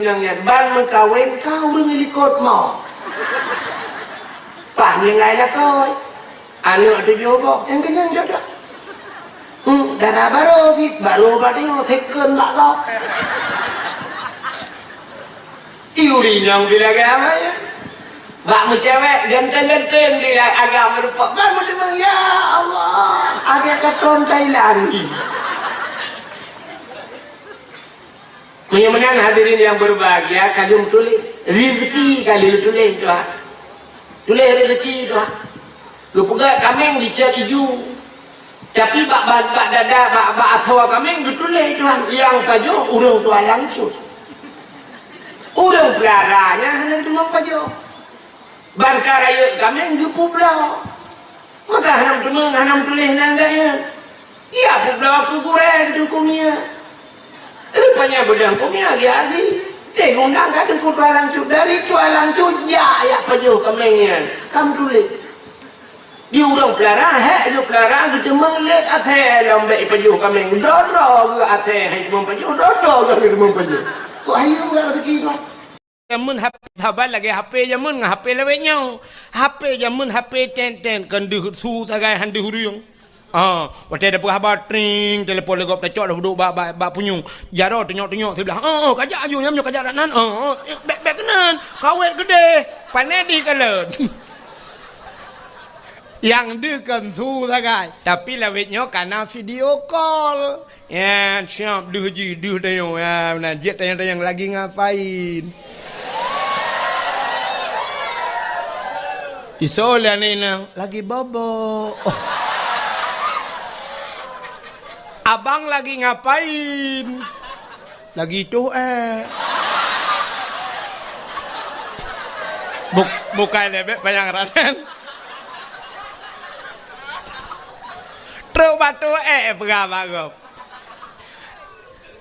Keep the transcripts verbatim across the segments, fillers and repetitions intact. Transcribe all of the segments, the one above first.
Nyan ban meukawen ka ureuëng likot mo. Pah nyang ai lakoe. Aneuk tujoh boh, nyang keunyan jodoh. Hmm, dara barô sit, barô bak tanyoe, second bak gob. Iuri nyang bila agama ya. Bak meucewek ganteng-ganteng di agama rupa. Ban meuteumang, ya Allah, agak ka tron Thailand. Meunyoe meunan hadirin yang berbahagia, ka lheueh tuléh rezeki, ka lheueh tuléh Tuhan. Tuléh rezeki Tuhan. Geupeugah kaméng dicet iju. Tapi bak, bak, bak dada, bak, bak asoe kaméng geutuléh Tuhan, nyang pajoh ureuëng tualang cut. Ureuëng peulara nyan hana teumang pajoh. Ban ka rayeuk kaméng geupubloe. Maka hana meuteumang, hana meutuléh nan gaya. Iya publoe keu gurée di Teungku Mia. Rupanya beudang Teungku Mia geujak azi. Teuh gundang ka Teungku Tualang Cut. Dari Tualang Cut jak yak pajoh kaméng nyan. Ka meutuléh. Di ureuëng peulara, hék ureuëng peulara geuteumang lé asée lom bék pajoh kaméng. Droe-droe geuh asée hai teumang pajoh, droe-droe geuh teumang pajoh. Kok hai geuh raseuki Tuhan? Jameun H P saban lagée H P jameun ngon H P lawét nyoe. H P jameun H P ten-ten, kon deuh su sagai han deuh ureuëng. Ah, watée dapeuet haba, tring, telepon lé gob tacok, dah duek bak, bak, bak punyueng. Jaroe tunyok-tunyok siblah. Oh, oh, kajak aju nyam nyoe, kajak dak nan. Oh, oh, eh, bék, bék keunan. Kawét keudeh. Pané di kalon. Nyang deuh kon su sagai. Tapi lawét nyoe kana video call. Ya, siap deuh jih, deuh tanyoe. Ya, meunan jeuet tanyong-tanyong lagi ngapain. Isoe lé aneuk inong, lagi bobo. Oh. Abang lagi ngapain? Lagi toh, eh. Buk-, bukai lé bék panyang raten. Trok bak toh, eh, peugah bak gob.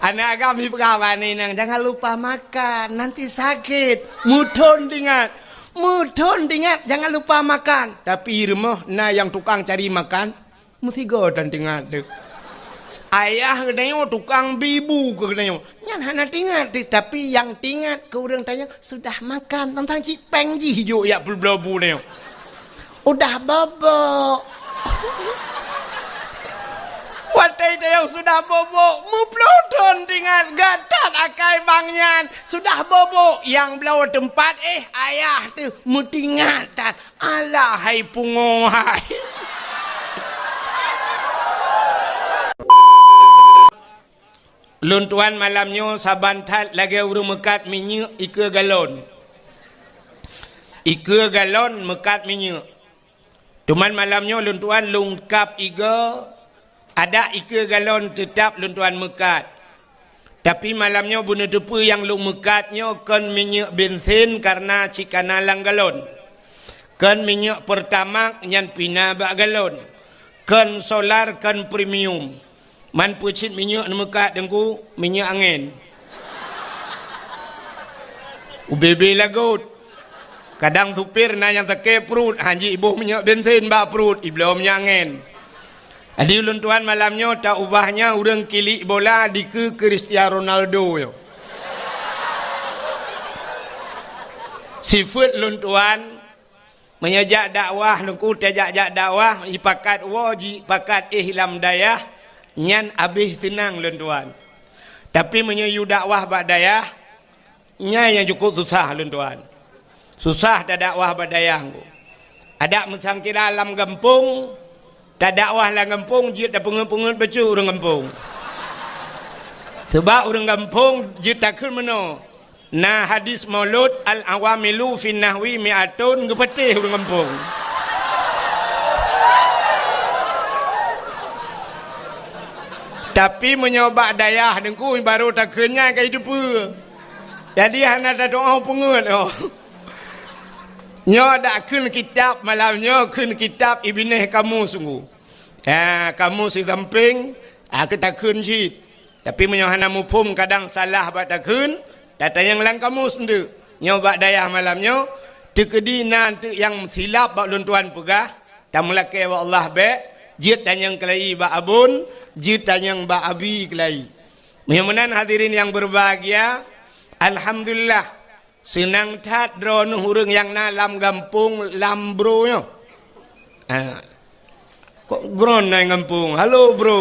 Aneuk agam jipeugah bak aneuk inong, "Jangan lupa makan, nanti sakit." Meuthon teuingat. Meuthon teuingat, jangan lupa makan. Tapi rumoh na nyang tukang cari makan, meusigoe tan teuingat teuh. Ayah geutanyoe tukang bi bu keu geutanyoe. Nyan hana teuingat teuh, tapi nyang teuingat keu ureuëng tanyoe sudah makan, tantang cit péng jih jok yak peubloe bu tanyoe. Udah bobok. Watée tanyoe sudah bobok, meuploh thon teuingat, geutat akai bang nyan. Sudah bobok, nyang bloe teumpat, eh, ayah teuh meutingat that. Alah hai pungoh hai. Lôn tuan malam nyoe saban that lagée ureuëng meukat minyeuk ikeue galon. Ikeue galon meukat minyeuk. Teuma malam nyoe lôn tuan lôn kab igoe, adak ikeue galon teutab lôn tuan meukat. Tapi malam nyoe beuneuteupeu nyang lôn meukat nyoe kon minyeuk bensin kareuna cit kana lam galon. Kon minyeuk Pertamax nyan pih na bak galon. Kon solar, kon premium. Man peue cit minyeuk neumeukat Teungku, minyeuk angén. Ubé-bé lagot. Kadang supir na nyang sakét pruet, han jiboh minyeuk bensin bak pruet, ibloe minyeuk angén. Jadi ulôn tuan malam nyoe taubah nyan ureuëng kilik bola dikeue Cristiano Ronaldo nyoe. Sifeuet lôn tuan, meunyoe jak dakwah Teungku, tajak-jak dakwah, jipakat woe, jipakat éh lam dayah, nyan abéh seunang lôn tuan. Tapi meunyoe yue dakwah bak dayah, nyan nyang cukup susah lôn tuan. Susah tadakwah bak dayah Teungku. Adak meusangkira lam gampông, tadakwah lam gampông jeuet tapeungeut-peungeut bacut ureuëng gampông. Sabab ureuëng gampông jeuet takheun meunoe, na hadis maulud, "Al-awamilu fin nahwi mi'atun," geupatéh ureuëng gampông. Tapi meunyoe bak dayah Teungku barô takheun nyan ka jiteupeue. Jadi hana tadoa peungeut oh. Nyoe dak kheun kitab malam nyoe, kheun kitab Ibneh Kamus Teungku. Ya, kamus di sampéng, ah, keu takheun cit. Tapi meunyoe hana muphom kadang salah bak takheun, tatanyong lam kamus eunteuk. Nyoe bak dayah malam nyoe, teukeudi na eunteuk nyang silap bak ulôn tuan peugah, tameulakée bak Allah bék, jeuet tanyong keulayi bak Abon, jeuet tanyong bak Abi keulayi. Meunyoe meunan hadirin nyang berbahagia, Alhamdulillah, seunang that droeneuh ureuëng nyang na lam gampông lam bro nyoe. Ah. Kok droeneuh na gampông? Halo, bro.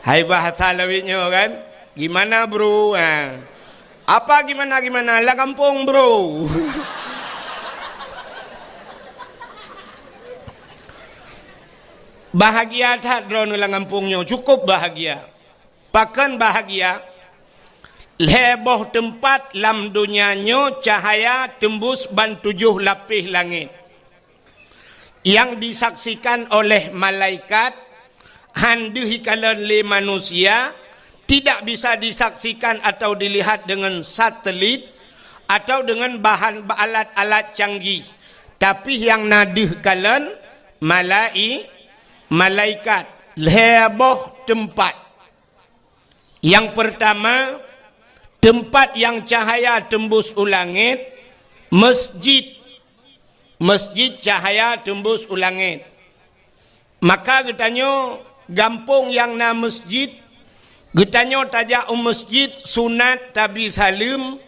Hai bahasa lawét nyoe kan? Gimana, bro? Ah. Apa gimana-gimana? Lam gampông, bro. Bahagia that droeneuh lam gampông nyoe, cukup bahagia. Pakon bahagia? Lhée boh teumpat lam donya nyoe cahaya teumbus ban tujoh lapéh langét. Yang disaksikan oleh malaikat, han deuh ikalon lé manusia, tidak bisa disaksikan atau dilihat dengan satelit atau dengan bahan alat-alat canggih. Tapi nyang na deuh kalon malai-, malaikat, lhée boh teumpat. Yang pertama, tempat yang cahaya tembus u langét, masjid. Masjid cahaya tembus u langét. Maka geutanyoe gampông nyang na masjid, geutanyoe tajak u masjid sunat tabi saleuem,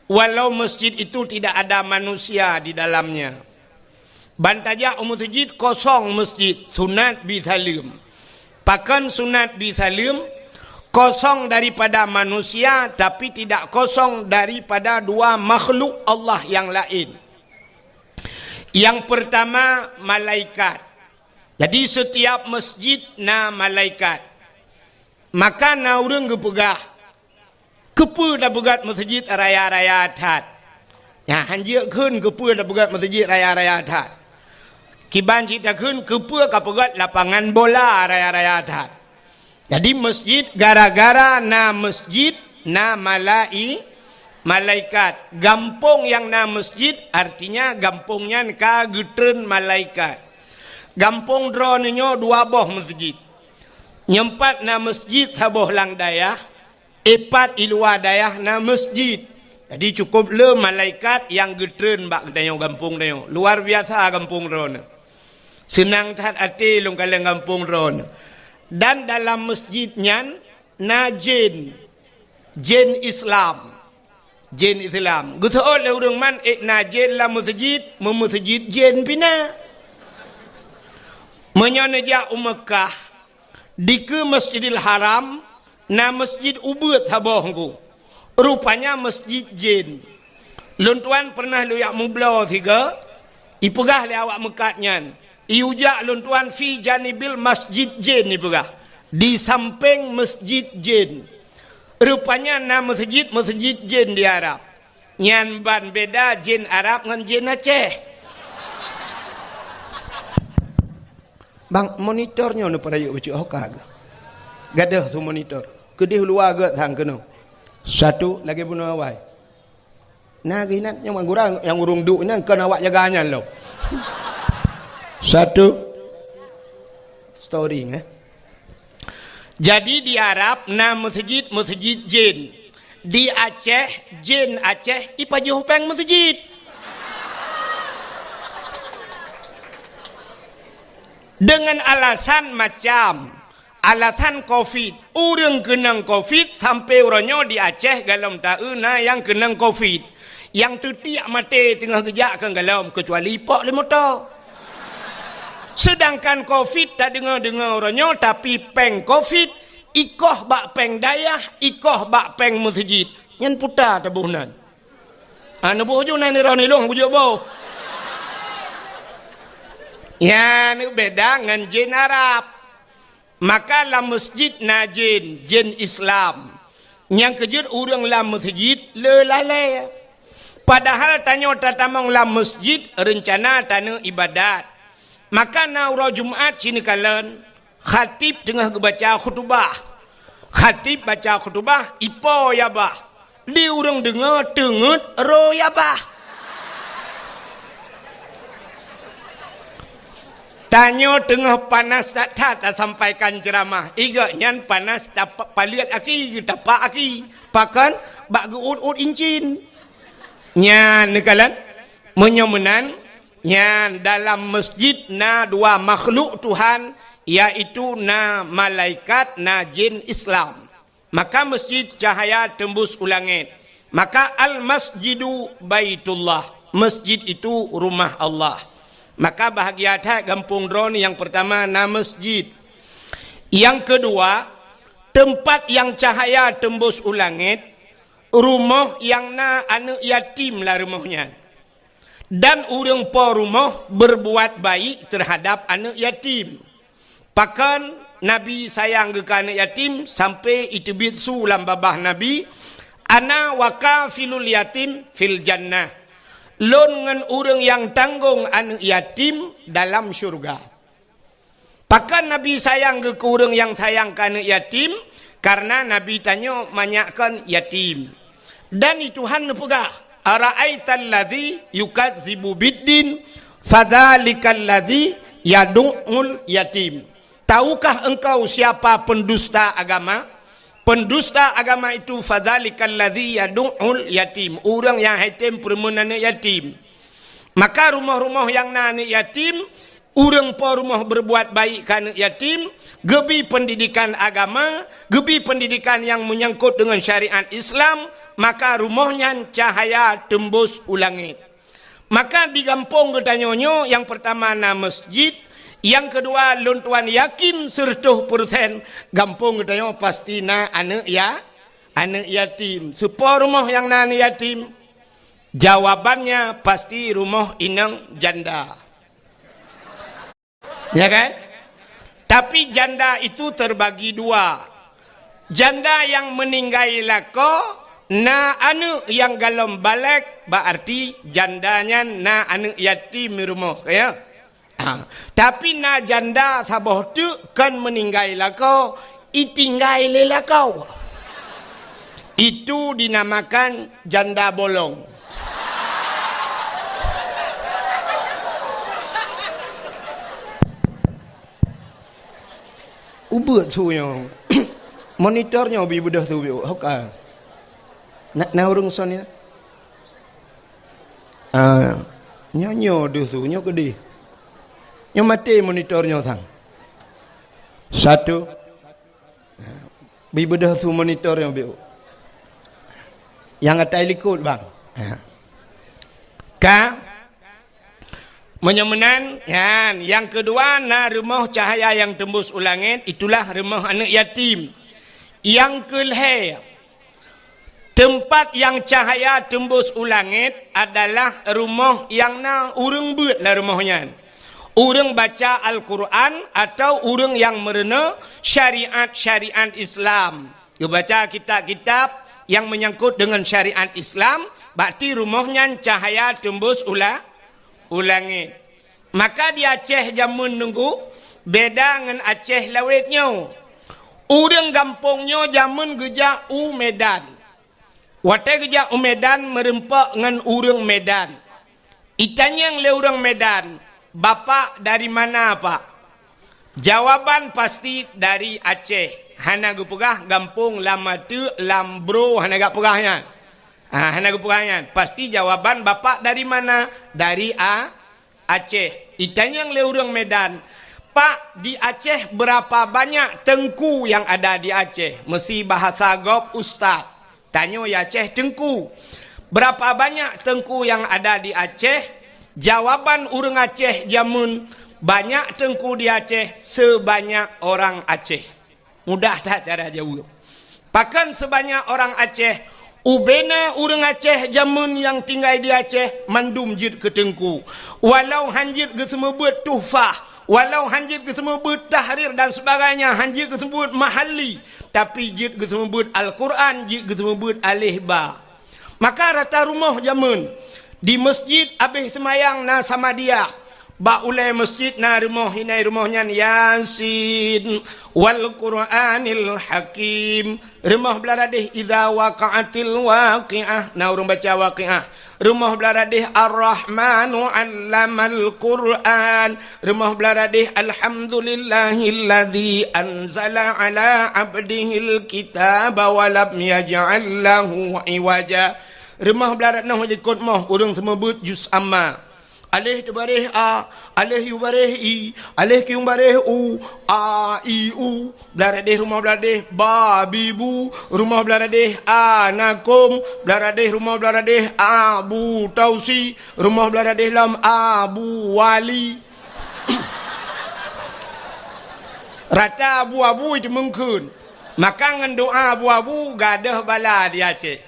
walau masjid itu tidak ada manusia di dalamnya. Ban tajak u meuseujid, kosong meuseujid, sunat bi saleuem. Pakon sunat bi saleuem? Kosong daripada manusia, tapi tidak kosong daripada dua makhluk Allah yang lain. Yang pertama, malaikat. Jadi, setiap masjid na malaikat. Maka na ureuëng geupeugah, "Keupeue tapeugét meuseujid raya-raya that?" Nyan, hanjeuet kheun keupeue tapeugét meuseujid raya-raya that. Kiban cit takheun keupeue kapeugét lapangan bola raya-raya that. Jadi, masjid, gara-gara na masjid, na malai-, malaikat. Gampông nyang na masjid, artinya gampông nyan ka geutreun malaikat. Gampông droeneuh nyoe dua boh meuseujid. Nyoe pat na masjid saboh lam dayah, ipat i luwa dayah na masjid. Jadi, cukup le malaikat nyang geutreun bak geutanyoe gampông tanyoe. Luar biasa gampông droeneuh. Seunang that até lôn kalon gampông droeneuh. Dan dalam masjid nyan na jén. Jén Islam. Jén Islam. Geuseuôt lé ureuëng man ék na jén lam meuseujid, meumeuseujid jén pih na. Meunyoe neujak u Meukah, dikeue Masjidil Haram, na masjid ubeuet saboh ngku. Rupanya masjid jén. Lôn tuan pernah lôn jak meubloe sigoe, ipeugah lé awak meukat nyan, "Ijak lôn tuan fi janibil masjid jén," ipeugah, di sampéng masjid jén. Rupanya na meuseujid, meuseujid jén di Arab. Nyan ban beda jén Arab ngon jén Aceh. Bang, monitor nyoe neupeurayeuk bacut hoka geuh. Gadôh su monitor. Keudeh luwa geuh sang keunoe. Satu, lagée bunoe awai. Na geuh inan nyang gurang, nyang ureuëng duek inan kon awak jaga nyan lom. Satu. Story, eh. Jadi, di Arab na meuseujid, meuseujid jén. Di Aceh, jén Aceh ipajoh péng meuseujid. Dengan alasan macam, alasan covid. Ureuëng keunong covid sampoe uroe nyoe di Aceh galom taeu na nyang keunong covid. Nyang teutiek maté teungoh geujak keu galom, keucuali ipok lé moto. Seudangkan covid tadeungoe-deungoe uroe nyoe, tapi péng covid ikoh bak péng dayah, ikoh bak péng meuseujid. Nyan puta taboh nan. Ah, neuboh ju nan nirong nilong bujok boh. Nyan beda ngon jén Arab. Maka lam meuseujid na jén, jén Islam. Nyang keujeuet ureuëng lam meuseujid le lalée. Padahal tanyoe tatamong lam meuseujid reuncana taneuk iébadat. Maka na uroe Jumat sineukalon, khatib teungoh geubaca khutubah. Khatib baca khutubah, ipo ya bah. Di ureuëng deungoe teungeut roe ya bah. Tanyoe teungoh panas that-that tasampaikan ceuramah. Igok nyan panas tapa-, paleuet aki, geutapak aki. Pakon? Bak geuôt-ôt incin. Nyan neukalon. Meunyoe meunan, nyan dalam meuseujid na dua makhluk Tuhan yaitu na malaikat, na jin Islam. Maka masjid cahaya teumbus u langét. Maka al-masjidu baitullah, masjid itu rumah Allah. Maka bahagia that gampông droe nyang peurtama na masjid. Nyang keudua, teumpat nyang cahaya teumbus u langét, rumoh nyang na aneuëk yatim lam rumoh nyan. Dan ureuëng po rumoh beurbuat baik teuhadab aneuëk yatim. Pakon Nabi sayang geuh keu aneuëk yatim sampoe iteubiet su lam babah Nabi, "Ana wa kafilul yatim fil jannah." Lôn ngon ureuëng nyang tanggong aneuëk yatim dalam syeuruga. Pakon Nabi sayang geuh keu ureuëng nyang sayang keu aneuëk yatim? Kareuna Nabi tanyoe manyak kon yatim. Dan di Tuhan neupeugah, "Ara'aital ladzi yukazzibu biddin, fadzalikal ladzi yadu'ul yatim." Tahukah engkau siapa pendusta agama? Pendusta agama itu, fadzalikal ladzi yadu'ul yatim, ureuëng nyang hai tem peureumeun aneuëk yatim. Maka rumoh-rumoh nyang na aneuëk yatim, ureuëng po rumoh beurbuat baik keu aneuëk yatim, geubi peundidekan agama, geubi peundidekan nyang meunyangkot deungon syariat Islam, maka rumoh nyan cahaya teumbus u langét. Maka di gampông geutanyoe nyoe, nyang peurtama na masjid, nyang keudua lôn tuan yakin seureutôh peureusén gampông geutanyoe pasti na aneuëk ya-, aneuëk yatim. Soe po rumoh nyang na aneuëk yatim? Jawabannya pasti rumoh inong janda. Ya kan? Tapi janda itu terbagi dua. Janda nyang meuninggai lakoe, na aneuëk nyang golom balek, bak arti janda nyan na aneuëk yatim di rumoh, ya. Ha. Tapi na janda saboh teuk kon meuninggai lakoe, itinggai lé lakoe. Itu dinamakan janda bolong. Ubeuet su nyoe. Monitor nyoe bi beudôh su biôk. Hoka. Na, na ureuëng son ni. Ah, nyoe, nyoe deuh su, nyoe keudeh. Nyoe maté monitor nyoe sang. Satu. Bi beudôh su monitor nyoe biôk. Nyang atai likot, bang. Ka? Meunyoe meunan, nyan. Nyang keudua na rumoh cahaya nyang teumbus u langét, itulah rumoh aneuëk yatim. Nyang keulhée, teumpat nyang cahaya teumbus u langét adalah rumoh nyang na ureuëng beuet lam rumoh nyan. Ureuëng baca Al-Quran atau ureuëng nyang meurunoe syariat-syariat Islam. Geubaca kitab-kitab nyang meunyangkot deungon syariat Islam, bak arti rumoh nyan cahaya teumbus u la-, u langét. Maka di Aceh jameun nunggu beda ngon Aceh lawét nyoe. Ureuëng gampông nyoe jameun geujak u Medan. Watée geujak u Medan meurumpok ngon ureuëng Medan. Itanyong lé ureuëng Medan, "Bapak dari mana, Pak?" Jawaban pasti dari Aceh. Hana geupeugah gampông lam ateuk, lam bro, hana geupeugah nyan. Ha, hana geupeugah nyan. Pasti jawaban, "Bapak dari mana?" "Dari A-, Aceh." Itanyong lé ureuëng Medan, "Pak, di Aceh berapa banyak teungku yang ada di Aceh?" Meusi bahasa gob ustaz. Tanyoe di Aceh teungku. Berapa banyak teungku yang ada di Aceh? Jawaban ureuëng Aceh jameun, banyak teungku di Aceh sebanyak orang Aceh. Mudah that cara jaweueb. Pakon sebanyak orang Aceh? Ubena ureuëng Aceh jameun nyang tinggai di Aceh mandum jeuet keu teungku. Walau han jeuet geuseumeubeuet tuhfah, walau han jeuet geuseumeubeuet tahrir dan sebagainya, han jeuet geuseumeubeuet mahalli, tapi jeuet geuseumeubeuet Al-Quran, jeuet geuseumeubeuet aleh ba. Maka rata rumoh jameun, di masjid abéh seumayang na Samadiyah, bak ulée masjid na rumoh, inan rumoh nyan Yasin wal Qur'anil Hakim. Rumoh blah radeh Idza Waqa'atil Waqi'ah, na ureuëng baca Waqi'ah. Rumoh blah radeh Ar-Rahmanu 'Allamal Qur'an. Rumoh blah radeh Alhamdulillahilladzi anzala 'ala 'abdihil kitaba wa lam yaj'al lahu 'iwaja. Rumoh blah radeh nyoe likot moh ureuëng seumeubeuet juz amma. Aléh teubaréh a, aléh yue baréh i, aléh kiyueng baréh u, a, i, u. Blah radéh rumoh blah radéh ba, bi, bu, rumoh blah radéh a, na kôm, blah radéh rumoh blah radéh a, bu, tausi, rumoh blah radéh lom a, bu, wali. Rata abu-abu iteumeung kheun. Maka ngon doa abu-abu gadôh bala di Aceh.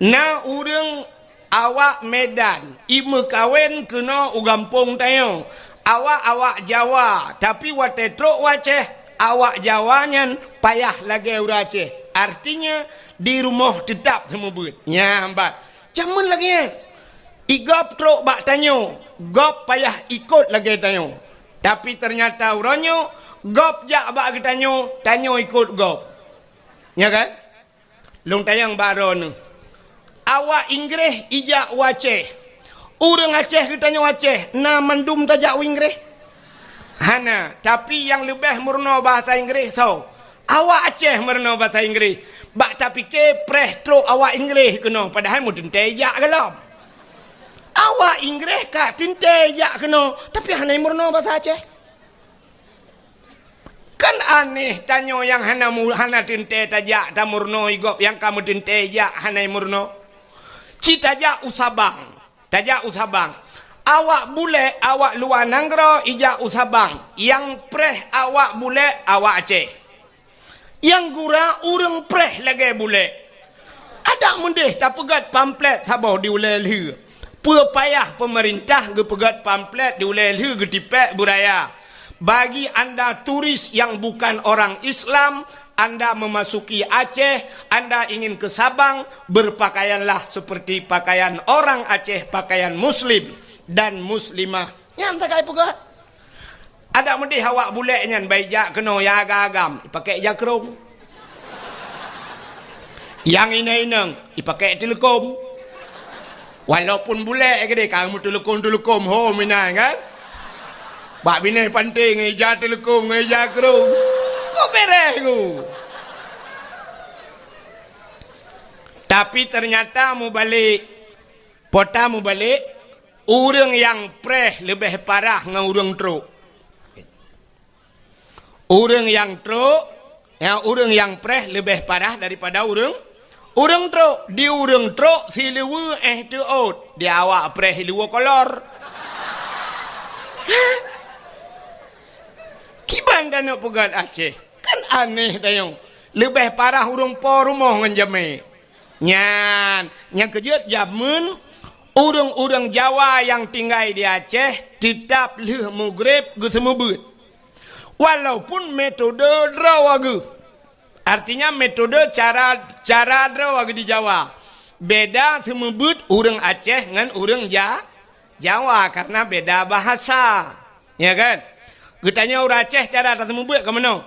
Na ureuëng awak Medan imeukawen keunoe u gampông tanyoe. Awak-awak Jawa, tapi watée trok u Aceh, awak Jawa nyan payah lagée ureuëng Aceh. Artinya, di rumoh teutap seumeubeuet. Nyan bat. Jameun lagée nyan. I gob trok bak tanyoe, gob payah ikot lagée tanyoe. Tapi teunyata uroe nyoe, gob jak bak geutanyoe, tanyoe ikot gob. Nya kan? Lôn tanyong bak droeneuh. Awak Inggréh ijak u Aceh. Ureuëng Aceh geutanyoe Aceh, na mandum tajak u Inggréh? Hana, tapi nyang leubeh meurunoe bahasa Inggréh soe? Awak Aceh meurunoe bahasa Inggréh. Bak tapike preh trok awak Inggréh keunoe, padahai meuteuntée jak gohlom. Awak Inggréh ka teuntée jak keunoe, tapi hana meurunoe bahasa Aceh. Kan aneh tanyoe nyang hana mu-, hana teuntée tajak tameurunoe i gob nyang ka meuteuntée jak hana meurunoe. Ci tajak u Sabang. Tajak u Sabang. Awak bulek, awak luwa nanggroe ijak u Sabang. Nyang preh awak bulek, awak Aceh. Nyang gura ureuëng preh lagée bulek. Adak meudeh tapeugét pamflet saboh di ulée lheueh. Peue payah peumeurintah geupeugét pamflet di ulée lheueh geutipék beuraya. Bagi anda turis yang bukan orang Islam, anda memasuki Aceh, anda ingin ke Sabang, berpakaianlah seperti pakaian orang Aceh, pakaian muslim dan muslimah. Nyan sagai peugah. Adak meudeh awak bulek nyan bai jak keunoe ya agam-agam, ipakék jakrong. Nyang inong-inong, ipakék teuleukom. Walaupun bulek keudeh ka meuteuleukom-teuleukom ho meunan kan. Bak binéh panté ngon ija teuleukom ngon ija krong. Kok beres ku? Tapi ternyata mubalek, pota mubalek, ureuëng nyang preh leubeh parah ngon ureuëng trok. Ureuëng nyang trok, ya, ureuëng nyang preh leubeh parah daripada ureuëng, ureuëng trok. Di ureuëng trok siluweue éh teuôt, di awak preh siluweue kolor. Kiban tanyoe peugét Aceh, kan aneh tanyoe. Leubeh parah ureuëng po rumoh ngon jamé. Nyan, nyang keujeuet jameun ureuëng-ureuëng Jawa nyang tinggai di Aceh teutab lheueh mugreb geuseumeubeut. Walaupun metode droe geuh. Artinya metode cara, cara droe geuh di Jawa. Beda seumeubeut ureuëng Aceh ngon ureuëng Ja-, Jawa karena beda bahasa. Ya kan? Geutanyoe ureuëng Aceh cara taseumeubeut ka meunoe.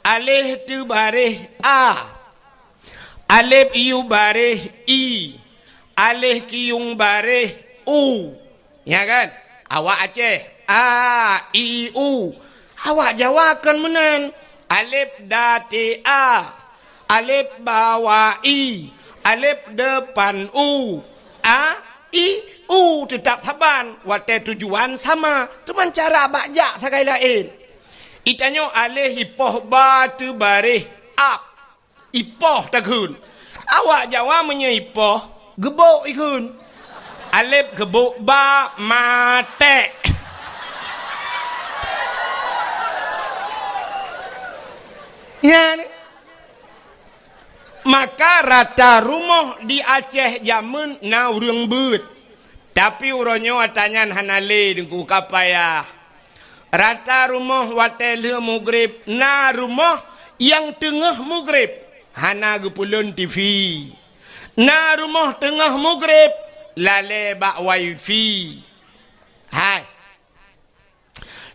Aléh teubaréh a. Alép iyue baréh i, aléh kiyueng baréh u. Nya kan? Awak Aceh, a, i, u. Awak Jawa kon meunan. Alép da te a, alép ba wa i, alép depan u, a, i, u teutap saban, watée tujuan sama, teuma cara bak jak sagai laén. Itanyoe aléh ipoh ba teubaréh ap. Ipoh takheun. Awak Jawa meunyoe ipoh, geubok ikheun. Alép geubok ba maték. Nyan. Maka rata rumoh di Aceh jameun na ureuëng beuet. Tapi uroe nyoe ata nyan hana lé Teungku, ka payah. Rata rumoh watée lheueh mugreb na rumoh nyang teungoh mugreb hana geupeulon T V. Na rumoh teungoh mugreb lalée bak wifi. Hai.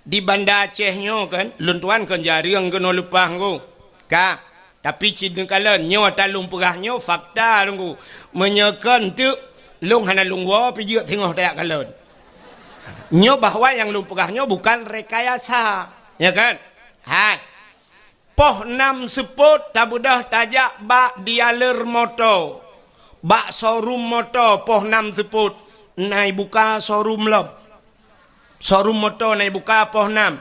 Di Banda Aceh nyoe kan, lôn tuan kon jareueng keunoe leupah ngku. Ka, tapi cit neukalon nyoe ata lôn peugah nyoe fakta ngku. Meunyoe kon teuk lôn hana lôn woe pih jeuet singoh tajak kalon. Nyoe bahwa nyang lôn peugah nyoe bukan rekayasa, ya kan? Hai. Poh nam seupôt tabeudôh tajak bak dealer moto. Bak showroom moto poh nam seupôt na ibuka showroom lom. Showroom moto na ibuka poh nam.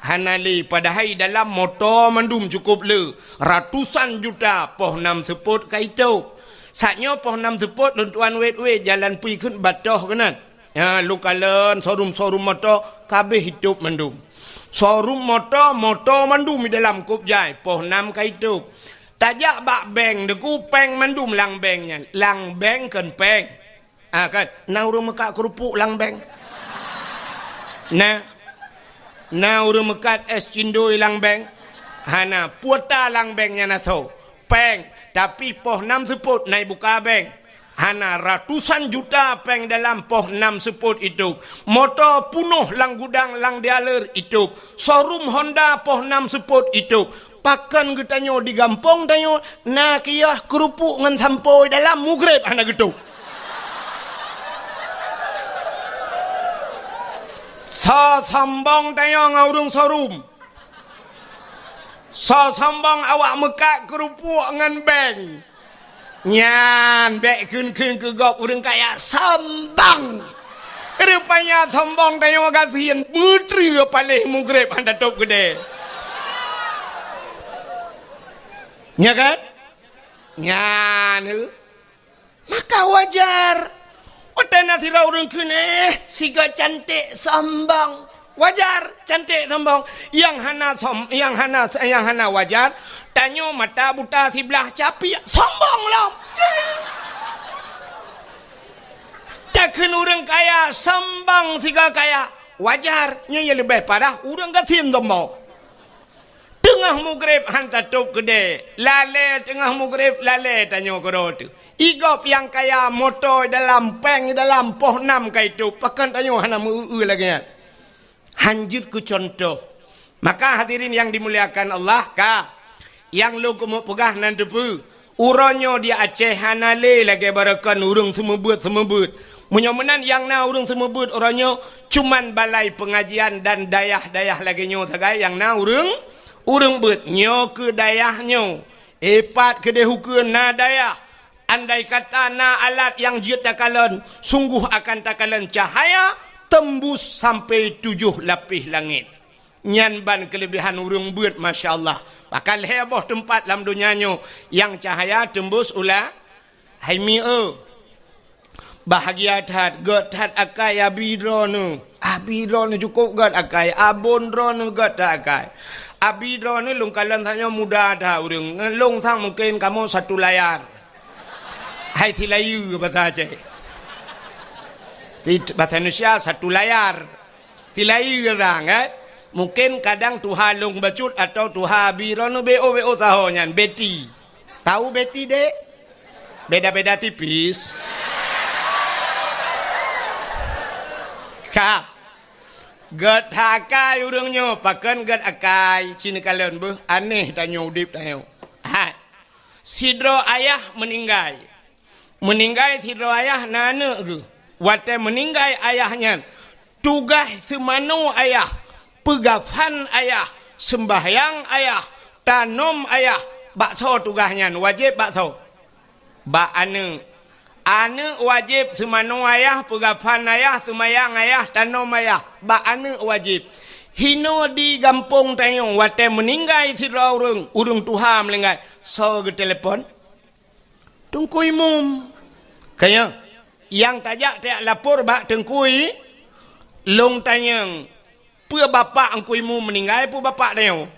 Hana lé, padahai dalam moto mandum cukôp le. Ratusan juta poh nam seupôt ka itôb. Saat nyoe poh nam seupôt lôn tuan wét-wét jalan pui kheun batoh keunan. Ya, lôn kalon showroom-showroom moto kabéh itôb mandum. Showroom moto, moto mandum di dalam kôb jai, poh nam ka itôb. Tajak bak bank, Teungku, péng mandum lam bank nyan. Lam bank kon péng. Ah, kan? Na ureuëng meukat keurupuk lam bank? Na. Na ureuëng meukat és cindoi lam bank? Hana. Kuota lam bank nyan asoe. Péng. Tapi poh nam seupôt na ibuka bank. Hana, ratusan juta péng dalam poh nam seupôt itôb. Moto punoh lam gudang lam dealer itôb. Showroom Honda poh nam seupôt itôb. Pakon geutanyoe di gampông tanyoe na kios keurupuk ngon sampoe dalam, mugreb hana geutôb. Soe sombong tanyoe ngon ureuëng showroom. Soe sombong awak meukat keurupuk ngon bank. Nyan bék kheun-kheun keu gob ureuëng kaya sombong. Rupanya sombong tanyoe gasien, meutreu paléh mugreb hana tôb keudè. Nya kan? Nyan, eh. Maka wajar. Watée na sidroe ureuëng kheun, eh, sigoe cantik sombong. Wajar, cantik sombong. Nyang hana som-, nyang hana, nyang hana wajar, tanyoe mata buta siblah capiak, sombong lom. Takheun ureuëng kaya sombong sigoe kaya. Wajar, nyoe nyang leubeh parah ureuëng gasien sombong. Teungoh mugreb hana tôb keudè. Lalée teungoh mugreb, lalée tanyoe keudroe teuh. Igob nyang kaya moto dalam, péng dalam, poh nam ka itôb, pakon tanyoe hana meu-eu lagée nyan. Hanjeuet keu cuntoh. Maka hadirin yang dimuliakan Allah, ka. Nyang lôn keumeung peugah nan teupeue. Uroe nyoe di Aceh hana lé lagée baroekon ureuëng seumeubeuet-seumeubeuet. Meunyoe meunan nyang na ureuëng seumeubeuet uroe nyoe cuman balai peungajian dan dayah-dayah lagée nyoe sagai nyang na ureuëng, ureuëng beuet. Nyoe keu dayah nyoe. Ipat keudeh ukeue na dayah. Andai kata na alat nyang jeuet takalon, sunggoh akan takalon cahya teumbus sampoe tujoh lapéh langét. Nyan ban keuleubehan ureuëng beuet, masya Allah. Bahkan lhée boh teumpat lam donya nyoe nyang cahya teumbus u la-, hai mi-, eu. Bahgia that, gét that akai abi droeneuh. Abi droeneuh cukôp gét akai, abon droeneuh gét that akai. Abi droeneuh lôn kalon tanyoe muda that ureuëng. Ngon lôn sang mungken kamoe satu layar. Hai silayeue basa Aceh. Ti-, basa Indonesia satu layar. Silayeue geutanyoe, kan? Mungken kadang tuha lôn bacut atawa tuha abi droeneuh B O B O saho nyan, Betty. Tahu Betty, Dek? Beda-beda tipis. Ka. Gét that akai ureuëng nyoe, pakon gét akai, ci neukalon beuh, aneh tanyoe udeb tanyoe. Hai. Sidroe ayah meuninggai. Meuninggai sidroe ayah na aneuëk geuh. Watée meuninggai ayah nyan, tugaih seumanoe ayah, peugafan ayah, seumbahyang ayah, tanom ayah, bak soe tugaih nyan, wajéb bak soe? Bak aneuëk. Aneuëk wajéb seumanoe ayah, peugafan ayah, seumayang ayah, tanom ayah, bak aneuëk wajéb. Hinoe di gampông tanyoe watée meuninggai sidroe ureuëng, ureuëng tuha meuninggai, soe geutelepon? Teungku Imum. Ka nyoe, nyang tajak tajak lapor bak Teungku I-, lôn tanyong, peue bapak Teungku Imum meuninggai, peue bapak tanyoe?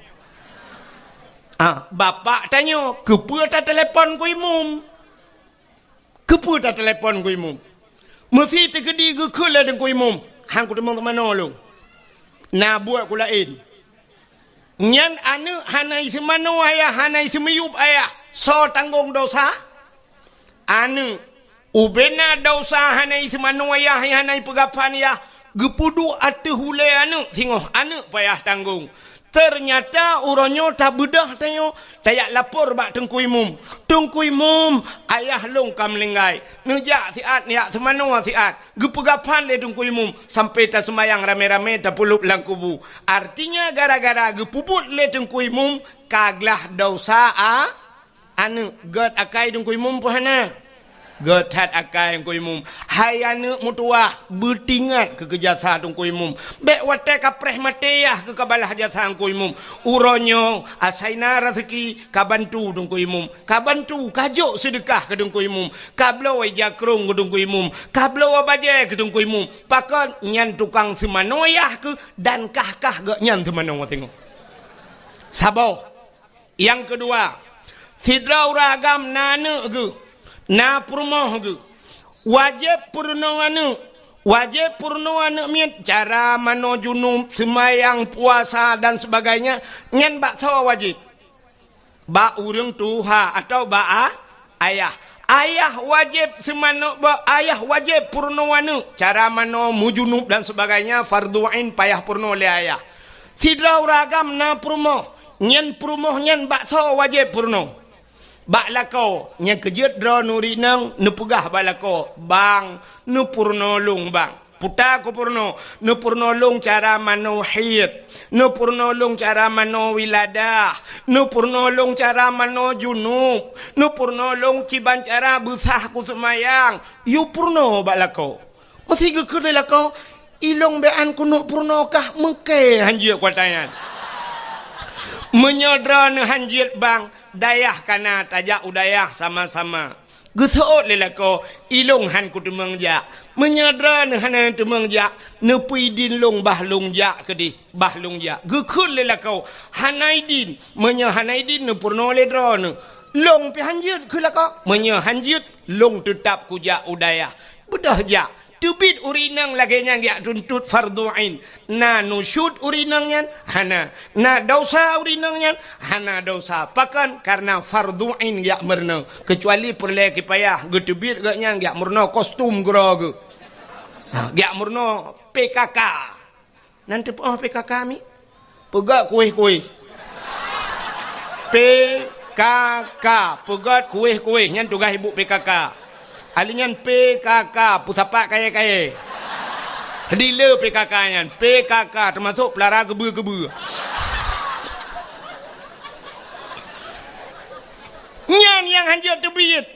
Ah, bapak tanyoe, keupeue tatelepon Teungku Imum? Keupeue tatelepon Teungku Imum? Meusi teukeudi geukheun lé Teungku Imum, han kuteumé teumanoe lôn. Na buet ku laén. Nyan aneuëk hana iseumanoe ayah, hana iseumiyueb ayah. Soe tanggong dosa? Aneuëk. Ubena dosa hana iseumanoe ayah, hana ipeugafan ayah, geupeuduek ateueh ulée aneuëk singoh aneuëk payah tanggong. Teunyata uroe nyoe tabeudôh tanyoe, tajak lapor bak Teungku Imum. Teungku Imum, ayah lôn ka meuninggai. Neujak siat, neujak seumanoe siat. Geupeugafan lé Teungku Imum, sampoe taseumayang ramé-ramé tapeulop lam kubu. Artinya gara-gara geupeubuet lé Teungku Imum, ka glah dosa a-, aneuëk. Gét akai Teungku Imum peue hana? Gét that akai Teungku Imum. Hai aneuk meutuwah, beutingat keu, keu jasa Teungku Imum. Bék watée ka preh maté yah keu ka balaih jasa Teungku Imum. Uroe nyoe, asai na raseuki, ka bantu Teungku Imum. Ka bantu, ka jok seudeukah keu Teungku Imum. Ka bloe ija krông keu Teungku Imum. Ka bloe bajée keu Teungku Imum. Pakon nyan tukang seumanoe yah keu dan kah-kah gét nyan seumanoe singoh. Saboh. Nyang keudua, sidroe ureuëng agam na aneuk geuh, na peurumoh geuh. Wajéb peurunoe aneuk, wajéb peurunoe aneuk miet cara manoe junub, seumayang, puasa dan sebagainya, nyan bak soe wajéb? Bak ureuëng tuha atawa bak a-, ayah. Ayah wajéb seumanoe ba-, ayah wajéb peurunoe aneuk, cara manoe meujunub dan sebagainya, fardhu ain payah peurunoe lé ayah. Sidroe ureuëng agam na peurumoh, nyan peurumoh nyan bak soe wajéb peurunoe? Bak lakoe. Nyang keujeuet droeneuh ureuëng inong neupeugah bak lakoe, "Bang, neupeurunoe lôn, Bang." Peue ta kupeurunoe? Neupeurunoe lôn cara manoe haid, neupeurunoe lôn cara manoe wiladah, neupeurunoe lôn cara manoe junub, neupeurunoe lôn kiban cara beusah kuseumayang. Yue peurunoe bak lakoe. Meusé geukheun lé lakoe, "Ilôn bék an keuneuk peurunoe kah, meuké han jeuet kuasa nyan." Meunyoe droeneuh han jeuet, Bang, dayah ka na, tajak u dayah sama-sama. Geuseuôt lé lakoe, "Ilôn han kuteumeung jak." Meunyoe droeneuh hana teumeung jak, "Neupeuidin lôn bah lôn jak keudeh, bah lôn jak." Geukheun lé lakoe, "Hana idin." Meunyoe hana idin, neupeurunoe lé droeneuh, "Lôn pih han jeuet," kheun lakoe. "Meunyoe han jeuet, lôn teutab kujak u dayah." Beudôh jak. Teubiet ureuëng inong lagée nyan geujak tuntot fardhu ain. Na nusyuz ureuëng inong nyan? Hana. Na desya ureuëng inong nyan? Hana desya. Pakon? Kareuna fardhu ain geujak meurunoe. Keucuali peureulée kipayah geuteubiet gét nyan geujak meurunoe kostum keudroe geuh. Ha, geujak meurunoe P K K. Nan teupeue P K K mi? Peugét kueh-kueh. P K K, peugét kueh-kueh, nyan tugaih ibu P K K. Ahli nyan P K K, peusapat kayée-kayée. Dealer P K K nyan, P K K teumasok peulara geubeue-geubeue. Nyan nyang han jeuet teubiet.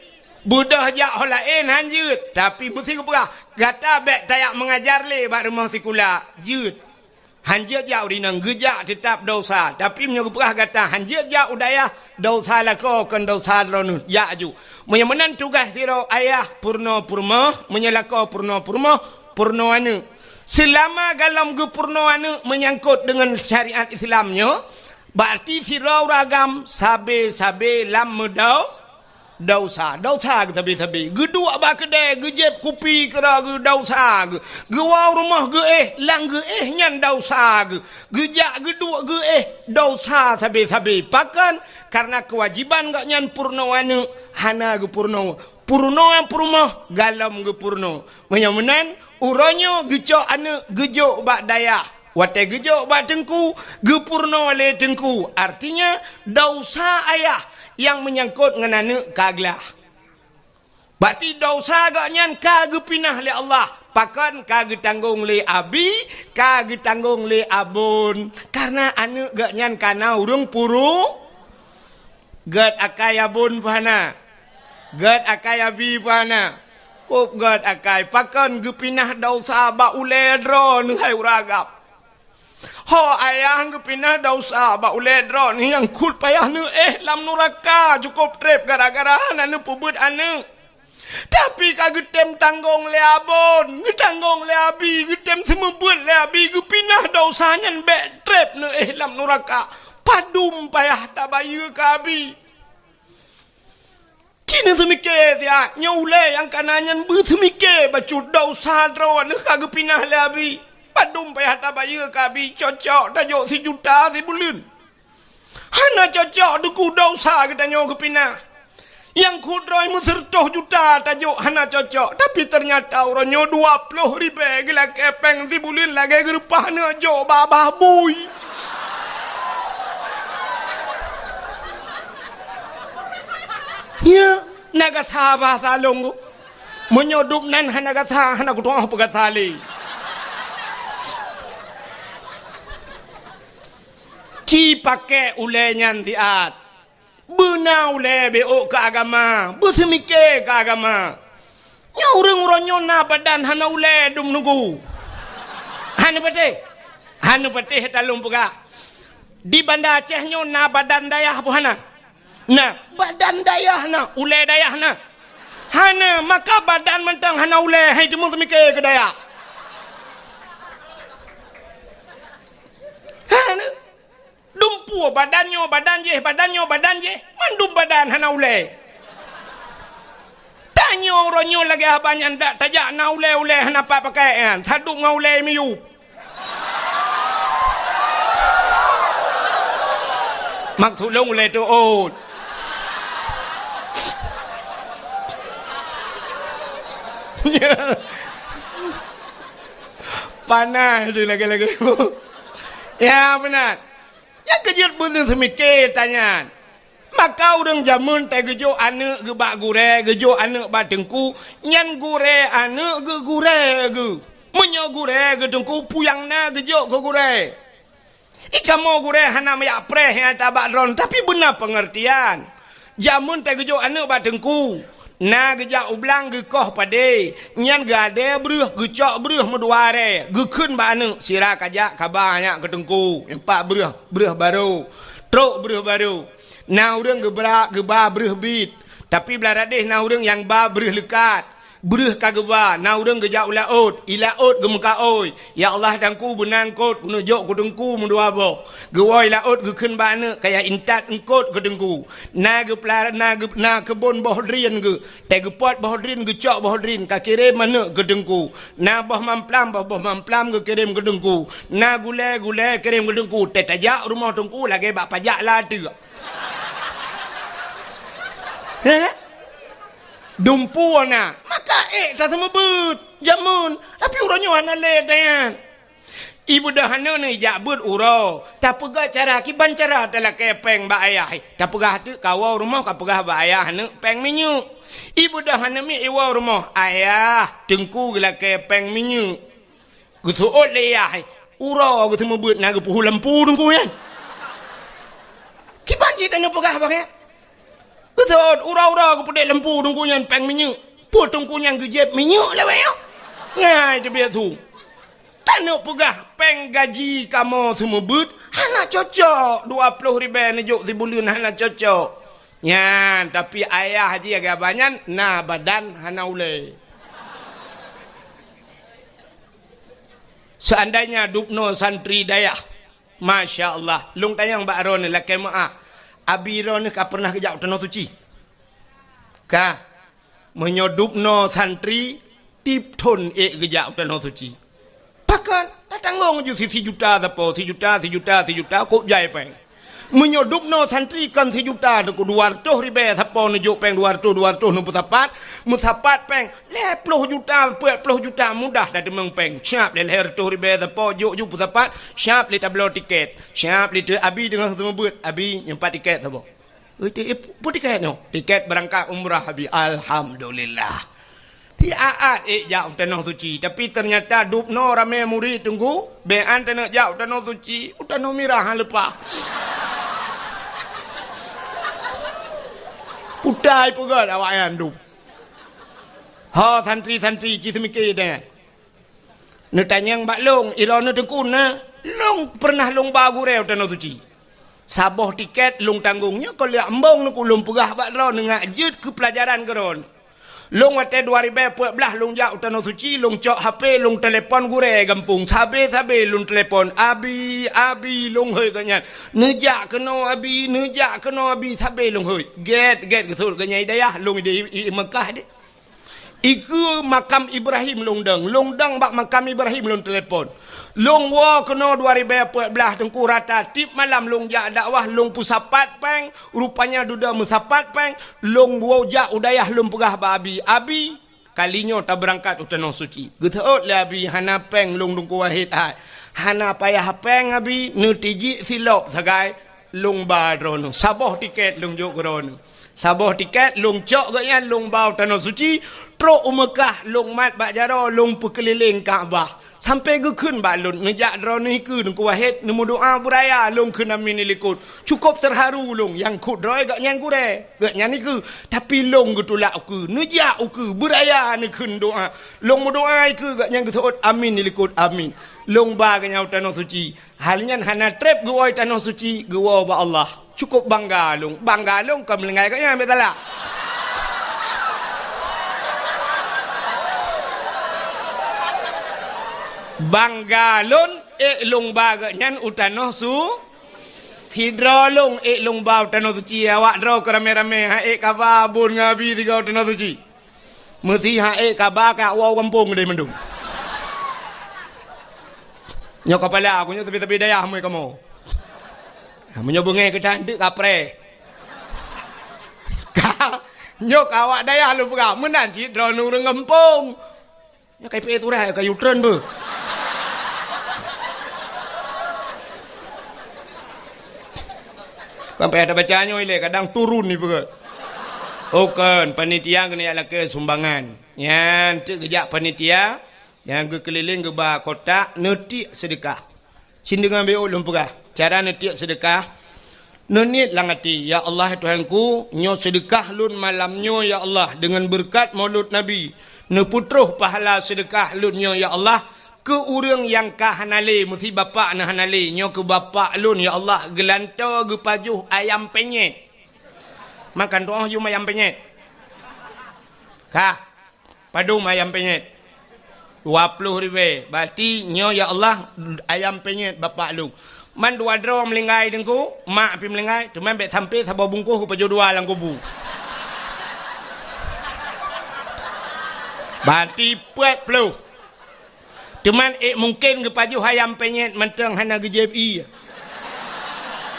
Beudôh jak ho laén han jeuet, tapi meusé geupeugah, "Gata bék tajak meungajar lé bak rumoh sikula." Jeuet. Han jeuet jak ureuëng inong, geujak teutab desya. Tapi meunyoe geupeugah gata han jeuet jak u dayah, desya lakoe kon desya droeneuh, jak aju. Meunyoe meunan tugaih sidroe ayah peurunoe peurumoh, meunyoe lakoe peurunoe peurumoh, peurunoe aneuk. Seulama golom geupeurunoe aneuk meunyangkot deungon syariat Islam nyoe, berarti sidroe ureuëng agam sabe-sabe lam meudau-, desya, desya geusabe-sabe. Geuduek bak keudée, geujieb kupi keudroe geuh desya geuh. Geuwoe rumoh geuéh, lam geuéh nyan desya geuh. Geujak geuduek geuéh, desya sabe-sabe. Pakon? Kareuna keuwajéban gobnyan peurunoe aneuk hana geupeurunoe. Peurunoe peurumoh golom geupeurunoe. Meunyoe meunan, uroe nyoe geucok aneuk geujok bak dayah. Watée geujok bak teungku, geupeurunoe lé teungku. Artinya, desya ayah nyang meunyangkot ngon aneuk ka glah. Berarti desya gobnyan ka geupinah lé Allah. Pakon? Ka geutanggong lé abi, ka geutanggong lé abon. Kareuna aneuk gobnyan ka na ureuëng puru-, Gét akai abon pih hana. Gét akai abi pih hana. Kop gét akai, pakon geupinah desya bak ulée droeneuh, hai ureuëng agam. Ho ayah geupinah desya bak ulée droeneuh nyang kheun payah neuéh lam nuraka cukop treb gara-gara hana neupeubeuet aneuk. Tapi ka geutem tanggong lé abon, geutanggong lé abi, geutem seumeubeuet lé abi, geupinah desya nyan bék treb neuéh lam nuraka. Padum payah tabayeue keu abi. Ci neuseumiké siat, nyoe ulée nyang ka na nyan beuseumike bacut desya droeneuh ka geupinah lé abi. Padum payah tabayeue keu abi, cocok tajok sijuta sibuleuen. Hana cocok deungon desya geutanyoe geupinah. Nyang kheun droe meuseureutoh juta tajok hana cocok, tapi teunyata uroe nyoe dua ploh ribée geulakée péng sibuleuen lagée geureupah aneuk jok bak babah bui. Nyan, na gasa bahasa lôn ku. Meunyoe dum nan hana gasa, hana kutu'oh peugasa lé. Ci pakék ulée nyan siat. Beuna ulée beuôk keu agama, beuseumike keu agama. Nyoe ureuëng uroe nyoe na badan hana ulée dum nunggu. Hana patéh. Hana patéh talông peugah. Di Banda Aceh nyoe na badan dayah boh hana? Na, badan dayah na, ulée dayah na. Hana, maka badan mantong hana ulée, hai teumeuseumike keu dayah. Hana. Dumpu badan nyoe, badan jih, badan nyoe, badan jih. Mandum badan hana ulée. Tanyoe uroe nyoe lagée haba nyan dak tajak na ulée-ulée hana pat pakai nyan. Sadub ngon ulée miyup. Maksud lôn ulée teuôt. Panas tu lagée-lagée. Ya, beuna. Nyang keujeuet beuneuseumike tanyan. Maka ureuëng jameun teugeujok aneuëk geuh bak gurée, geujok aneuëk bak teungku, nyan gurée aneuëk geuh gurée geuh. Meunyoe gurée geuh teungku, puyang na geujok keu gurée. Ikamoe gurée hana meuyak preh nyang tabak droen, tapi beuna peungeurtian. Jameun teugeujok aneuëk bak teungku, na geujak u blang geukoh padé, nyan geuadée breueh, geucok breueh meudua arée, geukheun bak aneuëk, sira kajak kaba nyak keu teungku, nyang pat breueh, breueh barô, trok breueh barô. Na ureuëng geubra, geuba breueh bit, tapi blah radeh na ureuëng nyang ba breueh leukat. Breueh ka geuba, na ureuëng geujak u laôt, i laôt geumeukaôi, "Ya Allah, teungku beuna eungkôt, keuneuk jok keu teungku meudua boh." Geuwoe i laôt geukheun bak aneuëk, kaya intat eungkôt keu teungku. Na geupeulara, na geu-, na keubon boh drien geuh, teugeupot boh drien, geucok boh drien, ka kirém aneuëk keu teungku. Na boh mamplam, boh, boh mamplam geukirém keu teungku. Na gulée, gulée kirém keu teungku. Teutajak rumoh teungku lagée bak pajak lateuek. Heh? Dumpu na, maka ék taseumeubeuet jameun, tapi uroe nyoe hana lé tanyan. Ibeudôh aneuëk nyoe jak beuet uroe, tapeugah cara kiban cara talakée péng bak ayah. Tapeugah teuk kawoe rumoh kapeugah bak ayah aneuëk péng minyeuk. Ibeudôh aneuëk miet iwoe rumoh, "Ayah, teungku geulakée péng minyeuk." Geuseuôt lé yah, uroe geuseumeubeuet na geupeuhu lampu teungku nyan. Kiban cit tanyoe peugah bak nyan. Geuseuôt uroe-uroe geupeudeh lampu teungku nyan péng minyeuk. Peue teungku nyan geujieb minyeuk lawét nyoe? Ngai teubiet su. Tanyoe peugah péng gaji kamoe seumeubeuet hana cocok, dua ploh ribée neujok sibuleuen hana cocok. Nyan, tapi ayah jih agak banyan na badan hana ulée. Seandainya dubnoe santri dayah, masya Allah, lôn tanyong bak droeneuh lakée meuáh, abi droeneuh ka pernah geujak u Tanoh Suci? Ka. Meunyoe dubnoe santri, tieb thon ék geujak u Tanoh Suci. Pakon? Tatanggong ju si, sijuta sapo, sijuta, sijuta, sijuta, kok jai péng. Meunyoe dubnoe santri kon sijuta, teungku dua reutôh ribée sapo neujok péng dua reutôh, dua reutôh neupeusapat, meusapat péng lhée ploh juta, peuet ploh juta mudah tateumeung péng. Siab lé lhée reutôh ribée sapo jok ju peusapat, siab lé tabloe tiket. Siab lé teu abi teungoh seumeubeuet, abi nyoe pat tiket sapo. Ui, ti-, ih, peue tiket nyoe? Tiket beurangkat umrah, abi. Alhamdulillah. Ti aat ék jak u Tanoh Suci, tapi teunyata dubnoe ramé murit teungku, bék an taneuk jak u Tanoh Suci, u Tanoh Mirah han leupah. Putai peugét awaknyan dub. Ho santri-santri ci seumike deh. Neutanyong bak lôn, iroe neuteungku na, lôn peureunah lôn ba gurée u Tanoh Suci. Saboh tiket lôn tanggong nyoe kon lheueh embong neuku lôn peugah bak droe neungak jeuet keu peulajaran keu droe. Lôn watée dua ribée peuet blaih lôn jak u Tanoh Suci, lôn cok H P, lôn telepon gurée gampông. Sabe-sabe lôn telepon, "Abi, abi," lôn hôi gobnyan. "Neujak keunoe abi, neujak keunoe abi," sabe lôn hôi. Gét-gét geusut gobnyan i dayah, lôn di, i, i Meukah deh. Ikeue makam Ibrahim lôn dong. Lôn dong bak makam Ibrahim lôn telepon. Lôn woe keunoe dua ribée peuet blaih teungku rata tieb malam lôn jak dakwah lôn peusapat péng, rupanya dudoe meusapat péng, lôn woe jak u dayah lôn peugah bak abi, "Abi, kali nyoe tabeurangkat u Tanoh Suci." Geuseuôt lé abi, "Hana péng lôn Teungku Wahid hai." "Hana payah péng abi, neutijik silop sagai." Lôn ba droeneuh. Saboh tiket lôn jok keu droeneuh. Saboh tiket lôn cok gobnyan lôn ba u Tanoh Suci. Trok u Meukah, lôn mat bak jaroe, lôn peukeulileng Ka'bah. Sampoe geukheun bak lôn, neujak droeneuh keue Teungku Wahid, neumeudoa beuraya, lôn kheun amin dilikot. Cukôp teuharu lôn, nyang kheun droe gobnyan gurée, gobnyan dikeue. Tapi lôn geutulak ukeue, neujak ukeue, beuraya neukheun doa. Lôn meudoa dikeue, gobnyan geuseuôt amin dilikot, amin. Lôn ba gobnyan u Tanoh Suci. Hal nyan hana treb geuwoe Tanoh Suci, geuwoe bak Allah. Cukôp bangga lôn. Bangga lôn kon meulinggai gobnyan, bèk salah. Bangga lôn, ék lôn ba gobnyan u Tanoh Su-, sidroe lôn ék lôn ba u Tanoh Suci, awak droe keu ramé-ramé, han ék kaba bun ngon abi sigoe u Tanoh Suci. Meusi han ék kaba ka woe u gampông deh mandum. Nyoe kapala aku nyoe sabe-sabe dayah mui kamoe. Ha, meunyoe beungéh geutanteuk kapreh. Ka, nyoe ka awak dayah lôn peugah, meunan cit droeneuh ureueng gampông. Nyoe ka ipe turah, ka U-turn beuh. Sampai ada baca nyoe ilée, kadang turun ni peugah. Oh, kon, panitia keuneuk lakée sumbangan. Nyan, teuk geujak panitia, nyang geukeulileng geuba kotak, neutiek seudeukah. Cit deungon B O lôn peugah, cara neutiek seudeukah, neuniet lam até, "Ya Allah, Tuhanku, nyoe seudeukah lôn malam nyoe, ya Allah, deungon beureukat Maulud Nabi, neupeutroh pahala seudeukah lôn nyoe, ya Allah, keu ureueng nyang ka hana lé, meusi bapak na hana lé, nyoe keu bapak lôn, ya Allah, geulantoe geupajoh ayam penyet." Makan tu'oh yum ayam penyet. Kah. Padum ayam penyet? Dua ploh ribèe. Berarti nyoe, ya Allah, ayam penyet bapak lôn. Man dua droe meulinggai Teungku, mak pih meulinggai, teuma bèk sampoe saboh bungkôh geupajoh dua lam kubu. Berarti peuet ploh. Teuma ék mungken geupajoh ayam penyet mantong hana geujieb ie.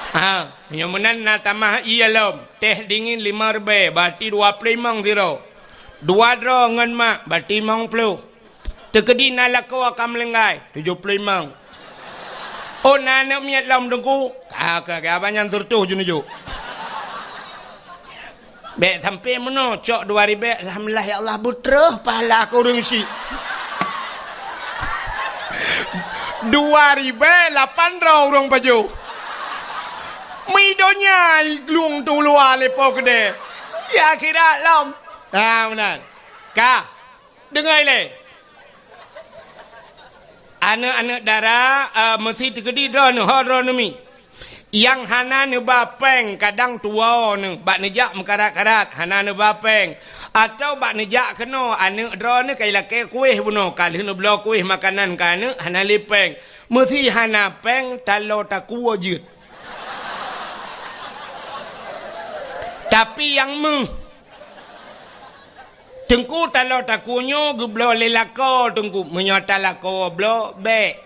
Ha, nyoe meunan na tamah ie lom. Teh dingin lima ribèe, berarti dua ploh limong sidroe. Dua droe ngon mak, berarti limong ploh. Teukeudi na lakoe ka meulinggai, tujoh ploh limong. Oh, na aneuk miet lom Teungku? Ka, ka, ka, abang nyan seureutôh jeuneujok. Bèk sampoe meunoe, cok dua ribèe, alhamdulillah ya Allah, beutroh pahala keu ureueng syiek. Dua ribèe lapan droe ureueng pajoh. Mi donya i glung tu luwa lé po keudè. Ya akhirat lom. Ha, meunan. Ka. Deungoe lé. Aneuk-aneuk dara, eh, meusi teukeudi droeneuh, ho droeneuh mi. Nyang hana neuba péng kadang tuwoe neuh, bak neujak meukarat-karat, hana neuba péng. Atawa bak neujak keunoe, aneuk droeneuh ka ilakée kuéh bunoe, ka lheueh neubloe kuéh makanan keu aneuk, hana lé péng. Meusi hana péng, taloe takue jeuet. Tapi nyang meuh, Teungku, taloe takue nyoe geubloe lé lakoe, Teungku. Meunyoe talakoe bloe, bèk.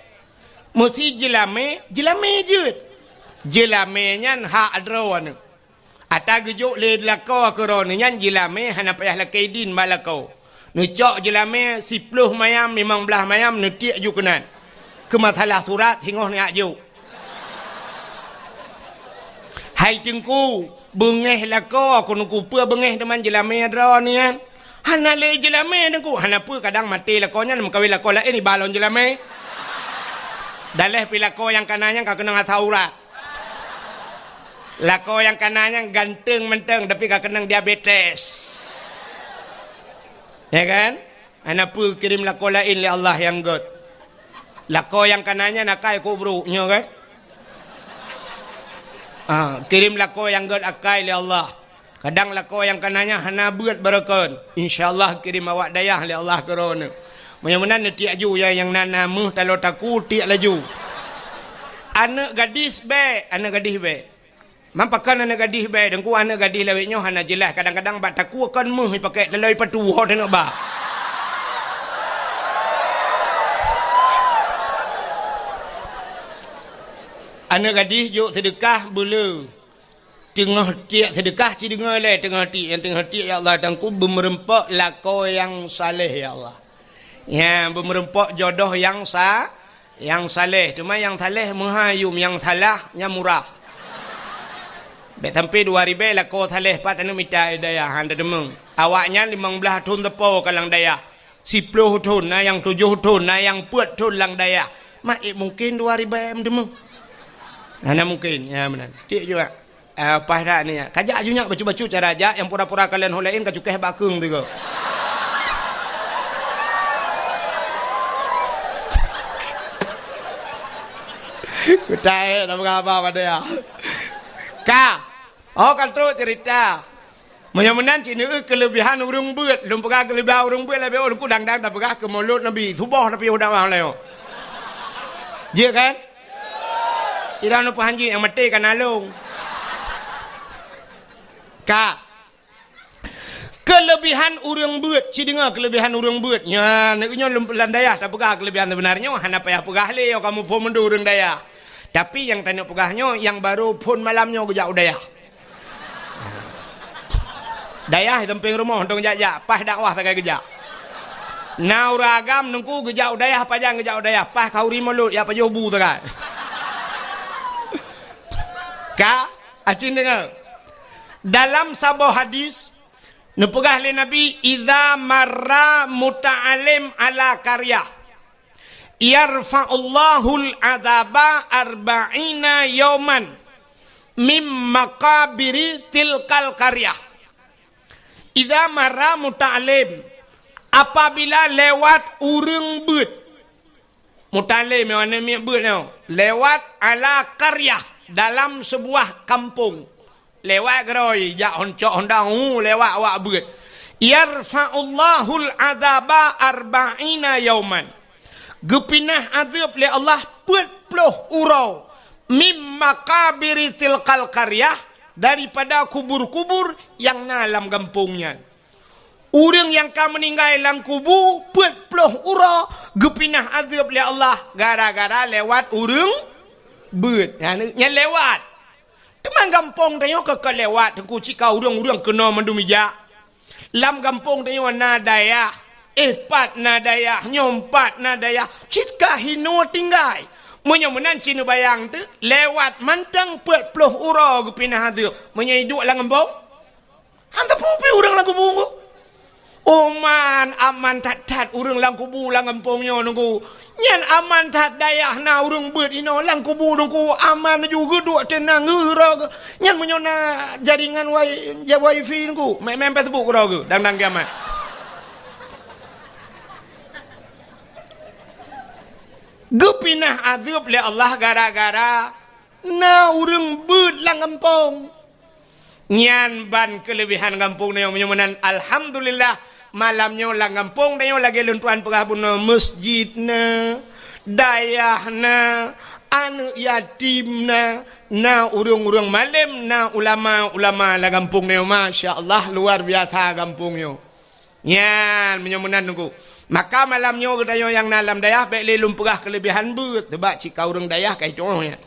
Meusi jeulamé, jeulamé jeuet. Jeulamé nyan hak droeneuh. Ata geujok lé lakoe keu droeneuh nyan jeulamé hana payah lakée idin bak lakoe. Neucok jeulamé siploh mayam, limong blaih mayam, neutiek ju keunan. Keu masalah surat singoh neujak jok. Hai Teungku, beungéh lakoe keuneuk kupeue beungéh teuma jeulamé droeneuh nyan. Hana lé jeulamé Teungku, hana peue kadang maté lakoe nyan meukawen lakoe laén iba lom jeulamé. Daléh pi lakoe nyang kana nyan ka keunong asam urat. Lakoe nyang kana nyan ganteng mantong tapi ka keunong diabetes. Ya kan? Hana peue kirém lakoe laén lé Allah nyang gét. Lakoe nyang kana nyan akai keu brok nyoe kan? Ah, kirém lakoe nyang gét akai lé Allah. Kadang lakoe nyang kana nyan hana beuet barokon. Insya Allah kirém awak dayah lé Allah keu droeneuh. Meunyoe meunan neutiek ju ya nyang na, na meuh taloe takue tiek laju. Aneuk gadis bèk, aneuk gadis bèk. Man pakon aneuk gadih bèk, Teungku, aneuk gadih lawét nyoe hana jeulaih, kadang-kadang bak takue kon meuh ipakék taloe ipatu ho teuneuk ba. Aneuk gadih jok seudeukah beuleu. Teungoh tiek seudeukah ci deungoe lé, teungoh tiek, nyang teungoh tiek, "Ya Allah, Teungku, beumeureumpok lakoe nyang saleh, ya Allah." Nyan, beumeureumpok jodoh nyang sa-, nyang saleh. Teuma nyang saleh meuhai yum, nyang salah nyan murah. Bèk sampai dua ribèe lakoe saléh pat aneuk mita dayah hana teumèe. Awaknyan limong blaih thôn teupo ka lam dayah. Siploh thôn, na nyang tujoh thôn, na nyang peuet thôn lam dayah. Mak, eh, mungken dua ribèe meuteumèe? Hana mungken, ya meunan. Tiek juga. Ah, paih that ni, ya. Kajak ju nyak bacut-bacut cara jak, nyang pura-pura kalon ho laén kacukéh bak keueng tiga. Kutai, nama khabar pada ya? Ka. Oh, ka trok cerita. Meunyoe meunan cit neueu keuleubihan ureueng beuet. Lôn peugah keuleubihan ureueng beuet, lagèe ulôn ku dang-dang tapeugah keu Maulud Nabi. Suboh tapi udang wang layo. Jeuet kan? Ira nupeuhan jih nyang maté ka nalông. Ka. Keuleubihan ureueng beuet, ci deungoe keuleubihan ureueng beuet. Nyan, nyoe lôn lam dayah tapeugah keuleubihan seubeunarnyoe, hana payah peugah lé, nyoe kamoe phôn mandum ureueng dayah. Tapi nyang tanyoe peugah nyoe, nyang barô phôn malam nyoe geujak u dayah. Dayah di sampéng rumoh, dong jak-jak, paih dakwah sagai geujak. Na ureueng agam nungku geujak u dayah, pajan geujak u dayah, paih khanduri mulod, ya pajoh bu sagai. Ka, acin deungoe. Dalam saboh hadis, neupeugah lé Nabi, "Idza marra muta'allim ala qaryah, yarfa'ullahul adzaba arba'ina yauman mim maqabiri tilkal qaryah." Idza marra muta'allim, apabila lewat ureueng beuet. Muta'allim nyoe, aneuk miet beuet nyoe. Lewat ala qaryah, dalam sebuah kampung. Lewat keudroe, jak hon cok honda, hu, lewat awak beuet. Yarfa'ullahul adzaba arba'ina yauman. Geupinah azeueb lé Allah peuet ploh uroe. Mim maqabiri tilkal qaryah, daripada kubur-kubur nyang na lam gampông nyan. Ureueng nyang ka meuninggai lam kubu peuet ploh uroe geupinah azeueb lé Allah gara-gara lewat ureueng beuet. Nyan, nyan lewat. Teuma gampông tanyoe ka, ka lewat, Teungku, cit ka ureueng-ureueng keunoe mandum ijak. Lam gampông tanyoe na dayah, eh, pat na dayah, nyoe pat na dayah, cit ka hinoe tinggai. Meunyoe meunan cit neubayang teuh, lewat mantong peuet ploh uroe geupinah azeueb. Meunyoe iduek lam gampông, han teupeu pih ureueng lam kubu nyoe. Oman, aman that-that ureueng lam kubu lam gampông nyoe, Teungku. Nyan aman that dayah na ureueng beuet inoe lam kubu, Teungku. Aman ju geuduek teunang geura geu-, nyan meunyoe na jaringan wai-, ja-, wifi, Teungku. Main-main Facebook keudroe geu, dang-dang kiamat. Geupinah azeueb lé Allah gara-gara na ureueng beuet lam gampông. Nyan ban keuleubehan gampông tanyoe meunyoe meunan. Alhamdulillah, malam nyoe lam gampông tanyoe lagèe lôn tuan peugah bunoe, meuseujid na, dayah na, aneuk yatim na, na ureueng-ureueng malém, na ulama-ulama lam gampông tanyoe. Masya Allah, luar biasa gampông nyoe. Nyan, meunyoe meunan Teungku. Maka malam nyoe geutanyoe nyang na lam dayah, bèk lé lôn peugah keuleubehan beuet, sabab cit ka ureueng dayah ka itu'oh nyan.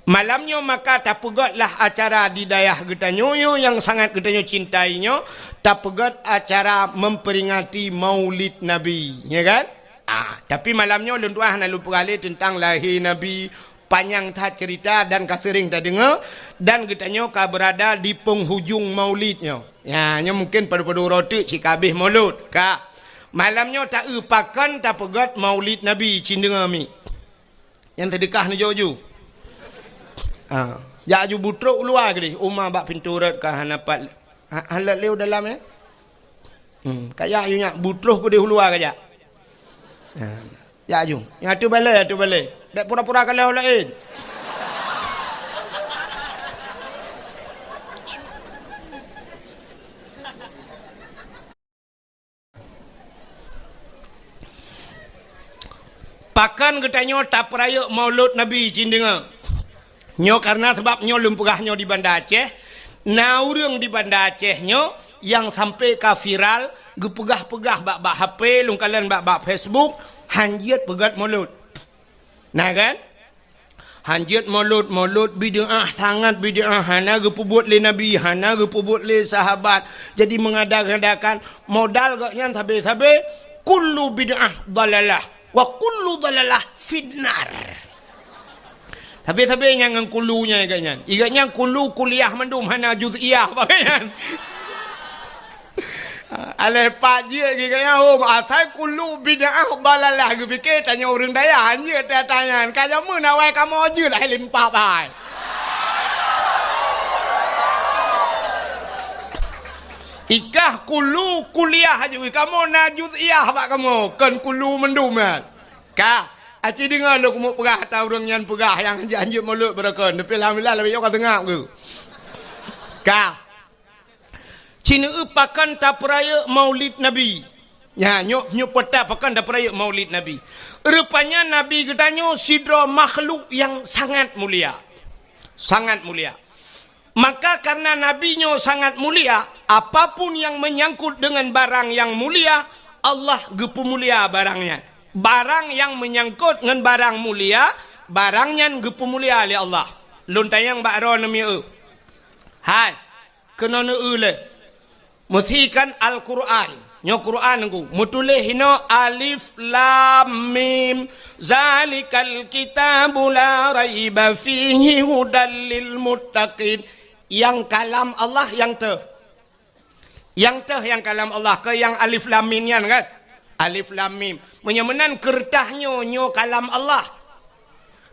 Malam nyoe maka tapeugötlah acara di dayah geutanyoe nyoe nyang sangat geutanyoe cintai nyoe, tapeugöt acara memperingati Maulid Nabi, ya kan? Ah, tapi malam nyoe lôn tuan hana lôn peugah lé teuntang lahé Nabi, panyang that cerita dan ka seuring tadeungoe, dan geutanyoe ka beurada di penghujung Maulid nyoe. Ya, nyoe mungken padub-padub uroe teuk cit ka abéh Maulud. Ka. Malam nyoe taeu pakon tapeugöt Maulid Nabi, cit deungoe mi. Nyang seudeukah neujok ju. Ha, jak ju butrok u luwa keudeh, uma bak pintoe rot ka hana pat, ha, hana lé u dalam, ya. Hmm, kajak ju nyak butrok keudeh u luwa kajak. Ha. Jak ju. Nyang ateueh balèe, ateueh balèe. Bèk pura-pura kalon laén. Pakon geutanyoe tapeurayeuk Maulud Nabi, cit deungoe. Nyoe kareuna sabab nyoe lôn peugah nyoe di Banda Aceh, na ureueng di Banda Aceh nyoe nyang sampai ka viral, geupeugah-peugah bak-bak H P, lôn kalon bak-bak Facebook, han jeuet peugöt Maulud. Na kan? Han jeuet Maulud, Maulud bid'ah, sangat bid'ah, hana geupeubuet lé Nabi, hana geupeubuet lé sahabat. Jadi mengada-ngadakan modal gobnyan sabe-sabe, kullu bid'ah dalalah. Wa kullu dalalah finnar. Sabe-sabe nyang ngon kulu nyan igat nyan. Igat nyan kulu kuliah mandum hana juz'iyah bak nyan. Alah pat jeuet igat nyan, oh, asai kulu bid'ah balalah geupike tanyoe ureuëng dayah anjeuet tanya. Ka jameun awai kamoe jeuet hai limpah bai. Ikah kulu kuliah aju kamoe na juz'iyah bak kamoe, kon kulu mandum nyan. Ka, aci deungoe lôn keumeung peugah ata ureuëng nyan peugah nyang hanjeuet-hanjeuet mulod beureukan, tapi alhamdulillah lagée nyoe ka seungab geuh. Ka. Cineu pakon tapeurayeuk Maulid Nabi. Nya, nyoe, nyoe peue ta pakon tapeurayeuk Maulid Nabi. Rupanya Nabi geutanyoe sidroe makhluk nyang sangat mulia. Sangat mulia. Maka karena Nabi nyoe sangat mulia, apapun yang menyangkut dengan barang yang mulia, Allah geupeumulia barang nyan. Barang nyang meunyangkot ngon barang mulia, barang nyan geupeumulia lé Allah. Lôn tanyong bak droeneuh mieu. Hai, keunoe neueu lé. Meusikan Al-Qur'an. Nyoe Qur'an Teungku. Meutuléh inoe alif lam mim. Zalikal kitabu la raiba fihi hudal lil muttaqin. Nyang kalam Allah nyang teuh. Nyang teuh nyang kalam Allah, keu nyang alif lam mim nyan kan? Alif lam mim. Meunyoe meunan keureutah nyoe, nyoe kalam Allah.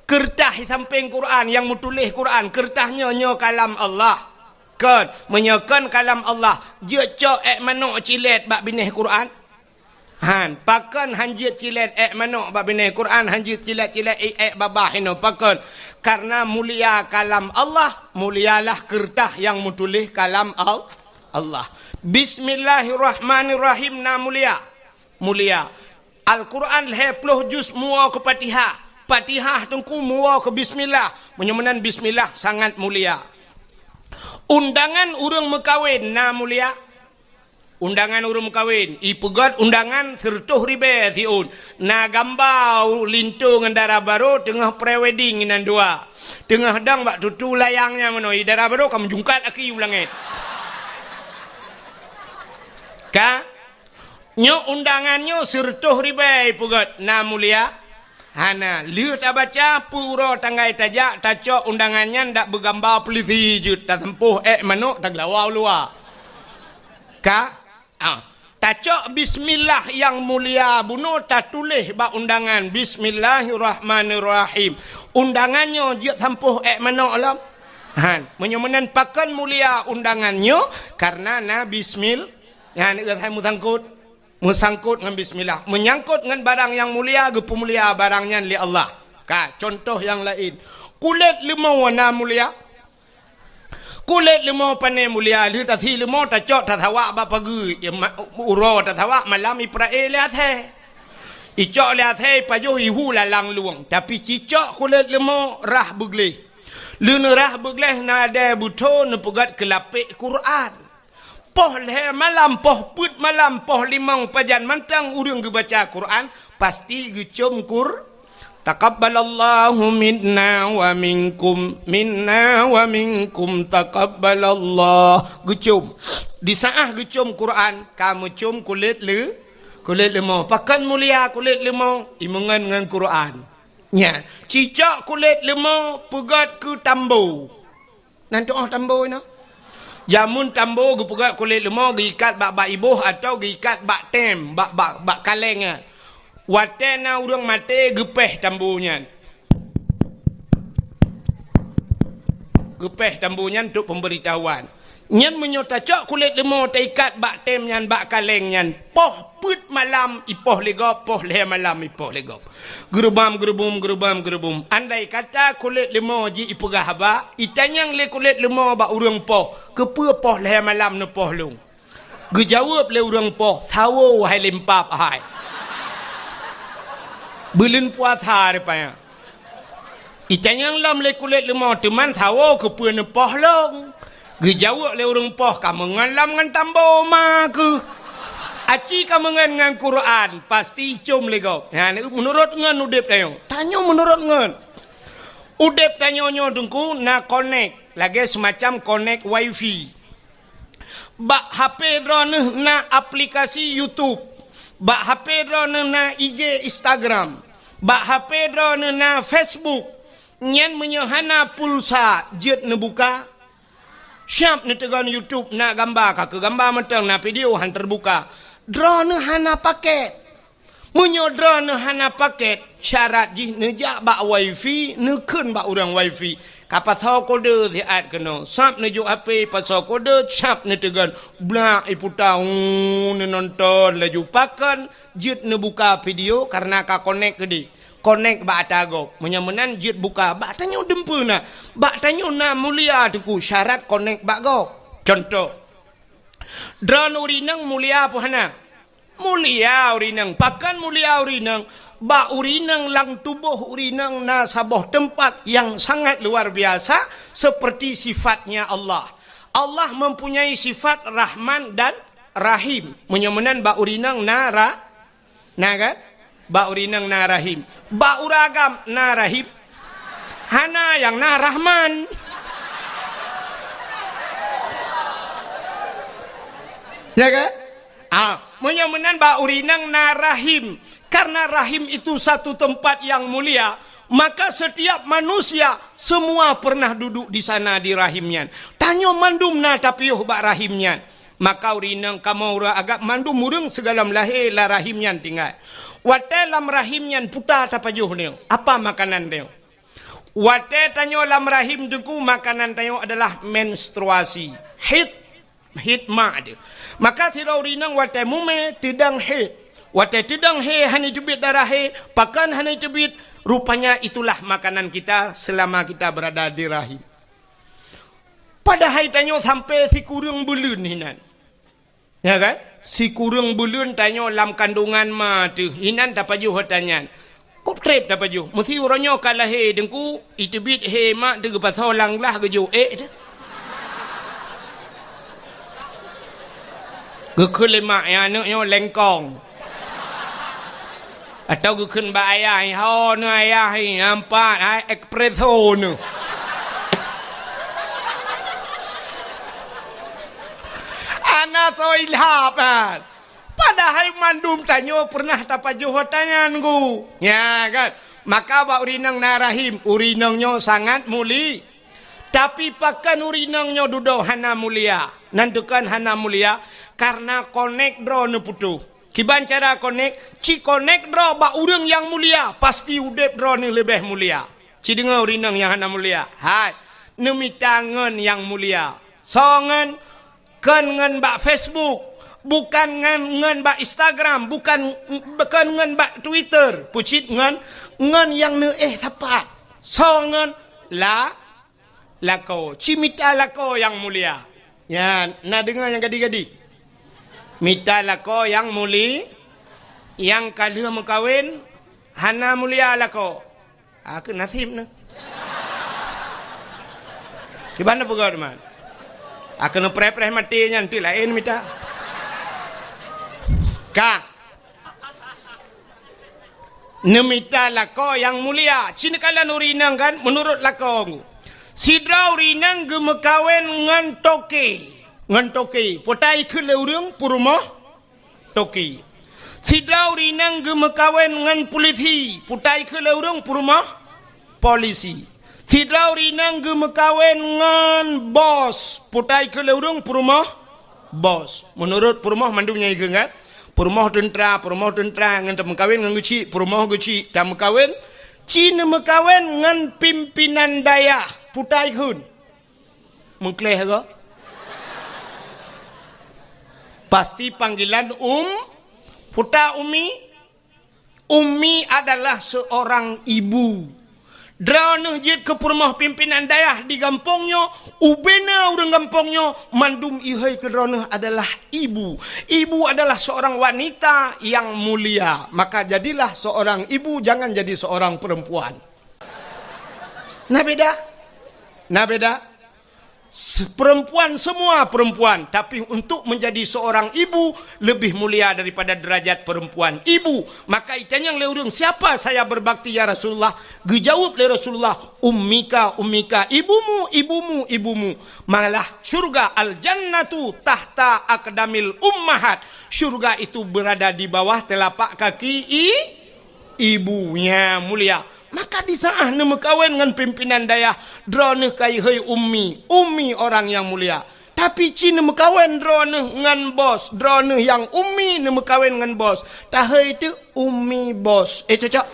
Keureutah di sampéng Quran, nyang meutuléh Quran, keureutah nyoe, nyoe kalam Allah. Kon, meunyoe kon kalam Allah, jeuet cok ék manok cilét bak binéh Quran? Han, pakon han jeuet cilét ék manok bak binéh Quran, han jeuet cilét-cilét ék, ék babah inoe, pakon? Karena mulia kalam Allah, mulialah keureutah nyang meutuléh kalam Al-, Allah. Bismillahirrahmanirrahim na mulia. Mulia. Al-Quran lhée ploh juz muwoe keu Fatihah. Fatihah Teungku muwoe keu bismillah. Meunyoe meunan bismillah sangat mulia. Undangan ureuëng meukawen na mulia. Undangan ureuëng meukawen, ipeugét undangan sireutôh ribée siôn. Na gamba linto ngon dara barô teungoh pre-wedding inan dua. Teungoh dong bak tutu layang nyan meunoe, i dara barô ka meujungkat aki u langét. Ka? Nyoe undangan nyoe sireutôh ribée ipeugét, na mulia? Hana. Lheueh tabaca, peue uroe tanggai tajak, tacok undangan nyan dak beugamba peulisi jeuet, tasampôh ék manok, tageulawa u luwa. Ka? Ah. Tacok bismillah nyang mulia bunoe tatuléh bak undangan, "Bismillahirrahmanirrahim." Undangan nyoe jeuet sampôh ék manok lom? Han. Meunyoe meunan pakon mulia undangan nyoe? Karena na bismil-, nyan, eh, hai meusangkot. Meusangkot ngon bismillah. Meunyangkot ngon barang nyang mulia, geupeumulia barang nyan lé Allah. Ka, contoh nyang laén. Kulét leumo na mulia? Kulét leumo pane mulia, lheueh tasi leumo tacok tasawak bak pageue, ya, ma-, uroe tasawak malam ipeurae lé asée. Icok lé asée ipajoh ihu lalang lueng, tapi cicok kulét leumo rhah beugleh. Lheueh neurhah beugleh nadée beutho neupeugét keu lapék Quran. Poh lhée malam, poh peuet malam, poh limong pajan mantong ureuëng geubaca Quran, pasti geucom Qur-, "Taqabbalallahu minna wa minkum, minna wa minkum, taqabbalallah." Geucom. Di saát geucom Quran, ka meucom kulét leu-, kulét leumo. Pakon mulia kulét leumo? Imeungon ngon Quran. Nya, cicok kulét leumo peugét keu tambo. Nan tuoh tambo inoe. Jameun tambo geupeugét kulét leumo geuikat bak, bak iboh atawa geuikat bak tem, bak, bak, bak kaleng nyan. Watée na ureuëng maté geupéh tambo nyan. Geupéh tambo nyan untuk pemberitahuan. Nyan meunyoe tacok kulét leumo taikat bak tem nyan bak kaleng nyan, poh peuet malam ipoh lé gob, poh lhée malam ipoh lé gob. Geurubam geurubum, geurubam geurubum. Andai kata kulét leumo jih ipeugah haba, itanyong lé kulét leumo bak ureuëng poh, "Keupeue poh lhée malam neupoh lôn?" Geujaweueb lé ureuëng poh, "Sawo hai limpab hai. Buleuen puasa rupanya." Itanyong lom lé kulét leumo, "Teuma sawo keupeue neupoh lôn?" Geujaweueb lé ureuëng poh, "Kameungon lom ngon tambo ma kheueh. Aci kameungon ngon Quran, pasti icom lé gob." Nyan, meunurot ngon udeb tanyoe. Tanyoe meunurot ngon. Udeb tanyoe nyoe Teungku na konek, lagée seumacam konek wifi. Bak H P droeneuh na aplikasi YouTube. Bak H P droeneuh na I G, Instagram. Bak H P droeneuh na Facebook. Nyan meunyoe hana pulsa, jeuet neubuka? Siap neuteugon YouTube, na gamba, ka keu gamba mantong, na video, han teubuka. Droeneuh hana paket. Meunyoe droeneuh hana paket, syarat jih neujak bak wifi, neukheun bak ureuëng wifi. Ka pasoe kode siat keunoe, sab neujok H P, pasoe kode, sab neuteugon. Blak iputa, uu, neunonton laju. Pakon jeuet neubuka video, kareuna ka konek keudeh. Konek bak ata gob. Meunyoe meunan jeuet buka, bak tanyoe dumpeue na. Bak tanyoe na mulia teungku, syarat konek bak gob. Contoh, droeneuh ureuëng inong mulia peue hana? Mulia ureuëng inong. Pakon mulia ureuëng inong? Bak ureuëng inong lam tuboh ureuëng inong na saboh teumpat nyang sangat luar biasa, seperti sifatnya Allah. Allah mempunyai sifat Rahman dan Rahim. Meunyoe meunan bak ureuëng inong na ra-, na kan? Bak ureuëng inong na rahim. Bak ureuëng agam na rahim. Hana, nyang na Rahman. Ya kan? Ah, meunyoe meunan bak ureuëng inong na rahim. Karena rahim itu satu tempat yang mulia, maka setiap manusia semua pernah duduk di sana di rahim nyan. Tanyoe mandum na tapiôh bak rahim nyan. Maka ureuëng inong kamoe ureuëng agam mandum ureuëng sigohlom lahé lam rahim nyan tinggai. Watée lam rahim nyan puta tapajoh nyoe, apa makanan nyoe? Watée tanyoe lam rahim teungku, makanan tanyoe adalah menstruasi. Haid, haid mak teuh. Maka sidroe ureuëng inong watée mumé teudong haid. Watée teudong haid hana teubiet darah haid, pakon hana teubiet, rupanya itulah makanan kita selama kita berada di rahim. Padahai tanyoe sampai sikureueng buleuen hinan. Ya kan? Sikureueng buleuen tanyoe lam kandungan ma teuh, hinan tapajoh ata nyan. Kok treb tapajoh? Meusi uroe nyoe ka lahé teungku, iteubiet hé mak teuh geupasoe lam glah geujok ék teuh. Geukheun lé mak, "Ya, aneuëk nyoe lengkong." Atawa geukheun bak ayah, "Ho neuh ayah, hai, nampak, hai, espresso neuh." Hana soe ilham, kan? Padahai mandum tanyoe pernah tapajoh ata nyan, Gu. Ya, kan? Maka bak ureuëng inong na rahim, ureuëng inong nyoe sangat muli-, Tapi pakon ureuëng inong nyoe dudoe hana mulia? Nan tukon hana mulia, kareuna konek droe neuputôh. Kiban cara konek? Ci konek droe bak ureuëng nyang mulia, pasti udeb droeneuh leubeh mulia. Ci deungoe ureuëng inong nyang hana mulia. Hai, neumita ngon nyang mulia. Soe ngon? Kon ngon bak Facebook, bukan ngon, ngon bak Instagram, bukan, bukan ngon bak Twitter, pucit ngon, ngon nyang neuéh sapat. Soe ngon? La-, lakoe. Ci mita lakoe nyang mulia. Nyan, na deungoe nyang gadi-gadi? Mita lakoe nyang muli-, nyang ka lheueh meukawen, hana mulia lakoe. Ah, keu naseb neuh. Kiban neupeugah teuma. Ah, keu neupreh-preh maté nyan, teuk laén mita. Ka. Neumita lakoe nyang mulia. Ci neukalon ureuëng inong kan, meunurot lakoe. Sidroe ureuëng inong geumeukawen ngon toke. Ngon toke. Peue ta ikheun lé ureuëng, peurumoh toke. Sidroe ureuëng inong geumeukawen ngon pulisi, peue ta ikheun lé ureuëng, peurumoh polisi. Sidroe ureuëng inong geumeukawen ngon bos, peue ta ikheun lé ureuëng, peurumoh bos. Meunurot peurumoh mandum nyan ikheun kan? Peurumoh teuntra, peurumoh teuntra ngon tameukawen ngon geuchik, peurumoh geuchik tameukawen, ci neumeukawen ngon pimpinan dayah, peue ta ikheun. Meukleh ke? Pasti panggilan um, peue ta umi? Umi adalah seorang ibu. Droeneuh jeuet keu peurumoh pimpinan dayah di gampông nyoe, ubena ureuëng gampông nyoe, mandum ihôi keu droeneuh adalah ibu. Ibu adalah seorang wanita yang mulia. Maka jadilah seorang ibu, jangan jadi seorang perempuan. Na beda? Na beda? Se-, perempuan, semua perempuan, tapi untuk menjadi seorang ibu lebih mulia daripada derajat perempuan. Ibu, maka itanyong lé ureuëng, "Siapa saya berbakti, ya Rasulullah?" Geujaweueb lé Rasulullah, "Ummika, ummika, ibumu, ibumu, ibumu." Malah syurga, al-jannatu tahta aqdamil ummahat. Syurga itu berada di bawah telapak kaki i-, ibu nyang mulia. Maka di saat neumeukawen ngon pimpinan dayah, droeneuh kayhôi ummi, ummi orang yang mulia. Tapi ci neumeukawen droeneuh ngon bos, droeneuh nyang ummi neumeukawen ngon bos, tahôi teuk ummi bos. Eh, cocok?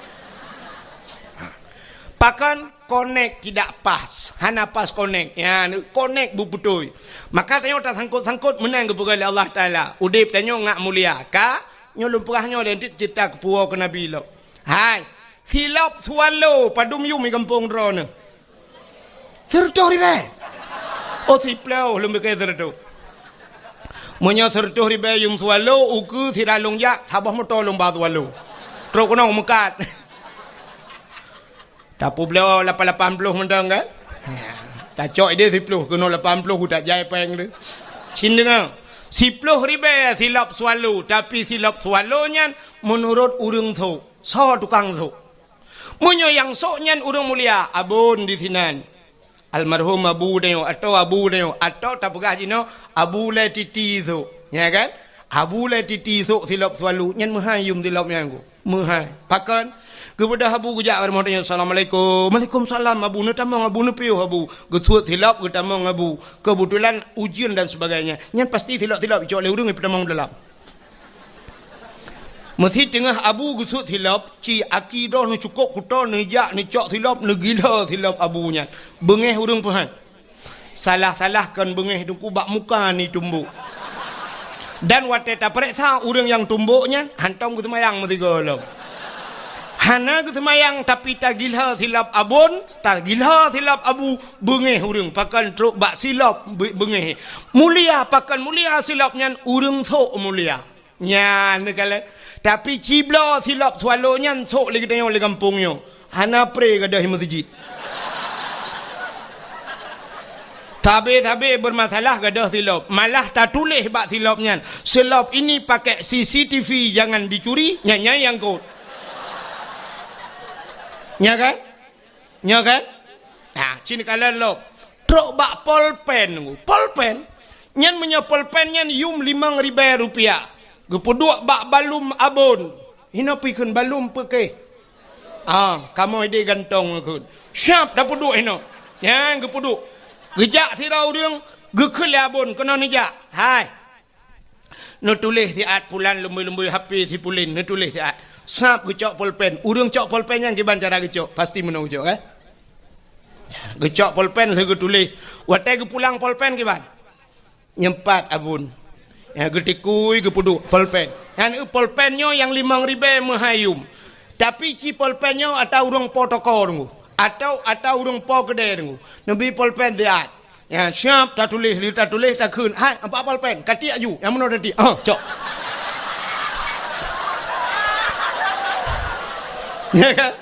Pakon? Konek tidak pas, hana pas konek. Ya, konek beubeutôi. Maka tanyoe tasangkot-sangkot meunan geupeugah lé Allah Taala. Udeb tanyoe ngat mulia. Ka, nyoe lôn peugah nyoe lé cit ceurita keupuwoe keu Nabi lom. Hai, silop swallow padum yum di gampông droeneuh? Sireutôh ribèe. Oh, siploh lôn bikeu sireutôh. Meunyoe sireutôh ribèe yum swallow, ukeue sira lôn jak, saboh moto lôn ba swallow. Trok keunoe meukat. Tapeubloe lapan lapan ploh mantong kan? Tacok idéh siploh, keunoe lapan ploh, utak jai péng tu. Cit deungoe, siploh ribèe silop swallow, tapi silop swallow nyan meunurot ureueng sôk. Soe tukang sôk? Meunyoe nyang sôk nyan ureueng mulia, abon di sinan. Almarhum Abu Neo, atau Abu Neo, atau tapeugah jinoe Abu Lé Titi sôk. Ya kan? Abu Lé Titi sôk silop swallow, nyan meuhai yum silop nyan ku. Meuhai. Pakon? Geubeudôh Abu geujak bak rumoh tanyoe, "Assalamualaikum." "Waalaikumsalam, Abu." "Neutamong, Abu, neupiôh, Abu." Geusuet silop, geutamong Abu. Keubeutulan ujeuen dan sebagainya. Nyan pasti silop-silop icok lé ureueng ipeutamong dalam. Meusi teungoh Abu geusuet silop, ci aki droe neucukôp kuto, neujak neucok silop, neugila silop Abu nyan. Beungéh ureueng peuhan. Salah-salah kon beungéh teungku bak muka neutumbok. Dan watée tapareksa ureueng nyang tumbok nyan, hantom geuseumayang meusigoe lom. Hana geuseumayang tapi tagila silop abon, tagila silop Abu, beungéh ureueng pakon trok bak silop be-, beungéh. Mulia pakon mulia silop nyan ureueng sôk mulia. Nyan neukalon. Tapi cibloe silop swallow nyan sôk lé geutanyoe lé gampông nyoe. Hana pré gadôh meuseujid. Sabe-sabe beurmasalah gadôh silop. Malah tatuléh bak silop nyan, "Silop ini pakai C C T V, jangan dicuri," nyan, nyan nyang kot. Nya kan? Nyoe kan? Ha, cit neukalon lom. Trok bak polpen. Polpen? Nyan meunyoe polpen nyan yum limong ribèe rupiah. Geupeuduek bak balum abon. Hinoe pih kheun balum peukéh. Ah, kamoe idéh gantong kheun. Siap tapeuduek hinoe. Nyan geupeuduek. Geujak sidroe ureueng, geukheun lé abon, keunoe neujak. Hai. Neutuléh siat pulan leumbôi-leumbôi H P si pulan, neutuléh siat. Sab geucok polpen. Ureueng cok polpen nyan kiban cara geucok? Pasti meunoe geucok, kan? Geucok polpen lheueh geutuléh. Watée geupulang polpen kiban? Nyempat abon. Ya, geutikui geupeuduek polpen. Nyan eu polpen nyoe nyang limong ribèe meuhai yum. Tapi ci polpen nyoe ata ureueng po toko deungoe. Atau ata ureueng po keudè deungoe. Neubi polpen siat. Nyan siap tatuléh, lheueh tatuléh takheun, "Hai, ampat polpen, katiek aju, nyang meunoe tatiek." Oh, cok. Ya kan?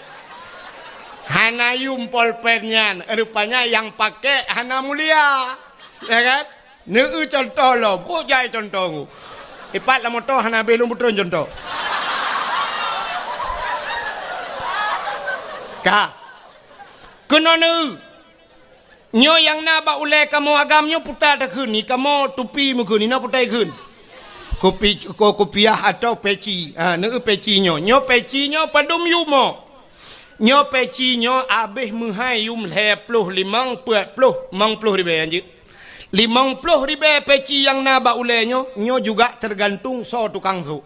Hana yum polpen nyan, rupanya nyang pakai hana mulia. Ya kan? Neu contoh lom, kok jai contoh ngu. Ipat lam moto hana habéh lôn beutreun contoh. Ka. Keunoe neu. Nyoe nyang na bak ulée kamoe agam nyoe puta takheun, ni kamoe tupi meukheun, ni na puta ikheun. Kupi-, ko-, kupiah atau peci. Ha, neu peci nyoe. Nyoe peci nyoe padum yum mo. Nyoe peci nyoe abéh meuhai yum lhée ploh limong, peuet ploh, limong ploh ribée anjeut. Limong ploh ribée peci nyang na bak ulée nyoe, nyoe juga teugantung soe tukang sôk.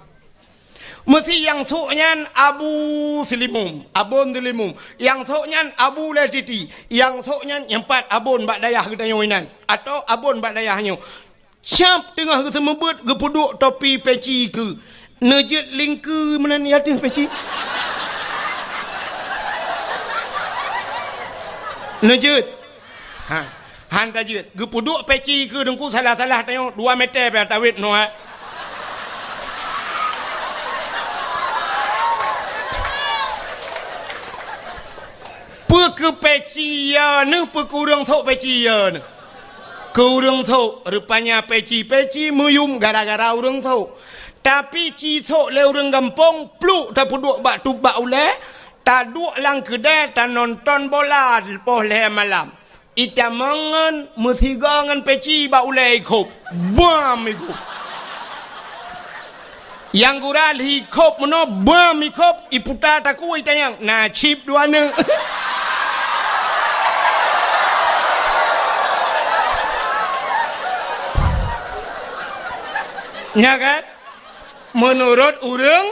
Meusi nyang sôk nyan Abu Seulimum, Abon Seulimum. Nyang sôk nyan Abu Lé Titi. Nyang sôk nyan nyempat abon bak dayah geutanyoe inan. Atau abon bak dayah nyoe. Siap teungoh geuseumeubeuet geupeuduek topi peci keu. Neujeuet lingkeu meunan di ateueh peci. Neujeuet. Ha, han tajeuet. Geupeuduek peci keu teungku salah-salah tanyoe dua meter pih tawét noe. Peu keu peci ya neuh, peu keu ureueng sôk peci ya neuh. Keu ureueng sôk, rupanya peci-peci meuyum gara-gara ureueng sôk. Tapi ci sôk lé ureueng gampông, pluk tapeuduek bak tub bak ulée, taduek lam keudée tanonton bola poh lhée malam. Itamong ngon meusigoe ngon peci bak ulée ikhôb. Bam ikhôb. Nyang gura lhi khôb meunoe, bam i khôb, iputa takue itanyong, na chip dua neuk. Nya kan? Meunurot ureuëng,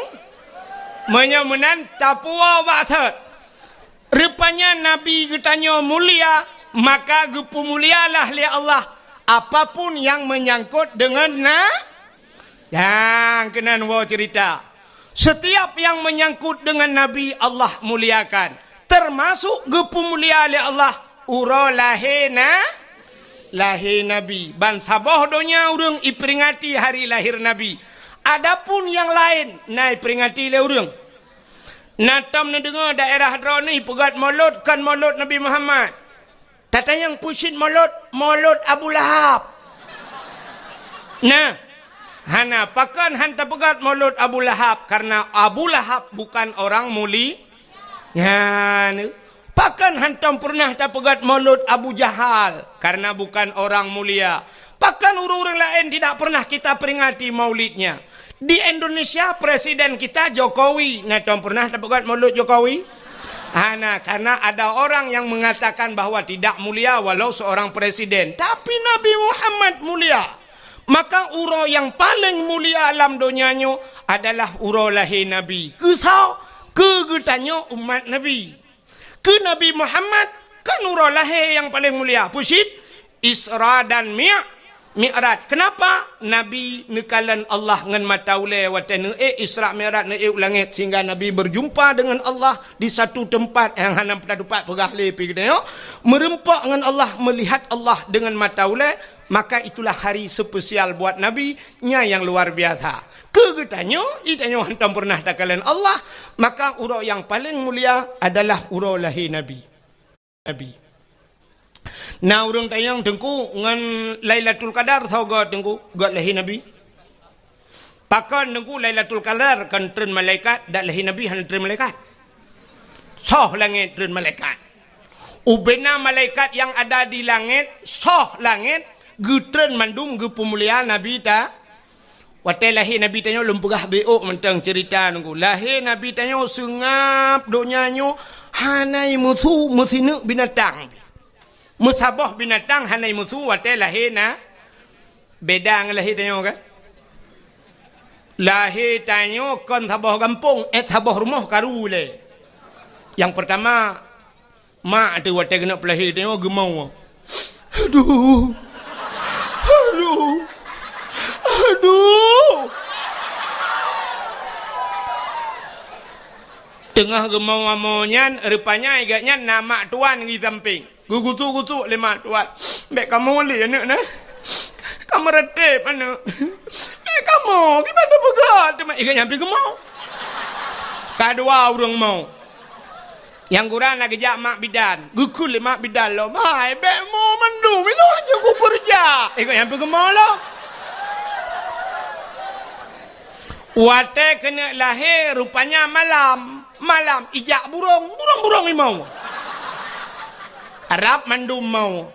meunyoe meunan tapuwoe bak thot. Rupanya Nabi geutanyoe mulia, maka geupeumulialah lé Allah apapun nyang meunyangkot deungon na-, nyang keunan woe ceurita. Setiap nyang meunyangkot deungon Nabi, Allah muliakan, teumasok geupeumulia lé Allah uroe lahé na-, lahé Nabi. Ban saboh donya ureuëng iperingati hari lahir Nabi. Adapun nyang laén na iperingati lé ureuëng. Na tom neudeungoe daerah droeneuh peugét molot kon molot Nabi Muhammad. Tatanyong peue cit molot, molot Abu Lahab. Nah, hana, pakon han tapeugét molot Abu Lahab, karena Abu Lahab bukan orang muli-, nyan. Pakon hantom peureunah tapeugét molot Abu Jahal, karena bukan orang mulia. Pakon ureuëng-ureuëng laén tidak pernah kita peringati maulidnya? Di Indonesia, presiden kita Jokowi. Na tom pernah tapeugét molot Jokowi? Hana, karena ada orang yang mengatakan bahwa tidak mulia walau seorang presiden. Tapi Nabi Muhammad mulia. Maka uroe nyang paleng mulia lam donya nyoe adalah uroe lahé Nabi. Keu soe? Keu geutanyoe umat Nabi. Keu Nabi Muhammad, kan uroe lahé nyang paleng mulia. Peue cit? Isra dan Mi-, Mi'raj. Kenapa? Nabi neukalon Allah ngon mata ulée watée neuék Isra Mi'raj, neuék u langét, sehingga Nabi berjumpa dengan Allah di satu tempat nyang hana meutupat peugah lé pih geutanyoe. Meureumpok ngon Allah, melihat Allah dengan mata ulée, maka itulah hari spesial buat Nabi, nya nyang luar biasa. Keu geutanyoe, geutanyoe hantom pernah takalon Allah, maka uroe nyang paleng mulia adalah uroe lahé Nabi. Nabi. Na ureuëng tanyong, "Teungku, ngon Lailatul Qadar soe göt, Teungku?" "Göt lahé Nabi." "Pakon, Teungku, Lailatul Qadar kon treun malaikat, dak lahé Nabi hana treun malaikat?" Soh langét treun malaikat. Ubena malaikat nyang ada di langét, soh langét, geutreun mandum geupeumulia Nabi ta-, Watée lahé Nabi tanyoe lôn peugah beuôk mantong ceurita nunggu. Lahé Nabi tanyoe seungab donya nyoe hana meusu meusineuk binatang. Meusaboh binatang hana meusu watée lahé na-, beda ngon lahé tanyoe kan? Lahé tanyoe kon saboh gampông, eh, saboh rumoh karu lé. Nyang peurtama, mak teuh watée keuneuk peulahé tanyoe geumoe. Aduh. Aduh. Aduh. Teungoh geumoe-moe nyan, rupanya gobnyan na mak tuan di sampéng. Geugusu-gusu lé mak tuan. "Bék kamoe lé aneuk na. Kamoe reuteb aneuk. Bék kamoe, kiban tapeugah teuma ikat nyang pi geumoe." Kadua ureuëng moe. Nyang gura na geujak mak bidan, geukheun lé mak bidan lom, "Hai, bék mo mandum, inoe hana kukeureuja." Ikot nyang peugeumoe lom. Watée keuneuk lahé, rupanya malam, malam ijak burông, burông-burông imoe. Rab mandum moe.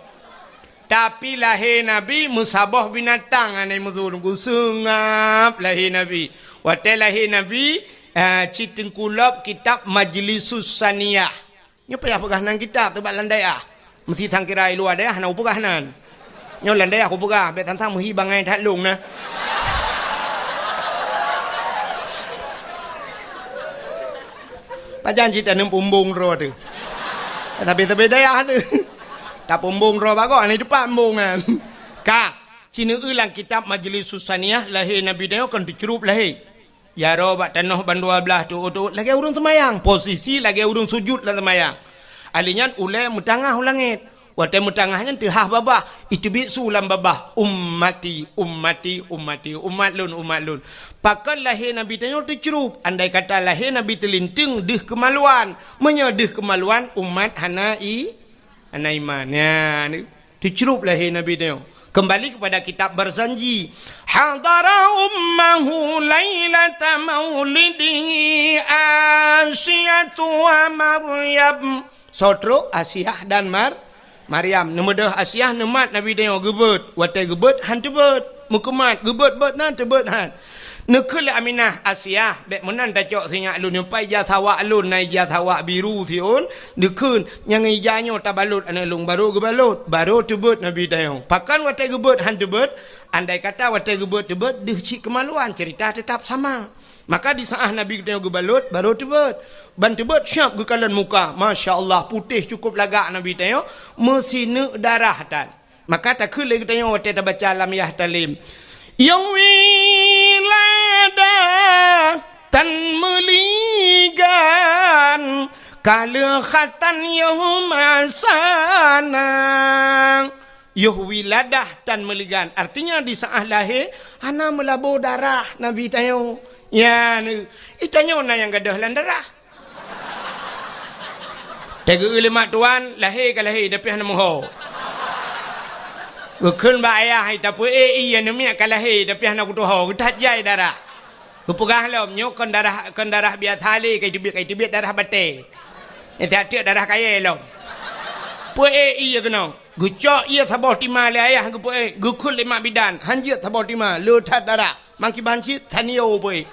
Tapi lahé Nabi meusaboh binatang hana meusu, geuseungab lahé Nabi. Watée lahé Nabi, eh, cit teungku lom kitab Majlisus Saniyah. Nyoe payah peugah nan kitab teuh bak lam dayah. Meusi sangkira i luwa dayah hana kupeugah nan. Nyoe lam dayah kupeugah, bék sang-sang meuhi bangai that lông na. Pajan cit taneum pumbong droe teuh. Tapi-tapi dayah teuh. Tapumbong droe bagoe, hana teupeu mbong nyan. Ka, sineue lam kitab Majlisus Saniyah, lahé Nabi tanyoe kon teucrueb lahé. Jaroe bak tanoh bandua blaih teuôt-teuôt lagée ureuëng seumayang. Posisi lagée ureuëng sujut lam seumayang. Ahli nyan ulée meutangah u langét. Watée meutangah nyan teuhah babah, iteubiet su lam babah, "Ummati, ummati, ummati, umat lôn, umat lôn." Pakon lahé Nabi tanyoe teucrueb? Andai kata lahé Nabi teulinteung deuh keumaluan, meunyoe deuh keumaluan umat hana i-, hana iman. Nyan, teucrueb lahé Nabi tanyoe. Kembali kepada kitab Barzanji. Hadara ummahu lailata maulidihi Asiyatu wa Maryam. Soe trok? Asiah dan Mar-, Maryam. Neumeudeuh Asiah neumat Nabi tanyoe geubeuet. Watée geubeuet, han teubeuet. Meukeumat, geubeuet-beuet nan, teubeuet han. Neukheun lé Aminah, "Asiah, bék meunan tacok sinyak lôn nyoe, pai ija sawak lôn, na ija sawak biru siôn, neukheun, nyang ija nyoe tabalot aneuëk lôn." Barô geubalot, barô teubeuet Nabi tanyoe. Pakon watée geubeuet han teubeuet? Andai kata watée geubeuet teubeuet, deuh cit keumaluan, ceurita teutap sama. Maka di saát Nabi geutanyoe geubalot, barô teubeuet. Ban teubeuet siab geukalon muka. Masya Allah, putéh cukup lagak Nabi tanyoe, meusineuk darah tan. Maka takheun lé geutanyoe watée tabaca lam yah talim. Yoh wiladah tan meuligan, ka lheueh khatan yoh masana. Yoh wiladah tan meuligan, artinya di saát lahé hana meulabo darah Nabi tanyoe. Ya, ni, i tanyoe na nyang gadôh lam darah. Tageu lé mak tuan, lahé ka lahé, tapi hana meuho. Geukheun bak ayah, "Hai, tapeuék ié, aneuk miet ka lahé, tapi hana kutuho, geuthat jai darah." Geupeugah lom, "Nyoe kon darah, kon darah biasa lé, kai teubiet, kai teubiet darah batée. Nyan siat teuk darah kayée lom." Peuék ié keunoe. Geucok ié saboh tima lé ayah geupeuék, geukheun lé mak bidan, han jeuet saboh tima, le that darah. Mangkiban cit, tanio peuék.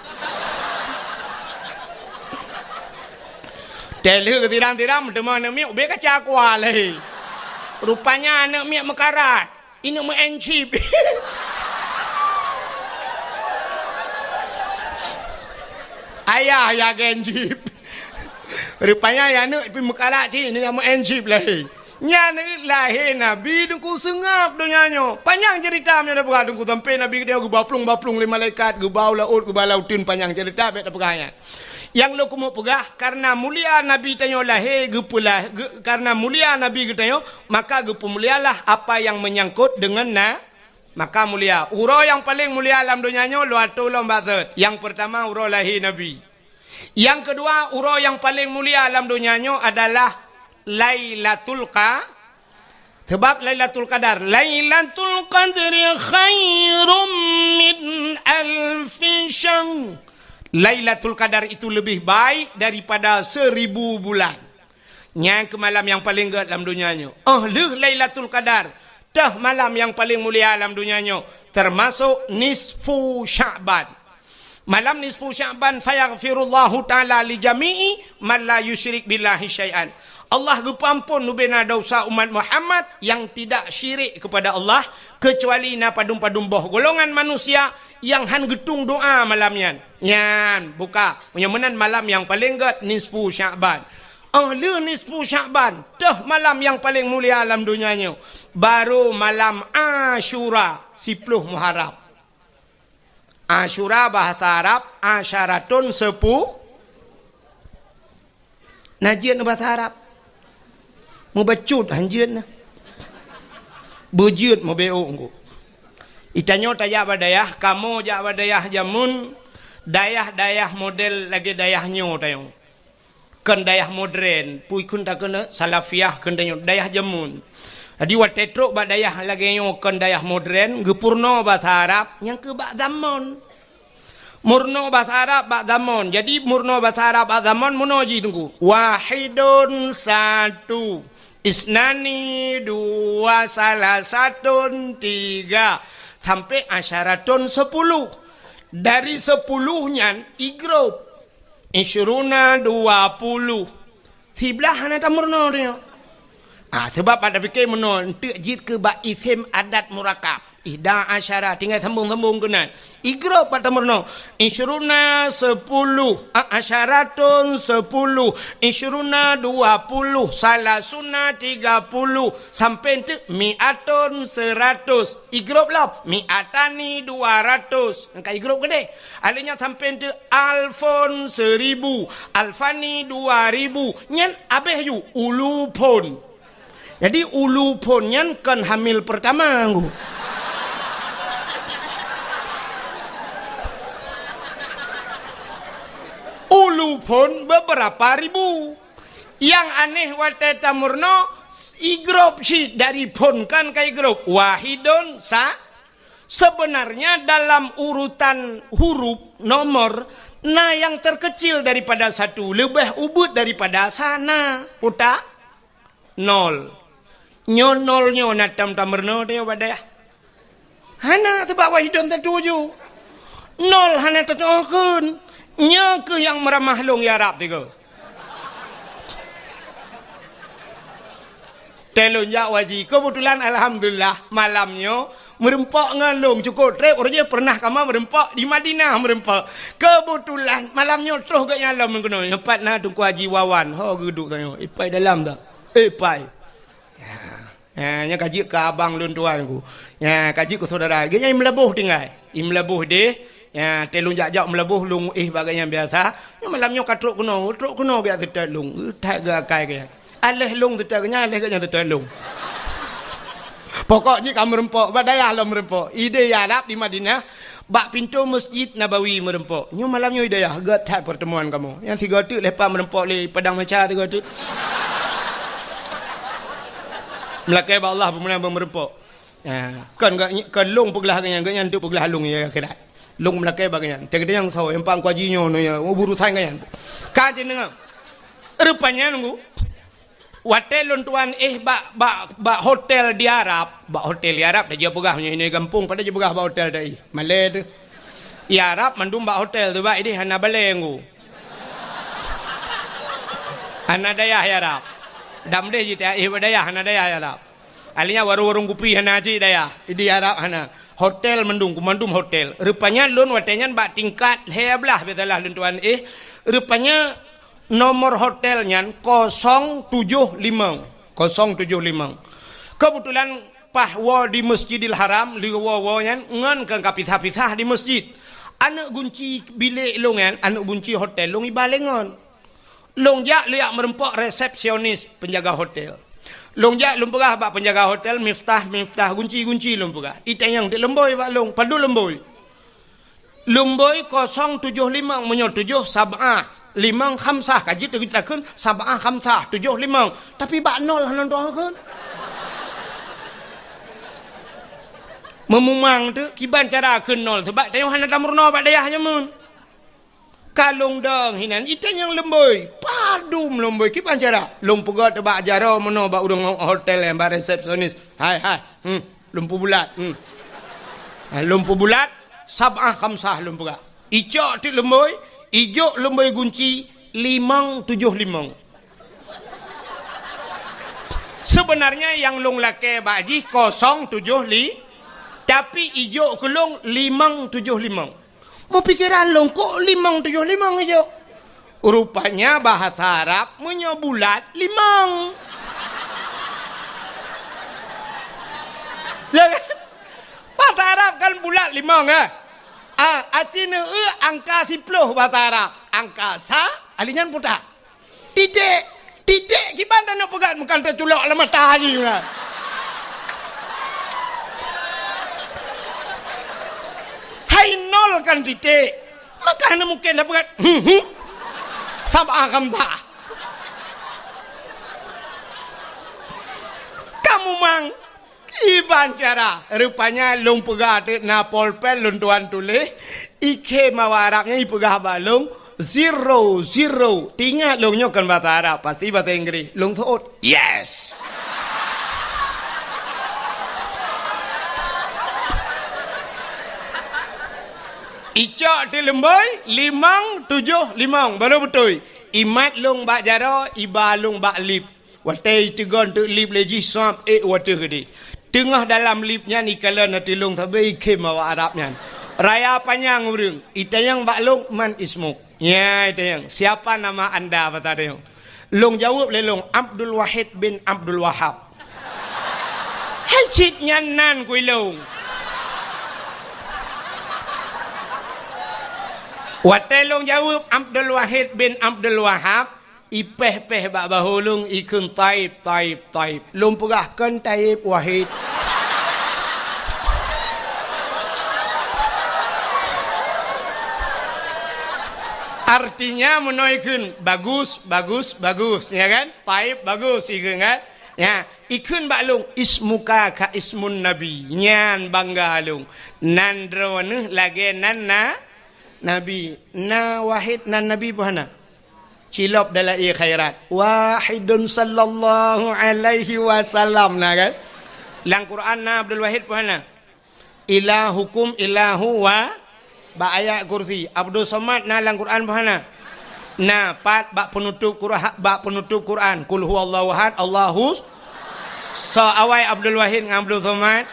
Tée lheueh geusiram-siram, teuma aneuk miet ubé kaca aqua lé. Rupanya aneuk miet meukarat. Ineuk meu-en chip. Ayah ya gen chip. Rupanya ya aneuk pih meukarat cit, ineuk meu-en chip lé. Nyan lahé Nabi Teungku seungab donya nyoe. Panyang ceurita meunyoe tapeugah Teungku, sampoe Nabi geutanyoe geuba plueng-ba plueng lé malaikat, geuba u laôt, geuba lauteun, panyang ceurita bék tapeugah nyan. Nyang lôn keumeung peugah, kareuna mulia Nabi tanyoe lahé geupeulah-, geu-, kareuna mulia Nabi geutanyoe, maka geupeumulialah apa nyang meunyangkot deungon na-, maka mulia. Uroe nyang paleng mulia lam donya nyoe lôn atô lom bak thot. Nyang peurtama uroe lahé Nabi. Nyang keudua, uroe nyang paleng mulia lam donya nyoe adalah Lailatul Qa-, sebab Lailatul Qadar, "Lailatul Qadri khairum min alfi syahr." Lailatul Qadar itu lebih baik daripada seribu bulan. Nyan keuh malam nyang paleng gét lam donya nyoe. Óh lheueh Lailatul Qadar, teuh malam nyang paleng mulia lam donya nyoe, teumasok nisfu Sya'ban. Malam nisfu Sya'ban, "Fayaghfirullahu ta'ala li jami'i man la yusyrik billahi syai'an." Allah geupeuamphon ubena desya umat Muhammad nyang tidak syirik kepada Allah, keucuali na padum-padum boh golongan manusia nyang han geutung doa malam nyan. Nyan, buka. Meunyoe meunan malam nyang paleng gét nisfu Sya'ban. Óh lheueh nisfu Sya'ban, teuh malam nyang paleng mulia lam donya nyoe, barô malam Asyura, siploh Muharram. Asyura bahasa Arab, asyaratun sepu-, na jeuet bahasa Arab. Mubacut han jeuet na. Beujeuet meubeuk engko. Itanyoe tajak bak dayah, kamoe jak bak dayah jameun, dayah-dayah model lagée dayah nyoe tanyoe. Kon dayah modern, pui kheun takheun salafiyah kheun tanyoe, dayah jameun. Jadi watée trok bak dayah lagée nyoe kon dayah modern, geupeurunoe basa Arab, nyang keu bak zamon. Meurunoe basa Arab bak zamon. Jadi meurunoe basa Arab bak zamon meunoe jih Teungku. Wahidun satu, isnani dua, salasatun tiga, sampai asyaratun sepuluh. Dari sepuluh nyan i grup. Isyruna dua puluh. Siblaih hana tameurunoe tanyoe. Ah, sebab bak tapike meunoe, enteuk jeuet keu bak isem adat murakab. Ihda asyara, tinggai sambung-sambung keunan. I grup bak tameurunoe. Isyruna sepuluh, ah, asyaratun sepuluh, isyruna dua puluh, salasuna tiga puluh, sampai enteuk mi'atun seratus. I grup lom, mi'atani dua ratus. Nyang ka i grup keudeh. Alheuh nyan sampai enteuk alfun seribu, alfani dua ribu. Nyan abeh ju ulufun. Jadi ulufun nyan kon hamil pertama ngku. Ulufun beberapa ribu. Nyang aneh watée tameurunoe, i grup cit dari phon kan ka i grup. Wahidun sa-, sebenarnya dalam urutan huruf, nomor, na nyang terkecil daripada satu, leubeh ubit daripada sana. Utak? Nol. Nyoe nol nyoe na tam tameurunoe teuh bak dayah. Hana, sabab Wahidon tatuju. Nol hana tatuju kheun. Nyoe keuh nyang meuramah lôn ya Rab tiga. Teuh lôn jak haji. Keubeutulan, alhamdulillah, malam nyoe meureumpok ngon lôn. Cukôp trép, ureueng jih pernah kamoe meureumpok di Madinah meureumpok. Keubeutulan, malam nyoe troh geuh nyang lom meukeunong. Nyoe pat na Teungku Haji Wawan. Ho geuduek tanyoe. Ipai dalam dah. Ipai. Ya, nyan ka jeuet keu abang lôn tuan ku. Ya, ka jeuet keu syedara. Geuhnyan i Meulaboh tinggai. I Meulaboh deh. Ya, teuh lôn jak-jak Meulaboh, lôn éh bak geuhnyan biasa. Nyoe malam nyoe ka trok keunoe, trok keunoe geujak seutôt lôn. That geuakai geuhnyan. Aléh lôn seutôt geuhnyan, aléh geuhnyan seutôt lôn. Pokok jih ka meureumpok, bak dayah lom meureumpok. Idéh ya Rab di Madinah, bak pintoe Masjid Nabawi meureumpok. Nyoe malam nyoe idéh ya, gét that pertemuan kamoe. Nyang sigoe teuk leupah meureumpok lé padang macha sigoe teuk. Meulakée bak Allah peue meunan meureumpok. Ya, kon geuh, kon lôn peuglah geuhnyan, geuhnyan teuk peuglah lôn ya akhirat. Lôn meulakée bak geuhnyan. Teukeudeh nyang soe, nyang pang kuaji nyoe, nyoe ya, urusan geuhnyan. Ka jideungoe. Rupanya nunggu. Watée lôn tuan éh bak, bak, bak hotel di Arab, bak hotel di Arab, dak jeuet peugah meunyoe inoe gampông, padahai jeuet peugah bak hotel dak éh. Malée teuh. Di Arab mandum bak hotel teuh, bak idéh hana balée ngu. Hana dayah di Arab. Dam deh jih éh bak dayah, hana dayah di Arab. Akhirnya warong-warong kupi hana cit dayah. Di Arab hana. Hotel mandum, mandum hotel. Rupanya lôn watée nyan bak tingkat lhée blaih biasalah lôn tuan éh. Rupanya nomor hotel nyan kosong tujoh limong. Kosong tujoh limong. Keubeutulan paih woe di Masjidil Haram, lheueh woe-woe nyan ngon ka, ka pisah-pisah di masjid. Aneuk gunci bilék lôn nyan, aneuk gunci hotel lôn iba lé ngon. Lôn jak, lôn jak meureumpok resepsionis penjaga hotel. Lôn jak lôn peugah bak penjaga hotel, "Miftah, Miftah, gunci, gunci," lôn peugah. Itanyong teuk leumbôi bak lôn, padub leumbôi. Leumbôi kosong tujoh limong, meunyoe tujoh sab'ah, limong khamsah, ka jeuet takheun sab'ah khamsah, tujoh limong. Tapi bak nol hana takheun. Meumumang teuk, kiban cara kheun nol, sabab tanyoe hana tameurunoe bak dayah nyan meunan. Ka lôn dong hinan, itanyong leumbôi. Padub leumbôi, kiban cara? Lôn peugah teuk bak jaroe meunoe bak ureueng hotel nyan, bak resepsionis. "Hai, hai, hmm, lôn peubulat, hmm. Ha, lôn peubulat, sab'ah khamsah lôn peugah." Icok teuk leumbôi, ijok leumbôi gunci, limong tujoh limong. Seubeunarnya nyang lôn lakée bak jih kosong tujoh li, tapi ijok keu lôn limong tujoh limong. Meupikeran lôn, kok limong tujoh limong ijok? Rupanya bahasa Arab meunyoe bulat, limong. Ya kan? Bahasa Arab kan bulat, limong, eh? Ah, aci neueu angka siploh bahasa Arab. Angka sa, ali nyan puta. Titék, titék kiban taneuk peugah, meukan taculok lam mata jih meunan. Hai nol kan titék. Maka hana mungken tapeugah, hmm, hmm. Sab'ah khamsah. Kamu mang Kiban cara, rupanya lôn peugah teuk na polpen lôn tuan tuléh, ikhém awak Arab nyan ipeugah bak lôn, zero, zero. Teuingat lôn nyoe kon basa Arab, pasti basa Inggréh. Lôn seuôt, "Yes!" Icok teuk leumbôi, limong tujoh limong, baru beutôi. Imat lôn bak jaroe, iba lôn bak lip. Watée iteugon teuk lip lé jih, sab ék u ateueh keudeh. Teungoh dalam lip nyan ikalon ateueh lôn sabe ikhém awak Arab nyan. Raya panyang ureuëng, itanyong bak lôn, "Man ismuk?" Nyan itanyong, "Siapa nama anda?" basa tanyong. Lôn jaweueb lé lôn, "Abdul Wahid bin Abdul Wahab." Hai cit nyan nan kui lôn. Watée lôn jaweueb, "Abdul Wahid bin Abdul Wahab," ipéh-péh bak bahô lôn, ikheun, "Taib, Taib, Taib." Lôn peugah, "Kon Taib, Wahid." Artinya meunoe ikheun, "Bagus, bagus, bagus," ya kan? "Taib, bagus," ikheun kan? Ya, ikheun bak lôn, "Ismuka ka ismun Nabi." Nyan bangga lôn. Nan droeneuh lagée nan na Nabi. Na Wahid nan Nabi peue hana? Cilop dalam ie khairat. Wahidun sallallahu alaihi wasallam, na kan? Lam Quran na Abdul Wahid peue hana? Ilahukum ilahu wa, bak ayat kursi. Abdus Somad na lam Quran bah na? Na, pat bak penutup Quran, bak penutup Quran. Qul huwallahu ahad, Allahus. Soe awai Abdul Wahid ngon Abdul Somad?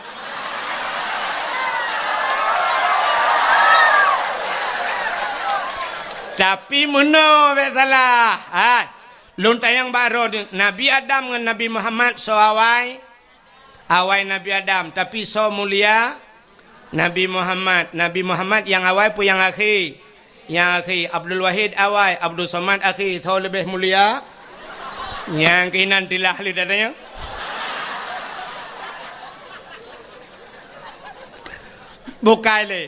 Tapi meunoe bék salah. Hai. Lôn tanyong bak droeneuh, Nabi Adam ngon Nabi Muhammad soe awai? Awai Nabi Adam, tapi soe mulia? Nabi Muhammad. Nabi Muhammad nyang awai peue nyang akhé? Nyang akhé. Abdul Wahid awai, Abdul Somad akhé. Soe leubeh mulia? Nyang keunan tilah lé tanyong. Bukai lé.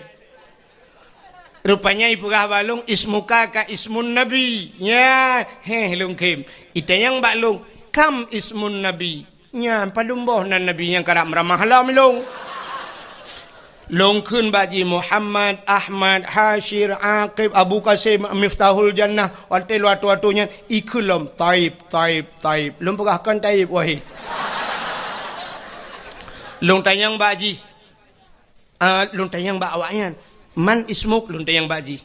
Rupanya ipeugah bak lôn, "Ismuka ka ismun nabi." Nyan, heh, lôn khem. Itanyong bak lôn, "Kam ismun nabi?" Nyan, padum boh nan nabi nyang karab meuramah lom lôn. Lôn kheun bak jih, Muhammad, Ahmad, Hasyir, Aqib, Abu Qasim, Miftahul Jannah. Watèe lôn atoe-atoe nyan, ikheun lom, "Taib, taib, taib." Lôn peugah, "Kon taib, wahid." Lôn tanyong bak jih, Ah, lôn tanyong bak awaknyan, "Man ismuk?" Lôn tanyong bak jih.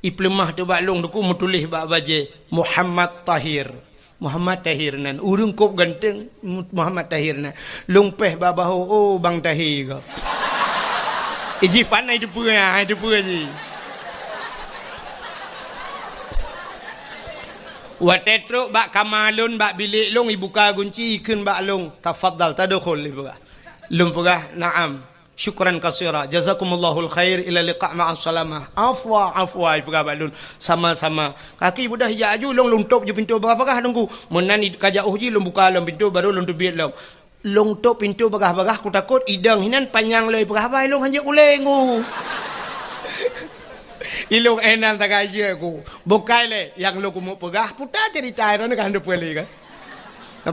Ipeuleumah teuk bak lôn, teungku meutuléh bak bajèe, "Muhammad Tahir." Muhammad Tahir nan. Ureueng kôb ganteng, Mu-, Muhammad Tahir nan. Lôn péh bak bahô, "Oh, Bang Tahir ka." Eh, jih pat na iteupeue, na iteupeue jih. Watèe trôk bak kama lôn, bak bilék lôn, ibuka gunci, ikheun bak lôn, "Tafadhal, tadkhul," ipeugah. Lôn peugah, "Na'am." "Syukran katsira. Jazakumullahul khair. Ila liqa ma'as salamah." "Afwa, afwa," ipeugah bak lôn. "Sama-sama." Kaki beudah ijak aju, lôn, lôn tôp ju pintoe bagah-bagah, teungku. Meunan i-, ka jiôh jih, lôn buka lom pintoe, barô lôn teubiet lom. Lôn tôp pintoe bagah-bagah, kutakot idong hinan panyang lom ipeugah, "Bai, lôn hanjeuet ulèe, ngu." Ilôn éh nan sagai jeuet, ku. Bukai lé, nyang lôn keumeung peugah, puta ceurita droeneuh ka hana peue lé, kan?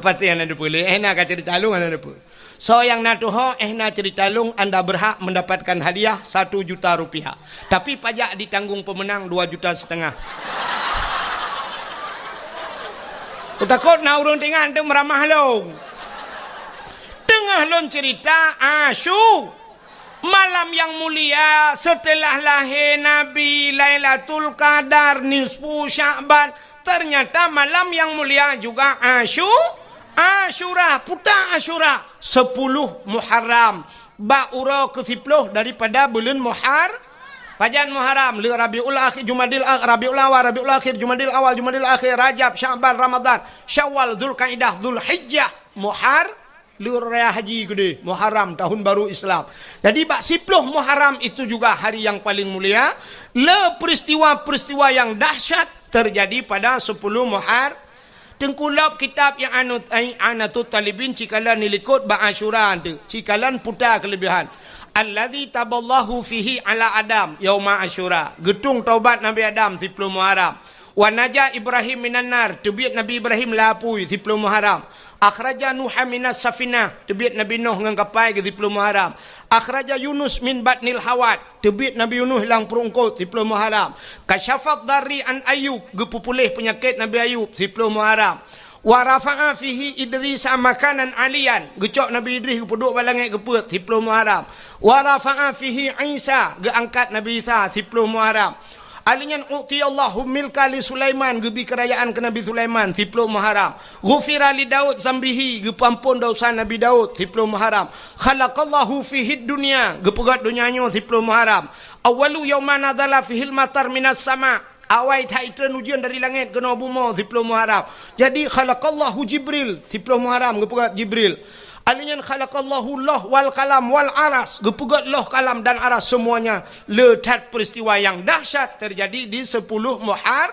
Pasti hana peue lé, éh na ka ceurita lôn, hana peue. Soe nyang na tuho, éh na ceurita lôn, anda berhak mendapatkan hadiah satu juta rupiah. Tapi pajak ditanggung pemenang dua juta setengah. Kutakot na ureueng teuingat teuh meuramah lôn. Teungoh lôn ceurita, Asyu-, malam nyang mulia setelah lahé Nabi, Lailatul Qadar, nisfu Sya'ban, ternyata malam nyang mulia juga Asyu-, Asyura, puta Asyura, sepuluh Muharram, bak uroe keusiploh daripada buleuen Muhar-, pajan Muharram, le Rabiul Akhir, Jumadil A-, Rabiul Awal, Rabiul Akhir, Jumadil Awal, Jumadil Akhir, Rajab, Sya'ban, Ramadan, Syawal, Zulkaidah, Zulhijjah, Muhar-, le raya haji keudeh, Muharram, tahun baru Islam. Jadi, bak siploh Muharram itu juga hari yang paling mulia. Le peristiwa-peristiwa yang dahsyat terjadi pada sepuluh Muhar-, Teungku, lôb kitab I'anut-, I'anatut Talibin cikalon nilikot bak Asyura tu, cikalon puta keulebihan. Allazi taballahu fihi ala Adam yauma Asyura. Geutung taubat Nabi Adam siploh Muharram. Wa naja Ibrahim minan nar, teubiet Nabi Ibrahim lam apui siploh Muharram. Akhraja Nuha minas safinah, teubiet Nabi Nuh ngon kapai geuh siploh Muharram. Akhraja Yunus min batnil hawat, teubiet Nabi Yunus lam pruet eungkôt siploh Muharram. Kasyafad darri an Ayub, geupeupuléh peunyakét Nabi Ayub siploh Muharram. Wa rafa'a fihi Idrisa makanan aliyan, geucok Nabi Idris geupeuduek bak langét geupeuet siploh Muharram. Wa rafa'a fihi Isa, geuangkat Nabi Isa siploh Muharram. Alheuh nyan u'tiyallahu milka li Sulaiman, geubri keurajaan keu Nabi Sulaiman siploh Muharram. Ghufira li Daud zambihi, geupeuamphon desya Nabi Daud siploh Muharram. Khalaqallahu fihid dunya, geupeugöt donya nyoe siploh Muharram. Awwalu yauma nazala fihil matar minas sama, awai that itreun ujeuen dari langét keunoe bumoe siploh Muharram. Jadi, khalaqallahu Jibril siploh Muharram, geupeugöt Jibril. Alheuh nyan khalaqallahu loh wal kalam wal aras, geupeugöt loh, kalam dan aras semuanya. Le that peristiwa yang dahsyat terjadi di sepuluh Muhar-,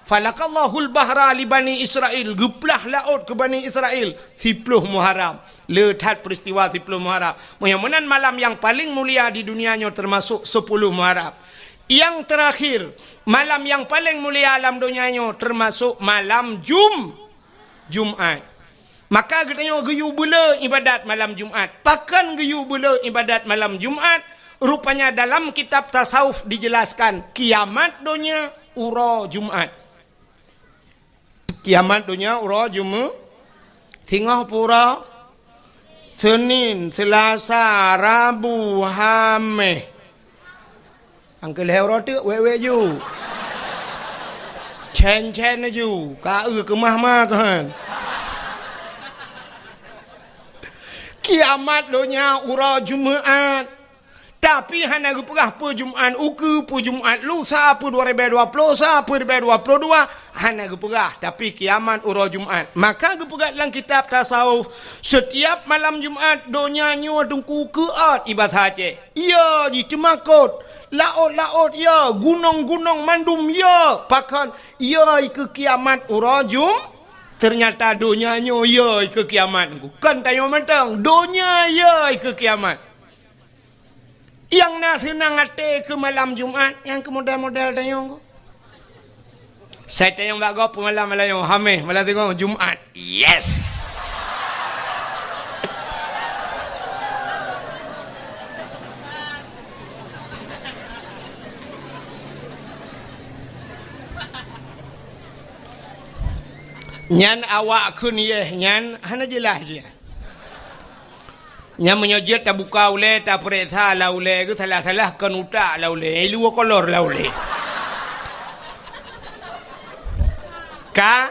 Falakallahul bahra li Bani Israil, geuplah laôt keu Bani Israil siploh Muharram. Le that peristiwa siploh Muharram. Meunyoe meunan malam nyang paleng mulia di dunia nyoe teumasok siploh Muharram. Nyang teurakhir, malam nyang paleng mulia lam donya nyoe teumasok malam Jum-, Jumat. Maka geutanyoe geuyue beuleu ibadat malam Jumat. Pakon geuyue beuleu ibadat malam Jumat? Rupanya dalam kitab tasawuf dijelaskan, kiamat donya uroe Jumat. Kiamat donya uroe Jumu-, singoh pue uroe? Senin, Selasa, Rabu, Hameh. Angkeu lhèe uroe teuk wèk-wèk ju. Cen-cen ju. Ka eu keumah ma keuhan. Kiamat donya uroe Jumat. Tapi hana geupeugah peue Jumat ukeue, peue Jumat lusa, peue dua ribèe dua ploh sa, peue ribèe dua ploh dua, hana geupeugah. Tapi kiamat uroe Jumat. Maka geupeugah lam kitab tasawuf, setiap malam Jumat donya nyoe teungku keuôt, i basa Aceh. Yo, jiteumakot. Laôt-laôt yo, gunong-gunong mandum yo. Pakon? Yo, i keu kiamat uroe Jum-, ternyata donya nyoe yo i keu kiamat. Kon tanyoe mantong, donya yo i keu kiamat. Nyang na seunang até keu malam Jumat, nyang keu model-model tanyoe. Sai tanyong bak gob peumalam malam nyoe, Hameh, malam singoh, Jumat. Yes! Nyan awak kheun yeh nyan hana jeulaih jih. Nyan meunyoe jeuet tabuka ulèe, tapeuriksa lam ulèe geuh, salah-salah kon utak lam ulèe, i luwa kolor lam ulèe. Ka,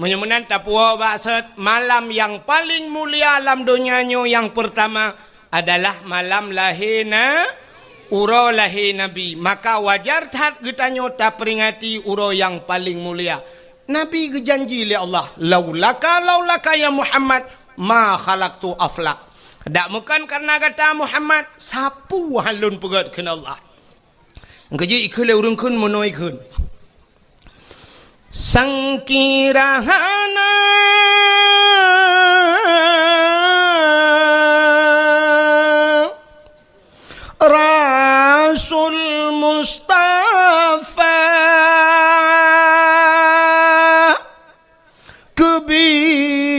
meunyoe meunan tapuwoe bak sot, malam nyang paleng mulia lam donya nyoe nyang peurtama adalah malam lahé na-, uroe lahé Nabi. Maka wajar that geutanyoe taperingati uroe nyang paleng mulia. Nabi geujanji lé Allah, "Laulaka, laulaka ya Muhammad, ma khalaqtu aflak." Dak meukon kareuna gata Muhammad, sapeue han lôn peugöt kheun Allah. Keujeuet ikheun lé ureueng kheun meunoe ikheun. Sangkira hana Rasul Mustafa keubiet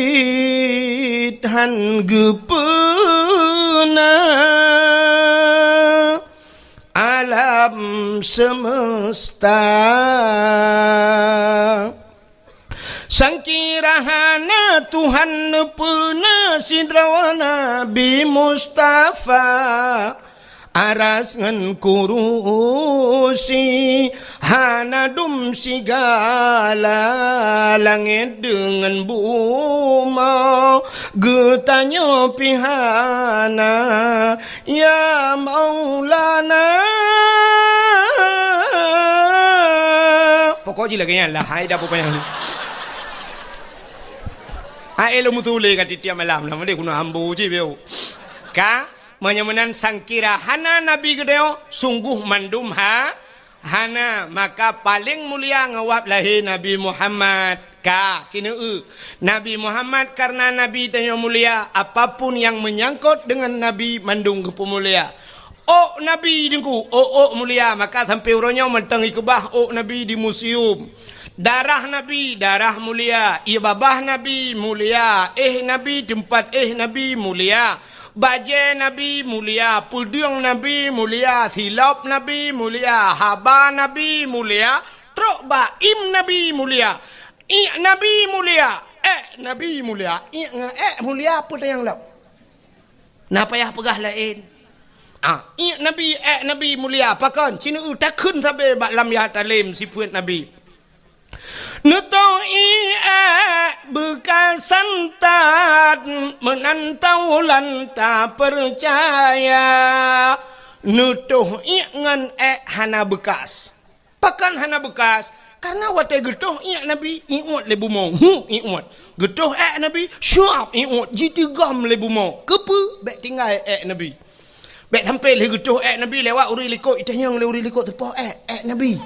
han geupeuna alam seumeusta. Sangkira hana Tuhan neupeuna sidroe Nabi Mustafa, aras ngon kurusi hana dum sigala, langét deungon bumoe geutanyoe pih hana. Ya Maulana. Pokok jih lagèe nyan lah, hai dah peupanjang. Hai lôn meusulé ka tiep-tiep malam lah, meudeh keunoe ambo cit beu. Ka, meunyoe meunan sangkira hana Nabi geutanyoe, sungguh mandum ha, hana, maka paleng mulia ngon wab lahé Nabi Muhammad. Ka, sineuk eu. Nabi Muhammad kareuna Nabi tanyoe mulia, apapun nyang meunyangkot deungon Nabi mandum geupeumulia. Ôk Nabi teungku, ôk-ôk mulia, maka sampoe uroe nyoe mantong ikeubah ôk Nabi di museum. Darah Nabi, darah mulia, ié babah Nabi mulia, éh Nabi, teumpat éh Nabi mulia. Bajèe Nabi mulia, peudeueng Nabi mulia, silop Nabi mulia, haba Nabi mulia, trok bak im Nabi mulia, iék Nabi mulia, èk Nabi mulia. Iék ngon èk mulia peue tanyong lom? Na payah peugah laén. Ah, iék Nabi, èk Nabi mulia, pakon? Sineuk eu takheun sabé bak lam ya talem sifeuet Nabi. Neutoh iék beukasan that, meunan taulan tapeucaya. Neutoh iék ngon èk hana beukas. Pakon hana beukas? Kareuna watèe geutoh iék Nabi, iuet lé bumoe. Hu, iuet. Geutoh èk Nabi, syuab iuet, jiteugom lé bumoe. Keupeue? Bèk tinggai èk Nabi. Bèk sampoe lheueh geutoh èk Nabi lewat ureueng likot, itanyong lé ureueng likot teupoh èk, èk Nabi.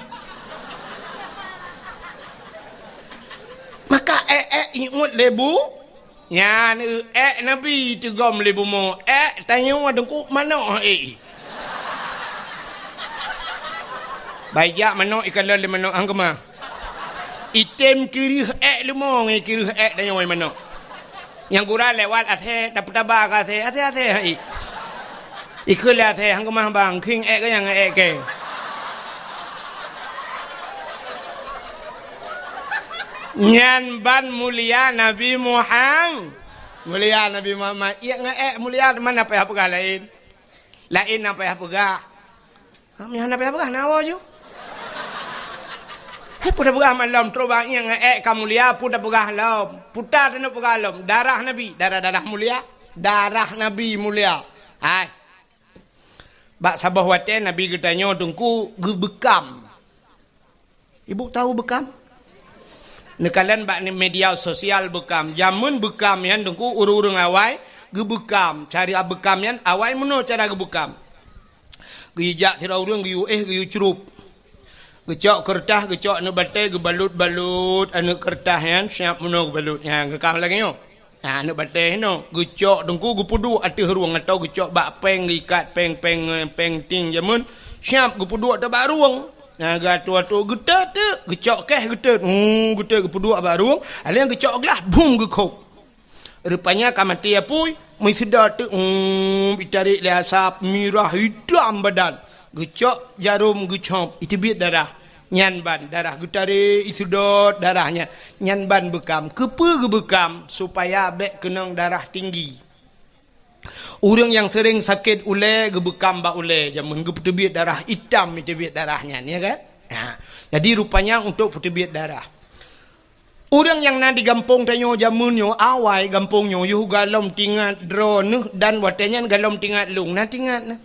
Maka èk-èk iuet lé bu-, nyan eu èk Nabi teugom lé bumoe, èk tanyoe teungku manok, eh. Baijak manok ikalon lé manok hang keumah. Item kireuh èk leumo ngon kireuh èk tanyoe manok. Nyang gura lewat asèe, tapeutaba keu asèe, asèe-asèe hai. Ikheun lé asèe, hang keumah bang, khieng èk keu nyang èk kèe. Nyan ban mulia Nabi Muham-, Mulia Nabi Muhammad, iék ngon ék mulia, teuma na payah peugah laén. Laén na payah peugah. Ha, meuhan na payah peugah, na woe ju. Hai, peue tapeugah malom, trok bak iék ngon ék ka mulia, peue tapeugah lom. Peue taneuk peugah lom, darah Nabi, darah-darah mulia, darah Nabi mulia. Hai. Bak saboh watée Nabi geutanyoe Teungku geubeukam. Ibu tahu beukam? Neukalon bak ni media sosial beukam. Jameun beukam nyan Teungku ureuëng-ureuëng awai geubeukam. Cara beukam nyan awai meunoe cara geubeukam. Geujak sidroe ureuëng geuyue éh geuyue crup. Geucok keureutah, geucok aneuëk batée, geubalot-balot aneuëk keureutah nyan siab meunoe geubalot. Nyan geukam lagée nyoe. Na aneuëk batée hinoe, geucok Teungku geupeuduek ateueh rueng atau geucok bak péng, geuikat péng, péng, péng ting jameun, siab geupeuduek teuk bak rueng. Na geuatoe-atoe geutot teuk, geucok keh geutot, hmm, geutot geupeuduek bak rueng, alèh geucok glah, bum geukhôb. Rupanya ka maté apui, meusidot teuk, hmm, itarek lé asap, mirah, itam badan. Geucok jarom geucop, iteubiet darah. Nyan ban darah geutarek, iseudot darah nyan. Nyan ban beukam. Keupeue geubeukam? Supaya bék keunong darah tinggi. Ureuëng nyang seuréng sakét ulée geubeukam bak ulée, jameun geupeuteubiet darah itam, iteubiet darah nyan, ya kan? Ha. Jadi rupanya untuk peuteubiet darah. Ureuëng nyang na di gampông tanyoe jameun nyoe, awai gampông nyoe, yoh galom tingat droeneuh dan watée nyan galom tingat lôn, na tingat na.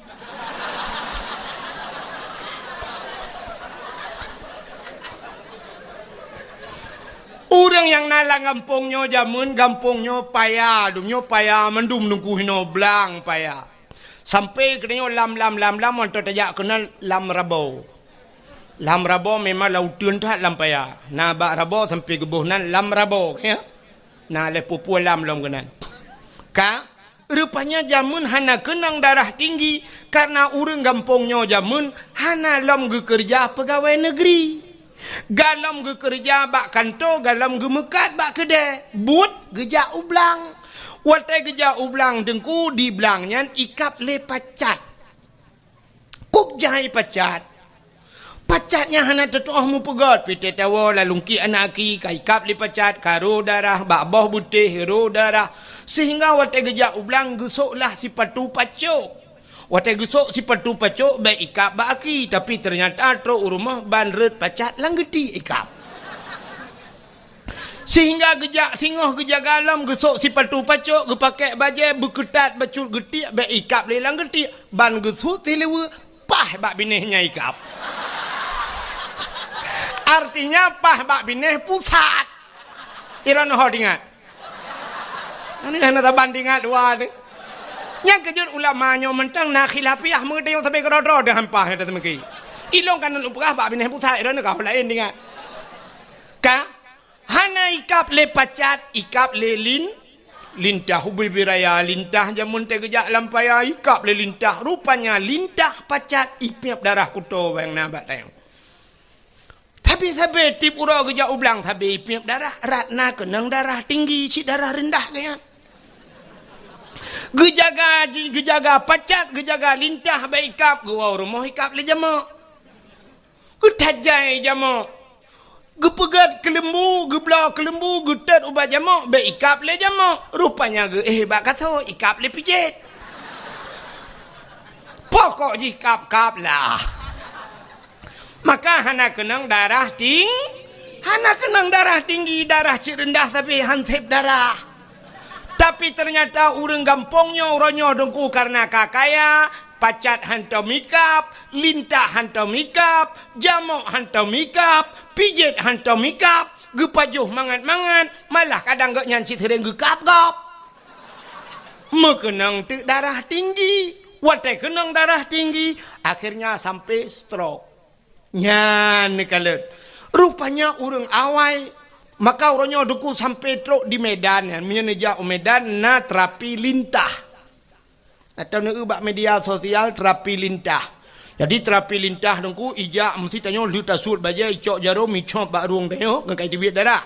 Ureuëng nyang na lam gampông nyoe jameun, gampông nyoe paya, dum nyoe paya, mandum Teungku hinoe blang paya. Sampai geutanyoe lam, lam, lam, lam, mantong tajak keunan lam Rabo. Lam Rabo memang lam uteuen that lam paya. Na bak Rabo sampai geuboh nan lam Rabo, ya. Na lhée peue-peue lam lom keunan. Ka, rupanya jameun hana keunong darah tinggi, karena ureuëng gampông nyoe jameun hana lom geukeureuja peugawée neugri. Galom geukeureuja bak kantô, galom geumeukat bak keudée, buet geujak u blang. Watée geujak u blang Teungku, di blang nyan ikab lé pacat. Kub jai pacat. Pacat nyan hana teutuoh meupeugét, pih teuh tawoe lalungki anak aki, ka ikab lé pacat, ka rô darah, bak boh beutéh rô darah, sehingga watée geujak u blang geusoklah sipatu pacok. Watée geusok sipatu pacok bék ikab bak aki, tapi teunyata trok u rumoh ban rhot pacat lam geutiek ikab. Sehingga geujak singoh geujaga lom geusok sipatu pacok, geupakée bajée, beukeutat bacut geutiek bék ikab lé lam geutiek, ban geusut sileue paih bak binéh nyang ikab. Artinya paih bak binéh pusat. Iron ho tingat. Ini hana saban tingat dua tu. Nyang keujeuet ulama nyoe mantong na khilafiah meuteuyong sabe keudroe-droe deuh hampah nyang teumeuki. Ilong kan lôn peugah bak binéh pusat, droeneuh ka laén tingat. Ka hana ikab lé pacat, ikab lé lin, lintah ubé biraya, lintah jameun teugeujak lam paya, ikab lé lintah. Rupanya lintah pacat ipiep darah kuto bang na bak tayong. Tapi sabe tiep uroe geujak u blang sabe ipiep darah, rot na keunong darah tinggi, cit darah reundah geuh nyan. Geujaga, geujaga pacat, geujaga lintah bék ikab, geuwoe u rumoh ikab lé jamok. Geutajai jamok. Geupeugét keuleumbu, geubloe keuleumbu, geutot ubat jamok, bék ikab lé jamok. Rupanya geuéh bak kaso, ikab lé pijet. Pokok jih kab-kab lah. Maka hana keunong darah ting-, hana keunong darah tinggi, darah cit reundah sabe han sép darah. Tapi teunyata ureuëng gampông nyoe uroe nyoe Teungku kareuna ka kaya, pacat hantom ikab, lintah hantom ikab, jamok hantom ikab, pijet hantom ikab, geupajoh mangat-mangat, malah kadang gobnyan cit seuréng geukab gob. Meukeunong teuk darah tinggi. Watée keunong darah tinggi, akhirnya sampai stroke. Nyan neukalon. Rupanya ureuëng awai, maka uroe nyoe Teungku sampai trok di Medan nyan. Meunyoe neujak u Medan na terapi lintah. Atau neueu bak media sosial terapi lintah. Jadi terapi lintah Teungku ijak meusi tanyoe lheueh tasuet bajée icok jarom icop bak rueng tanyoe ngon kai teubiet darah.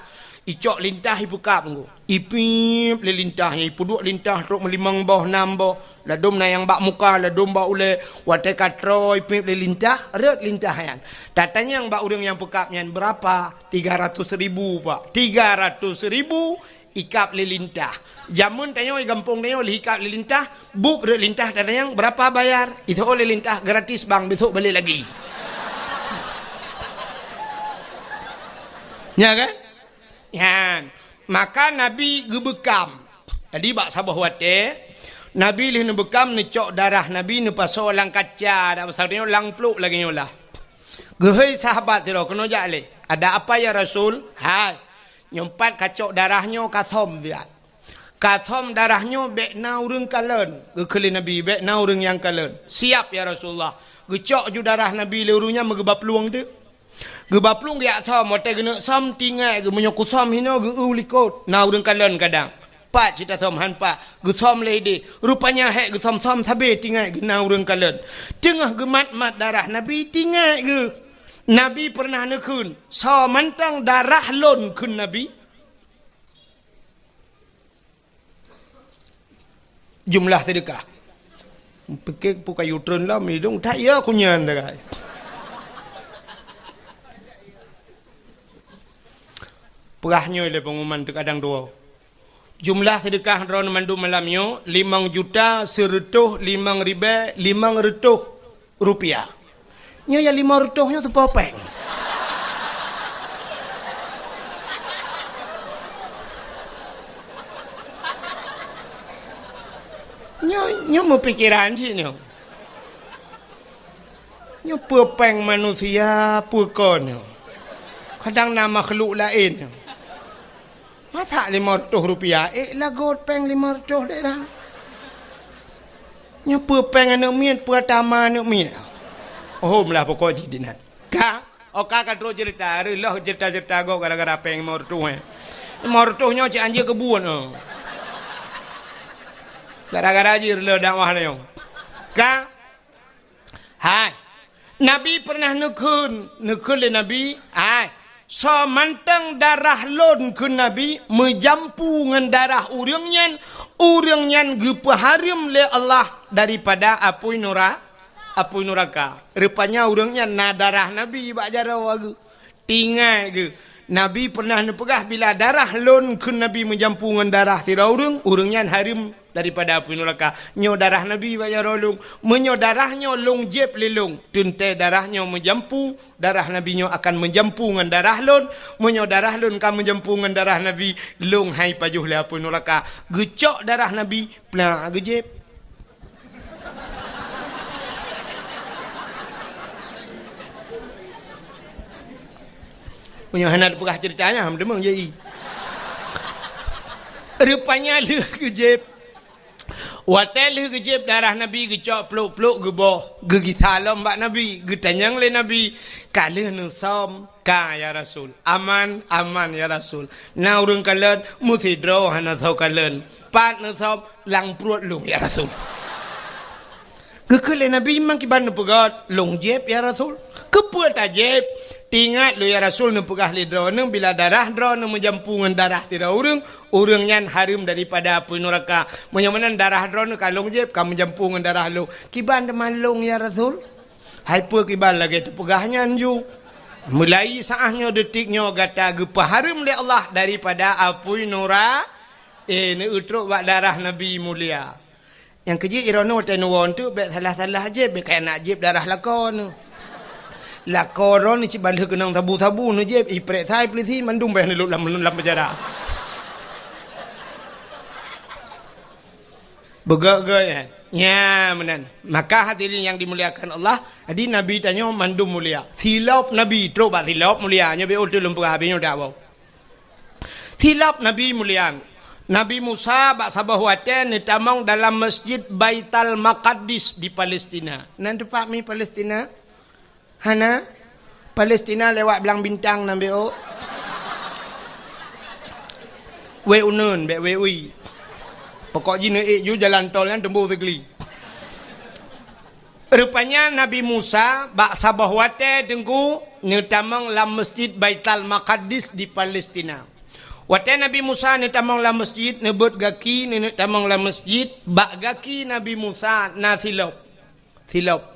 Icok lintah ipeukab Teungku. Ipiep lé lintah nyan, ipeuduek lintah trok meulimong boh, nam boh. Ladôm na nyang bak muka, ladôm bak ulée. Watée ka troe ipiep lé lintah, rhot lintah nyan. Tatanyong bak ureuëng nyang peukab nyan, "Beurapa?" "Tiga ratus ribu, Pak." "Tiga ratus ribu?" Ikab lé lintah. Jameun tanyoe di gampông tanyoe lheuh ikab lé lintah, buet rot lintah tanyong, "Berapa bayar?" Iseuôt lé lintah, "Gratis, Bang, besok balik lagi." Nya kan? Nyan. Maka Nabi geubeukam. Jadi bak saboh watée, Nabi lheuh neubeukam neucok darah Nabi neupasoe lam kaca, dak pasal nyoe lam pluek lagée nyoe lah. Geuhôi sahabat sidroe, "Keunoe jak lé." "Ada apa ya Rasul?" "Hai, nyoe pat kacok darah nyoe kasöm siat. Kasöm darah nyoe bék na ureuëng kalon." Geukheun lé Nabi, "Bék na ureuëng nyang kalon." "Siap ya Rasulullah." Geucok ju darah Nabi lé ureuëng nyan meugeuba plueng teuk. Geuba plueng geujak söm, watée geuneuk söm tingai geuh meunyoe kusöm hinoe geu-eu likot na ureuëng kalon kadang. Pat cit tasöm han pat, geusöm lé idéh. Rupanya hék geusöm-söm sabé tingai geuh na ureuëng kalon. Teungoh geumat-mat darah Nabi tingai geuh. Nabi peureunah neukheun, "Soe mantong darah lôn," kheun Nabi. Jumlah seudeukah. Pike peue kayu treun lom idong that ya kunyan dagai. Peugah nyoe lé pengumuman teukadang dua. Jumlah seudeukah droeneuh mandum malam nyoe limong juta seureutôh limong ribée limong reutôh rupiah. Nyoe ya lima reutôh nyoe teupeue péng. Nyoe, nyoe meupikeran cit nyoe. Nyoe peue péng manusia, peue kon nyoe. Kadang na makhluk laén nyoe. Masa lima reutôh rupiah, ék lagot péng lima reutôh daerah. Nyoe peue péng aneuk miet, peue tama aneuk miet. Oh, meulah pokok jih dinan. Ka, oh ka, ka trok cerita, reuloh cerita-cerita gob gara-gara péng lima reutôh, eh. Lima reutôh nyoe cit anjeuet keubuet, oh. Gara-gara jih reuloh dakwah nyoe. Ka, Hai, Nabi peureunah neukheun, neukheun lé Nabi, "Hai, soe mantong darah lôn," kheun Nabi, "meujampu ngon darah ureuëng nyan, ureuëng nyan geupeuhareuem lé Allah daripada apui nura-, apui nuraka." Rupanya ureuëng nyan na darah Nabi bak jaroe geuh. Tingai geuh, Nabi peureunah neupeugah, "Bila darah lôn," kheun Nabi, "meujampu ngon darah sidroe ureuëng, ureuëng nyan hareuem daripada apui nuraka." Nyoe darah Nabi bak jaroe lôn. Meunyoe darah nyoe lôn jieb lé lôn, teuntée darah nyoe meujampu, darah Nabi nyoe akan meujampu ngon darah lôn. Meunyoe darah lôn ka meujampu ngon darah Nabi, lôn hai pajoh lé apui nuraka. Geucok darah Nabi, plak geujieb. Meunyoe hana teupeugah ceurita nyan, han meudeungoe jai. Rupanya lheueh geujieb. Watée lheueh geujieb darah Nabi geucok plok-plok geuboh, geugisa lom bak Nabi, geutanyong lé Nabi, "Ka lheueh neusöm?" "Ka, ya Rasul." "Aman?" "Aman, ya Rasul." "Na ureuëng kalon?" "Meusidroe hana soe kalon." "Pat neusöm?" "Lam pruet lôn, ya Rasul." Geukheun lé Nabi, "Memang kiban neupeugét, lôn jieb, ya Rasul." "Keupeue tajieb?" "Teuingat lôn, ya Rasul, neupeugah lé droeneuh, bila darah droeneuh meujampu ngon darah sidroe ureuëng, ureuëng nyan hareuem daripada apui nuraka. Meunyoe meunan darah droeneuh ka lôn jieb, ka meujampu ngon darah lôn. Kiban teuma lôn, ya Rasul?" "Hai peue kiban lagée teupeugah nyan ju? Mulai saát nyoe, detik nyoe gata geupeuhareuem lé Allah daripada apui nura-, eh, neutrok bak darah Nabi mulia." Nyang keujeuet droeneuh watée neuwoe teuk bék salah-salah jieb, bék kaya nak jieb darah lakoe neuh. Lakoe droeneuh cit ban lheueh keunong sabu-sabu neujieb, iprek sai peulisi mandum bék neulok lam, lam penjara. Beugét-gét, eh. Nya meunan. Maka hadirin yang dimuliakan Allah, jadi Nabi tanyoe mandum mulia. Silop Nabi, trok bak silop mulia. Nyoe bék ulôn peugah habéh nyoe dak boh. Silop Nabi mulia. Nabi Musa bak saboh watée neutamong dalam Masjid Baital Maqaddis di Palestina. Nan teumpat mi Palestina? Hana? Palestina lewat Blang Bintang nan bék ôk. Wée uneun bék wée ui. Pokok jih neuék ju jalan tol nyan teumbôh sigli. Rupanya Nabi Musa bak saboh watée teungku neutamong lam Masjid Baital Maqaddis di Palestina. Watée Nabi Musa neutamong lam masjid, neubeuet gaki, neuneuk tamong lam masjid, bak gaki Nabi Musa na silop. Silop.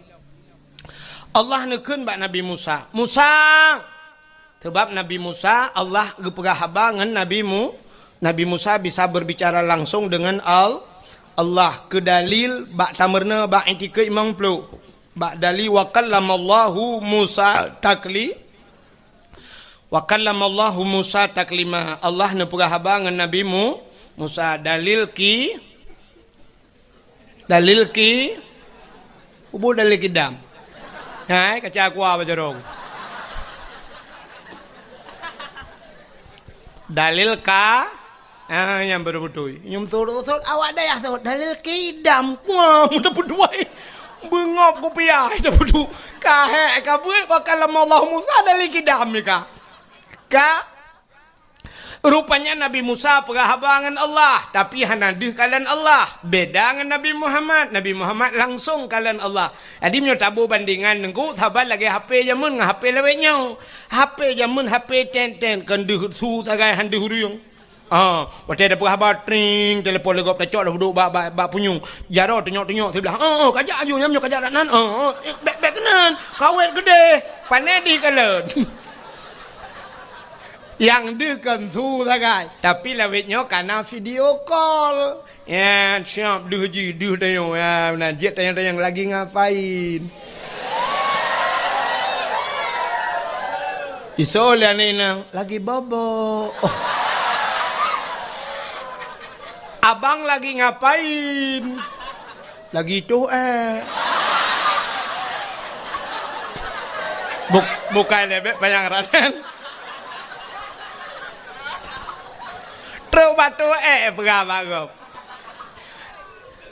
Allah neukheun bak Nabi Musa, "Musa!" Sabab Nabi Musa, Allah geupeugah haba ngon Nabi Mu-, Nabi Musa bisa berbicara langsung dengan Al-, Allah. Keu dalil bak tameureuna bak itikeuet imam pluek. Bak dalil, "Wa kallamallahu Musa takli-, wa kallamallahu Musa taklima." Allah neupeugah haba ngon Nabi Mu-, Musa. Dalil ki-, dalil ki-, ubu dalil kidam. Hai, kaca kuah bajarong. Dalil ka Ah, nyang beutôi-beutôi. Nyum sot-sot awak dayah sot. Dalil kidam. Wah, mudah beudua. Beungop kupiah, dah beudua. Kahek ka buet, wa kallamallahu Musa, dalil kidam ni ka. Ka. Rupanya Nabi Musa peugah haba ngon Allah, tapi hana deuh kalon Allah. Beda ngon Nabi Muhammad. Nabi Muhammad langsung kalon Allah. Jadi, meunyoe tabu bandingan nengku, saban lagèe H P jameun ngon H P lawét nyoe. H P jameun, H P ten-ten, kon deuh su sagai han deuh ureueng. Ah, watèe tapeugah haba, tring, telepon lé gob tacok, dah duek bak, bak, bak punyueng. Jaroe tunyok-tunyok siblah. "Oh, oh, kajak aju, nyan nyoe kajak dak nan. Oh, oh, eh, bèk, bèk keunan. Kawét keudéh. Pané di kalon." Nyang deuh kon su sagai. Tapi lawét nyoe kana video call. Ya, siap deuh jih, deuh tanyoe. Ya, meunan jeuet tanyong-tanyong lagi ngapain. Isoe lé aneuk inong, lagi bobo. Oh. Abang lagi ngapain? Lagi toh, eh. Buk-, bukai lé bèk panyang ranan. Trok bak toh, eh, peugah bak gob.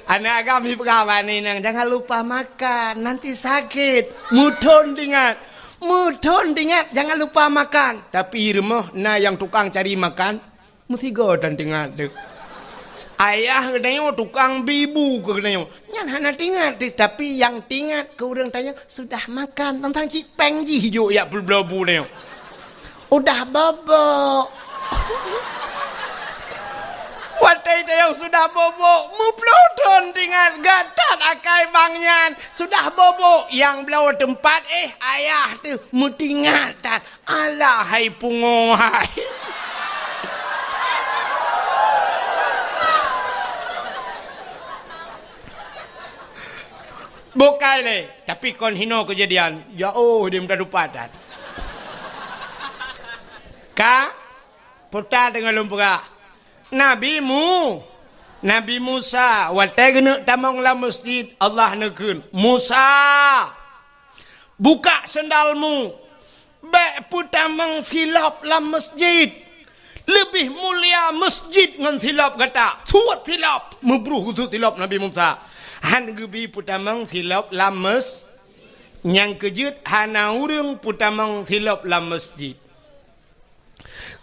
Aneuk agam jipeugah bak aneuk inong, "Jangan lupa makan, nanti sakit." Meuthon teuingat. Meuthon teuingat, "Jangan lupa makan." Tapi rumoh na nyang tukang cari makan, meusigoe tan teuingat teuh. Ayah geutanyoe tukang bi bu keu geutanyoe. Nyan hana teuingat teuh, tapi nyang teuingat keu ureueng tanyoe sudah makan, tantang cit péng jih jok jak peubloe bu tanyoe. Udah bobok. Watèe tanyoe sudah bobok, meuploh thon teuingat, gatat akai bang nyan. Sudah bobok, nyang bloe teumpat, eh, ayah teuh meuteuingat that. Alah hai pungo hai. Bukai lé, tapi kon hinoe keujadian. Ya oh, dia minta dupat that. Ka? Puta teungoh lôn peugah. Nabi Mu-, Nabi Musa, watèe geuneuk tamong lam meuseujid, Allah neukheun, "Musa, buka seundalmu, bèk peutamong silop lam meuseujid. Leubeh mulia meuseujid ngon silop gata. Suet silop!" Meubruh geusuet silop Nabi Musa. Han geubi peutamong silop lam meus-, nyang keujeuet hana ureueng peutamong silop lam meuseujid.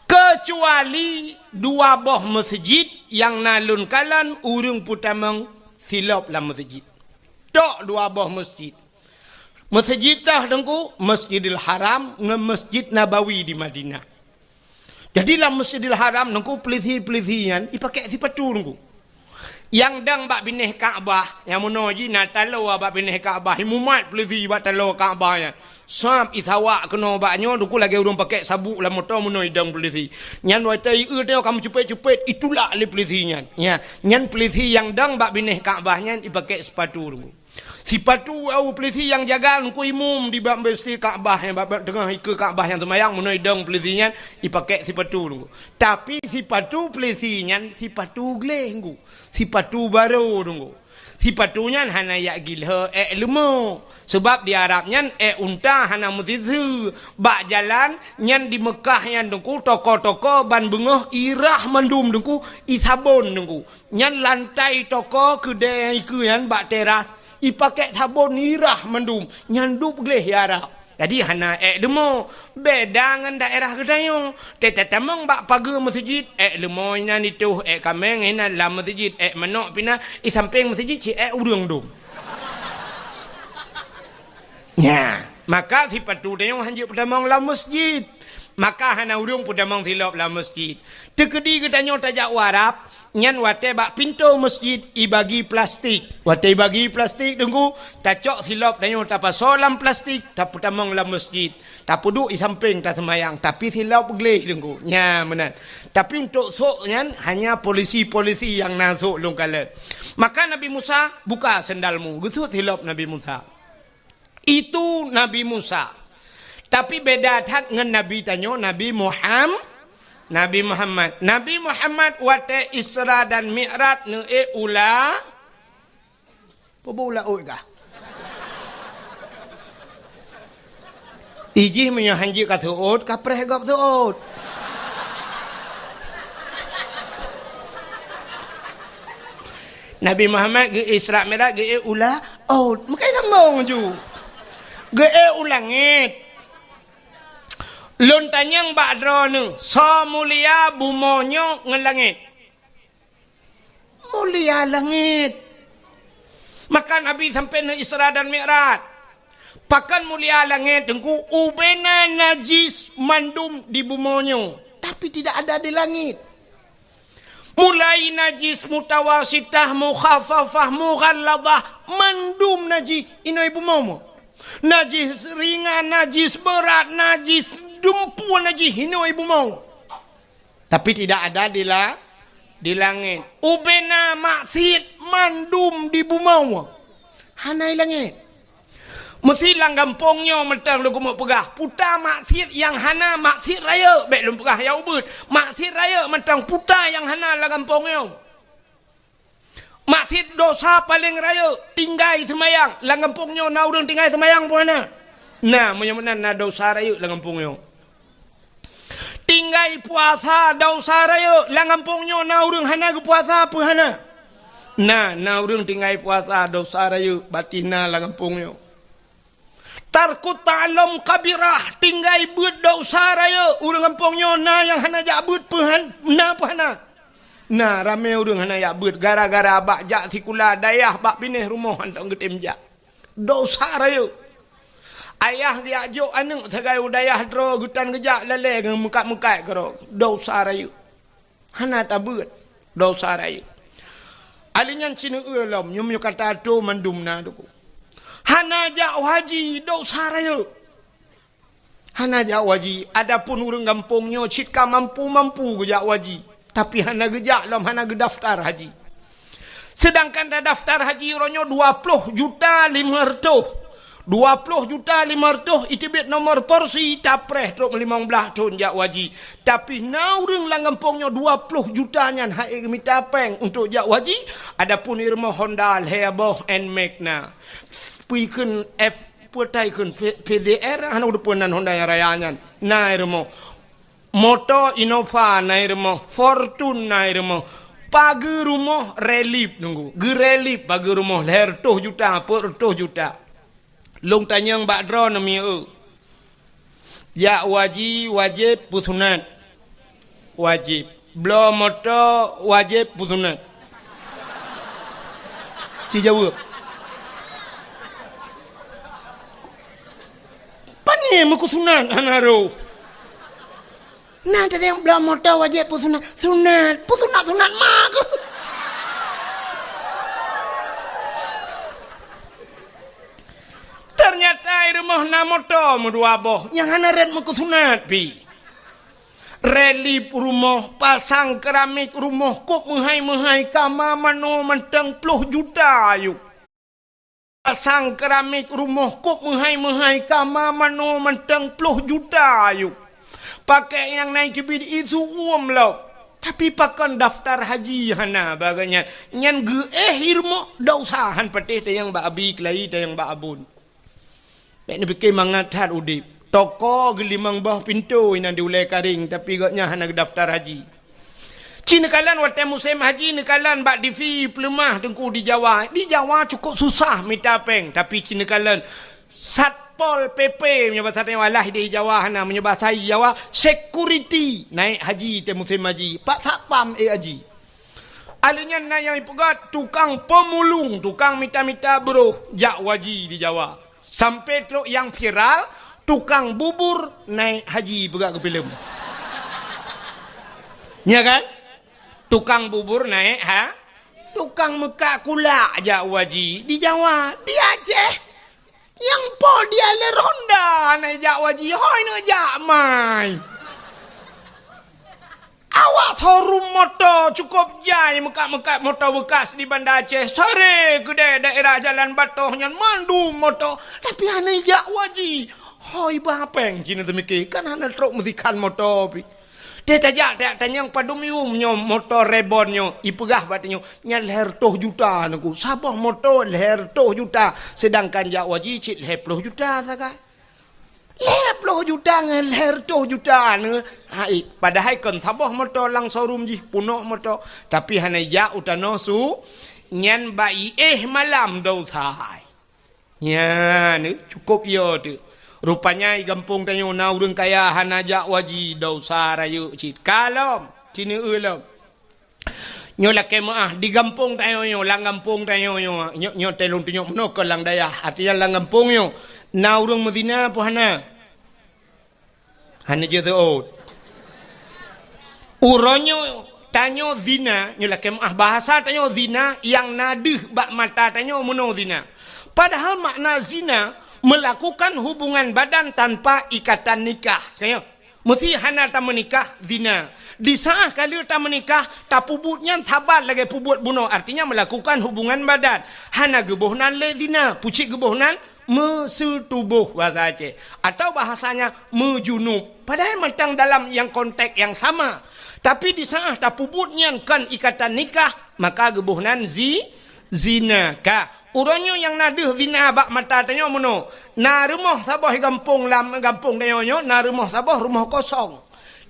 Keucuali dua boh meuseujid nyang na lôn kalon ureueng peutamong silop lam meuseujid. Tok dua boh meuseujid. Meuseujid toh Teungku, Masjidil Haram ngon Masjid Nabawi di Madinah. Jadi lam Masjidil Haram Teungku, peulisi-peulisi nyan jipakèk sipatu Teungku. Nyang dong bak binéh Ka'bah, nyang meunoe jih na taloe bak binéh Ka'bah, jimumat peulisi bak taloe Ka'bah nyan. Sab jisawak keunoe bak nyoe, Teungku, lagèe ureueng pakèk sabuk lam moto meunoe jidong peulisi. Nyan watèe jieu tanyoe ka meucupet-cupet, jitulak lé peulisi nyan. Ya, nyan peulisi nyang dong bak binéh Ka'bah nyan jipakèk sipatu Teungku. Sipatu awak peulisi nyang jaga Teungku, imum di bak Masjid Ka'bah, nyang bak, bak teungoh ikeue Ka'bah nyang seumayang, meunoe jidong peulisi nyan jipakèk sipatu Teungku. Tapi sipatu peulisi nyan sipatu gleh Teungku. Sipatu barô Teungku. Sipatu nyan hana jak gilhô èk leumo. Sabab di Arab nyan èk unta hana meusiseue. Bak jalan nyan di Meukah nyan Teungku, toko-toko ban beungoh irah mandum Teungku, jisabon Teungku. Nyan lantai toko keudè nyang ikeue nyan bak teras, jipakèk sabon irah mandum. Nyan dub gleh di Arab. Jadi hana èk leumo, beda ngon daerah geutanyoe. Teutamong bak pageue meuseujid, èk leumo inan itôh, èk kaméng inan lam meuseujid, èk manok pih na, i sampéng meuseujid cit èk ureueng dum. Nya. Maka sipatu tanyoe hanjeuet peutamong lam masjid. Maka hana ureuëng peutamong silop lam masjid. Teukeudi geutanyoe tajak u Arab, nyan watée bak pintoe masjid ibagi plastik. Watée ibagi plastik, Teungku, tacok silop tanyoe tapasoe lam plastik, tapeutamong lam masjid. Tapeuduek i sampéng taseumayang, tapi silop gleh, Teungku. Nya meunan. Tapi untuk sôk nyan hanya polisi-polisi nyang na sôk lôn kalon. Maka Nabi Musa, "Buka sendalmu." Geusut silop Nabi Musa. Itu Nabi Musa. Tapi beda that ngon Nabi tanyoe, Nabi Muham-, Nabi Muhammad. Nabi Muhammad watée Isra dan Mi'raj neuék ula-, peue ula-ôt kah? Ijih meunyoe hanjeuet ka seuôt, ka preh gob seuôt. Nabi Muhammad geu-Isra Mi'raj geu-ék ula-ôt. Meukai sambong ju. Geu-ék u langét. Lôn tanyong bak droeneuh, soe mulia bumoe nyoe ngon langét? Mulia langét. Maka Nabi sampai neu Isra dan Mi'raj. Pakon mulia langét, Teungku, ubena najis mandum di bumoe nyoe, tapi tidak ada di langét. Mulai najis mutawasitah, mukhaffafah, mughalladhah, mandum najis inoe bumoe. Najis ringan, najis beurat, najis dumpue, najis inoe bumoe. Tapi tidak ada di la-, di langét. Ubena maksiet mandum di bumoe. Hana i langét. Meusi lam gampông nyoe mantong lôn keumeung peugah, puta maksiet nyang hana maksiet rayeuk, bék lôn peugah nyang ubit. Maksiet rayeuk mantong puta nyang hana lam gampông nyoe. Maksiet dosa paleng rayeuk, tinggai seumayang. Lam gampông nyoe na ureuëng tinggai seumayang peue hana? Na, meunyoe meunan na dosa rayeuk lam gampông nyoe. Tinggai puasa dosa rayeuk, lam gampông nyoe na ureuëng hana geupuasa peue hana? Na, na ureuëng tinggai puasa dosa rayeuk, batin na lam gampông nyoe. Tarkut ta'allum kabirah, tinggai beuet dosa rayeuk, ureuëng gampông nyoe na nyang hana jak beuet peue han-, na peue hana? Na, ramé ureuëng hana jak beuet gara-gara bak jak sikula dayah bak binéh rumoh hana geutem jak. Dosa rayeuk. Ayah geujak jok aneuëk sagai u dayah droe geutan geujak lalée ngon meukat-meukat keudroe. Dosa rayeuk. Hana tabeuet. Dosa rayeuk. Alèh nyan sineuk eu lom, nyoe meunyoe ka tato mandum na Teungku. Hana jak haji, dosa rayeuk. Hana jak haji, adapun ureuëng gampông nyoe cit ka mampu-mampu geujak haji, tapi hana geujak lom, hana geudaftar haji. Seudangkan tadaftar haji uroe nyoe dua ploh juta limong reutôh. Dua ploh juta limong reutôh iteubiet nomor polisi, tapreh trok limong blaih thon jak haji. Tapi na ureuëng lam gampông nyoe dua ploh juta nyan han ék geumita péng untuk jak haji, adapun i rumoh Honda lhée boh Nmax na. Pui kheun F Peue tai kheun P-, P D R hana udeupeue nan Honda nyang raya nyan. Na i rumoh. Moto Innova na i rumoh, Fortuner na i rumoh. Pageue rumoh relief Teungku. Geurelief pageue rumoh lhée reutôh juta, peuet reutôh juta. Lôn tanyong bak droeneuh mieu. Jak haji wajéb peusunat? Wajéb. Bloe moto wajéb peusunat? Ci jaweueb. Pane meukeusunat hana roh? Na teudeung bloe moto wajéb peusunat? Sunat. Peusunat-sunat ma keuh. Teunyata i rumoh na moto meudua boh nyang hana rot meukeusunat pih. Relief rumoh, pasang keramik rumoh, kôb meuhai-meuhai, kama manoe mantong ploh juta ayue. Pasang keramik rumoh, kôb meuhai-meuhai, kama manoe mantong ploh juta ayue. Pakék nyang na i teubiet isu uem lom. Tapi pakon daftar haji hana bagai nyan. Nyan geuéh i rumoh, dosa han patéh tayang bak abi keulayi tayang bak abon. Bék neupike mangat that udeb. Toko geulimong boh pintoe inan di ulée karéng, tapi gobnyan hana geudaftar haji. Ci neukalon watée musém haji neukalon bak T V peuleumah Teungku di Jawa. Di Jawa cukup susah mita péng, tapi ci neukalon Satpol P P meunyoe basa tanyoe alah di Jawa hana, meunyoe basa Jawa security naik haji tée musém haji. Pak Satpam ék haji. Alèh nyan na nyang ipeugah tukang peumulung, tukang mita-mita broh jak haji di Jawa. Sampai trok nyang viral, tukang bubur naik haji peugah keu filem. Ya kan? Tukang bubur naik ha, tukang meukat kulak jak u haji di Jawa, di Aceh. Nyang po dia le Honda naik jak u haji, hoi neujak mai. Awak showroom moto cukôp jai meukat-meukat moto beukas di Banda Aceh. Sare keudeh daerah Jalan Batoh nyan mandum moto. Tapi hana ijak u haji. Hoi ba péng cina teumike, kan hana trok meusikhan moto pi. Teuh tajak, tajak tanyong padum yuem nyoe moto Reborn nyoe. Ipeugah bak tanyoe, nyan lhèe reutôh juta nangku. Saboh moto lhèe reutôh juta. Sedangkan jak u haji cit lhèe ploh juta sagai. Lhèe ploh juta ngon lhèe reutôh juta nyoe. Hai, padahai kon saboh moto lam showroom jih, peunoh moto. Tapi hana ijak u tanoh su, nyan bak iéh malam dosa. Nyan, cukôp yo teuk. Rupanya i gampông tanyoe na ureuëng kaya hana jak u haji, dosa rayeuk cit. Ka lom, cine eu lom. Nyoe lakée meuáh di gampông tanyoe nyoe, lam gampông tanyoe nyoe, nyoe, nyoe teuh lôn tunyok meunoe keu lam dayah. Artinya lam gampông nyoe na ureuëng meuzina peue hana? Hana jeuet seuôt. Uroe nyoe tanyoe zina, nyoe lakée meuáh bahasa tanyoe zina nyang na deuh bak mata tanyoe meunoe zina. Padahal makna zina melakukan hubungan badan tanpa ikatan nikah. Tanyoe. Meusi hana tameunikah, zina. Di saát ka lheueh tameunikah, tapeubuet nyan saban lagée peubuet bunoe, artinya melakukan hubungan badan. Hana geuboh nan lé zina, pucit geuboh nan meuseutuboh bahasa Aceh. Atau bahasanya meujunub. Padahai mantong dalam nyang konteks nyang sama. Tapi di saát tapeubuet nyan kon ikatan nikah, maka geuboh nan zi-, zina. Ka, uroe nyoe nyang na deuh zina bak mata tanyoe meunoe. Na rumoh saboh gampông lam gampông tanyoe nyoe, na rumoh saboh rumoh kosong.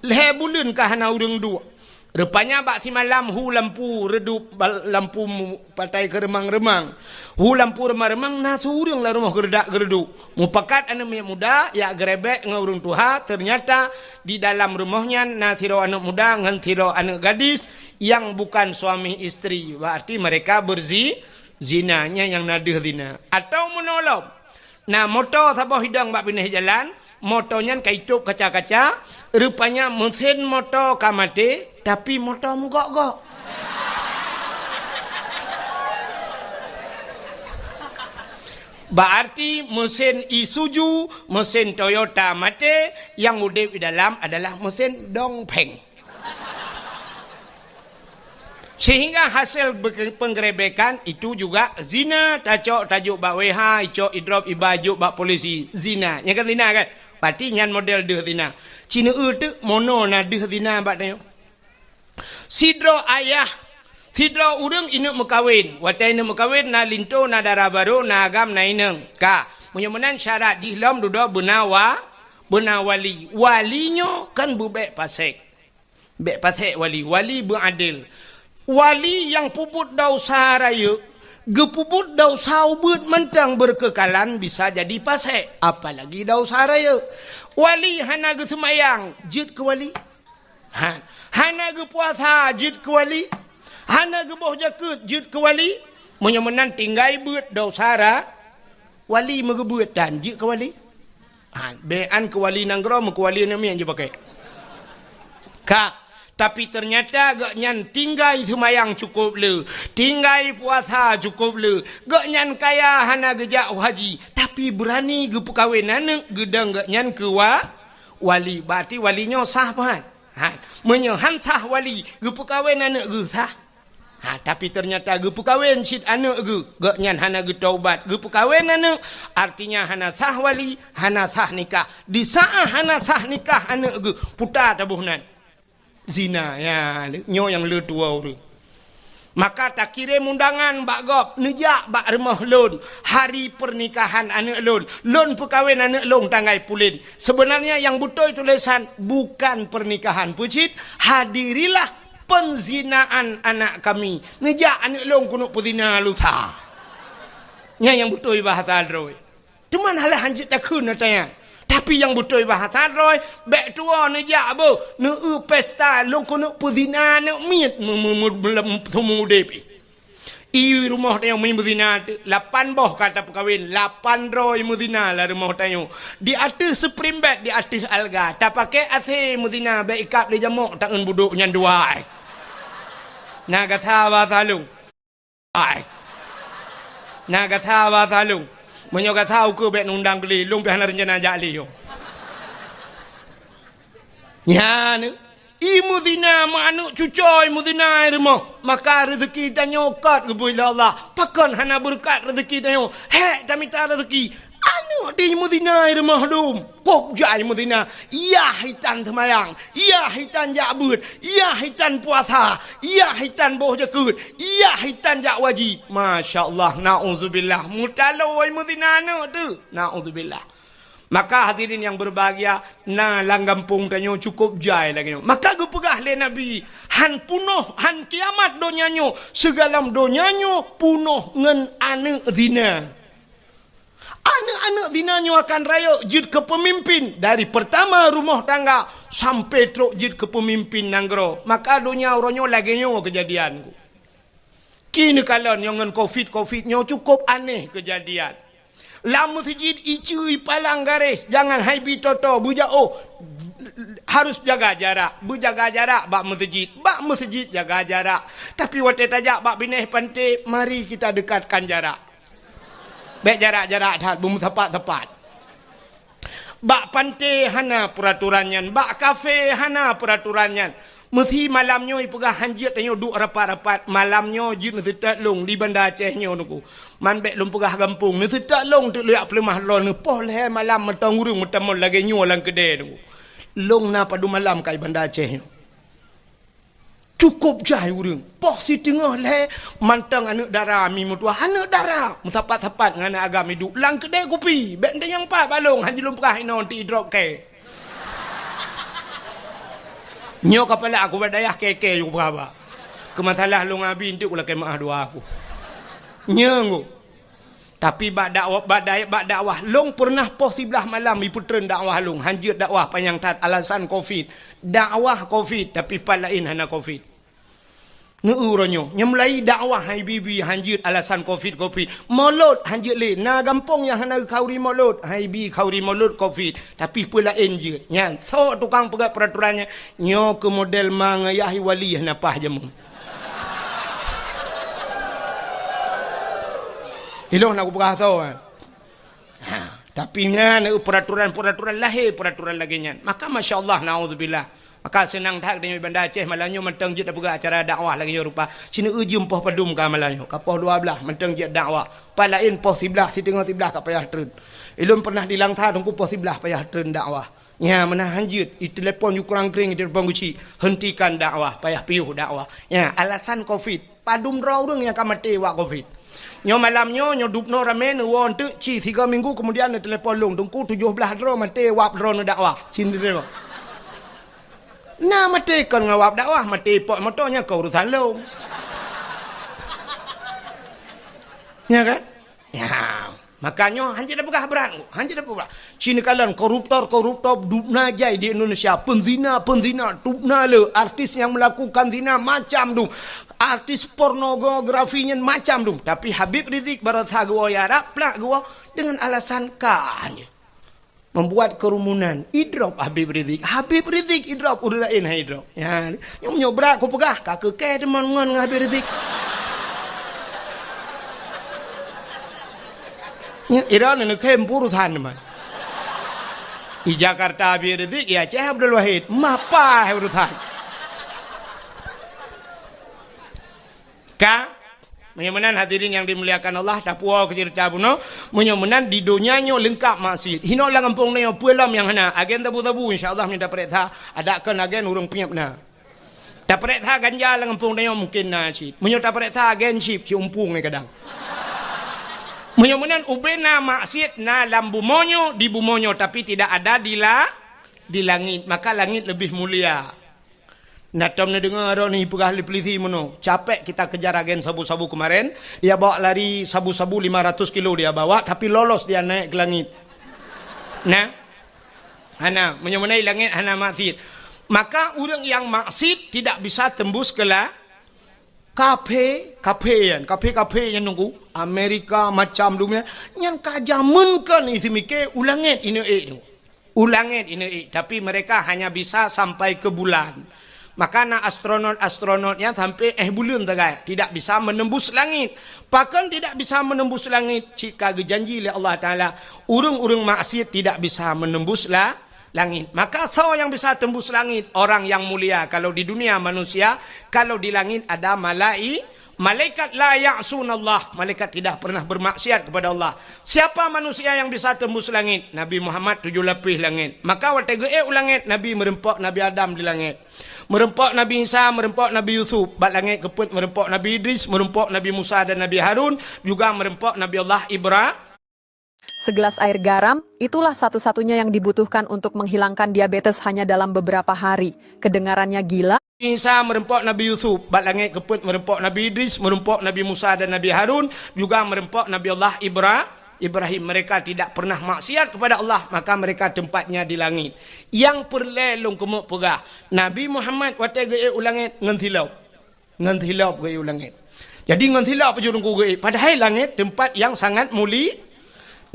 Lhèe buleuen ka hana ureuëng duek. Rupanya bak simalam hu lampu redup, bal-, lampu mu-, patai keureumang-reumang. Hu lampu reumang-reumang na siureuëng lam rumoh geuredak-geureuduk. Mupakat aneuëk miet muda, jak geurebek ngon ureuëng tuha, ternyata di dalam rumoh nyan na sidroe aneuëk muda ngon sidroe aneuëk gadis nyang bukan suami istri. Berarti mereka berzi-, zina, nyan nyang na deuh zina. Atau meunoe lom, na moto saboh hidong bak binéh jalan, moto nyan ka itôb kaca-kaca, rupanya meusén moto ka maté, tapi moto meugok-gok. Berarti meusén Isuzu, meusén Toyota maté, nyang udeb di dalam adalah meusén dongpeng. Sehingga hasil be-, penggerebekan itu juga zina, tacok tajok bak W H, icok idrop iba jok bak polisi, zina. Nyan kan zina kan? Berarti nyan model deuh zina. Cine eu teuk meunoe na deuh zina bak tanyoe. Sidroe ayah, sidroe ureuëng ineuëk meukawen. Watée ineuëk meukawen na linto, na dara barô, na agam, na inong. Ka, meunyoe meunan syarat jih lom dudoe beuna wa-, beuna wali. Wali nyoe kan beubék pasék. Bék pasék wali, wali beuadil. Wali nyang peubuet desya rayeuk, geupeubuet desya ubeuet mantong beurkeukalan bisa jadi pasék, apalagi desya rayeuk. Wali hana geuseumayang, jeuet keu wali. Ha, hana geupuasa, jeuet keu wali. Hana geuboh jakeuet, jeuet keu wali. Meunyoe meunan tinggai beuet desya ra-, wali meugeubeuet dan jeuet keu wali. Ha, bék an keu wali nanggroe, meukeu wali aneuk miet jipakè. Ka, tapi teunyata gobnyan tinggai seumayang cukôp le, tinggai puasa cukôp le, gobnyan kaya hana geujak u haji, tapi beurani geupeukawen aneuk geudong gobnyan keu wa-, wali. Berarti wali nyoe sah, pahat? Ha, meunyoe han sah wali, geupeukawen aneuk geuh sah? Ha, tapi teunyata geupeukawen cit aneuk geuh, gobnyan hana geutaubat, geupeukawen aneuk, artinya hana sah wali, hana sah nikah. Di saát hana sah nikah aneuk geuh, puta taboh nan. Zina, ya, nyoe nyang le tuwoe ureuëng. Maka takirém undangan bak gob, neujak bak rumoh lôn, hari pernikahan aneuk lôn, lôn peukawen aneuk lôn tanggai pulen. Sebenarnya nyang beutôi tulésan bukan pernikahan peucit, hadirilah penzinaan anak kami. Neujak aneuk lôn keuneuk peuzina lusa. Nyan nyang beutôi bahasa droe. Teuma alah hanjeuet takheun ata nyan. Tapi nyang beutôi bahasa droe, bék tuwoe neujak boh, neueu pesta lôn keuneuk peuzina aneuk miet me-, me-, me-, me-, seumeu udeb. I rumoh tanyoe meuzina teuk, lapan boh ka tapeukawen, lapan droe meuzina lam rumoh tanyoe. Di ateueh spring bed, di ateueh alga, tapakée AC meuzina, bék ikab lé jamok taeun budok nyan dua ai. Na gata ba salong. Ai. Na gata ba salong. Meunyoe gata ukeue bék nundang keu lé, lôn pih hana reuncana jak lé nyoe. Nyan, i meuzina, meu aneuk cucoe i meuzina i rumoh, maka reuzeki tanyoe kot geubri lé Allah. Pakon hana beureukat reuzeki tanyoe? Hék tamita reuzeki. Aneuk di meuzina i rumoh dum, kôb jai meuzina, yah itan seumayang, yah itan jak beuet, yah itan puasa, yah itan boh jakeuet, yah itan jak wajib. Masya Allah, naudzubillah, meutaloe i meuzina aneuk teuh. Naudzubillah. Maka hadirin yang berbahagia, na lam gampông tanyoe cukôp jai lagée nyoe. Maka geupeugah lé Nabi, "Han punoh, han kiamat donya nyoe, sigohlom donya nyoe punoh ngon aneuk zina." Aneuk-aneuk zina nyoe akan rayeuk jeuet keu peumimpin, dari peurtama rumoh tangga sampai trok jeuet keu peumimpin nanggroe. Maka donya uroe nyoe lagée nyoe keujadian. Kini kalon nyoe ngon covid, covid nyoe cukôp aneh keujadian. Lam meuseujid iceue ipalang garéh, jangan hai bi toto, beujaoh, harus jaga jarak, beujaga jarak bak meuseujid, bak meuseujid jaga jarak. Tapi watée tajak bak binéh panté, mari kita dekatkan jarak. Bék jarak-jarak that, beumeusapat-sapat. Bak panté hana peuratoran nyan, bak kafé hana peuratoran nyan. Meusi malam nyoe ipeugah han jeuet tanyoe duek rapat-rapat, malam nyoe jeuet neuseutôt lôn di Banda Aceh nyoe Teungku. Man bék lôn peugah gampông, neuseutôt lôn teuk lôn jak peuleumah droeneuh, poh lhée malam mantong ureuëng meutamong lagée nyoe lam keudée Teungku. Lôn na padum malam ka i Banda Aceh nyoe. Cukôp jai ureuëng. Poh siteungoh lhée mantong aneuk dara mi meutuah, aneuk dara meusapat-sapat ngon aneuk agam iduek lam keudée kupi. Bék teunyang pat bak lôn, han jeuet lôn peugah inoe ti idrop kée. Nyoe kapala aku bak dayah kée-kée yue peugah ba. Keu masalah lôn abi nteuk lakée meuah dua aku. Nyoe ngu. Tapi bak dakwah, bak dai-, bak dakwah, lôn peureunah poh siblaih malam ipeutreun dakwah lôn, han jeuet dakwah panyang that alasan covid. Dakwah covid, tapi pat laén hana covid. Neu uroe nyoe, nyang mulai dakwah hai bi-bi han jeuet alasan covid, covid. Molot han jeuet lé, na gampông nyang hana geukhauri molot, hai bi khauri molot covid, tapi peue laén jeuet. Nyan, sok tukang peugah peuratoran nyan, nyoe keu model ma ngon yah i wali hana paih jameun. Ilôn na kupeugah soe, eh. Ha, tapi nyan, eh, peuratoran-peuratoran lahé, peuratoran lagée nyan. Maka, masya Allah, naudzubillah. Maka seunang that tanyoe Banda Aceh malam nyoe mantong jeuet tapeugah acara dakwah lagée nyoe rupa. Sineuk jeuem poh padum ka malam nyoe, ka poh dua blaih mantong jeuet dakwah. Pat laén poh siblaih, siteungoh siblaih ka payah treun. Ilôn pernah di Langsa Teungku poh siblaih payah treun dakwah. Nya, meunan han jeuet, itelepon ju kurang kring, itelepon geuchik, hentikan dakwah, payah piôh dakwah. Nya, alasan covid. Padum droe ureuëng nyang ka maté wak covid. Nyoe malam nyoe, nyoe dubnoe ramé neuwoe eunteuk ci sigoe minggu keumudian neutelepon lôn, Teungku tujoh blaih droe maté wab droeneuh dakwah. Sindroe. Na maté kon ngon wab dakwah, maté pok moto nyan kon urusan lôn. Nya kan? Nya. Maka nyoe han jeuet tapeugah brat, han jeuet tapeugah brat. Ci neukalon koruptor-koruptor dubna jai di Indonesia, peuzina-peuzina dubna le, artis nyang melakukan zina macam dum, artis pornografi nyan macam dum. Tapi Habib Rizik barosa geuwoe i Arab, plak geuwoe dengan alasan ka nyan. Membuat kerumunan. Idrop Habib Rizik. Habib Rizik idrop, ureuëng laén han idrop. Ya, nyoe meunyoe brat kupeugah, ka keu kée teuma ngon ngon Habib Rizik. Nya, ira neuk khem urusan teuma. Di Jakarta Habib Rizik, di Aceh Abdul Wahid. Mapa urusan? Ka? Meunyoe meunan hadirin nyang dimuliakan Allah, tapuwoe keu ceurita bunoe, meunyoe meunan di donya nyoe leungkap maksiet. Hinoe lam gampông tanyoe peue lom nyang hana, agen sabu-sabu insya Allah meunyoe tapareksa, adak kon agen ureuëng peunyeb na. Tapareksa ganja lam gampông tanyoe mungken na cit. Meunyoe tapareksa agen cit, ci umpung nyan kadang. Meunyoe meunan ubena maksiet na lam bumoe nyoe, di bumoe nyoe, tapi tidak ada di la-, di langit, maka langit lebih mulia. Na tom neudeungoe droeneuh peugah lé polisi meunoe, capek kita kejar agen sabu-sabu kemarin, dia bawa lari sabu-sabu lima ratus kilo dia bawa, tapi lolos dia naik ke langit. Nah, hana, meunyoe meunan langit hana maksiet. Maka ureuëng nyang maksiet tidak bisa tembus ke la-, Kaphé, kaphé nyan, kaphé-kaphé nyan Teungku, Amerika, macam dunia, nyan ka jameun kon isi miké u langét ineuk ék tu. U langét ineuk ék, tapi mereka hanya bisa sampai ke bulan. Maka na astronot-astronot nyan sampai éh buleuen sagai, tidak bisa menembus langit. Pakon tidak bisa menembus langit? Cit ka geujanji lé Allah Taala, ureuëng-ureuëng maksiat tidak bisa menembus la-, langit. Maka soe nyang bisa tembus langit? Orang yang mulia. Kalau di dunia manusia, kalau di langit ada malai-, malaikat. La ya'sunallah, malaikat tidak pernah bermaksiat kepada Allah. Siapa manusia yang bisa tembus langit? Nabi Muhammad tujuh lapis langit. Maka watée geuék u langét, Nabi meureumpok Nabi Adam di langét. Meureumpok Nabi Isa, meureumpok Nabi Yusuf. Bak langét keupeuet meureumpok Nabi Idris, meureumpok Nabi Musa dan Nabi Harun, juga meureumpok Nabi Allah Ibra-, Segelas air garam, itulah satu-satunya yang dibutuhkan untuk menghilangkan diabetes hanya dalam beberapa hari. Kedengarannya gila? Isa meureumpok Nabi Yusuf, bak langét keupeuet meureumpok Nabi Idris, meureumpok Nabi Musa dan Nabi Harun, juga meureumpok Nabi Allah Ibra-, Ibrahim. Mereka tidak pernah maksiat kepada Allah, maka mereka tempatnya di langit. Nyang peureulée lôn keumeuk peugah, Nabi Muhammad watée geuék u langét ngon silop. Ngon silop geuék u langét. Jadi ngon silop aju Teungku geuék. Padahai langét tempat yang sangat muli-,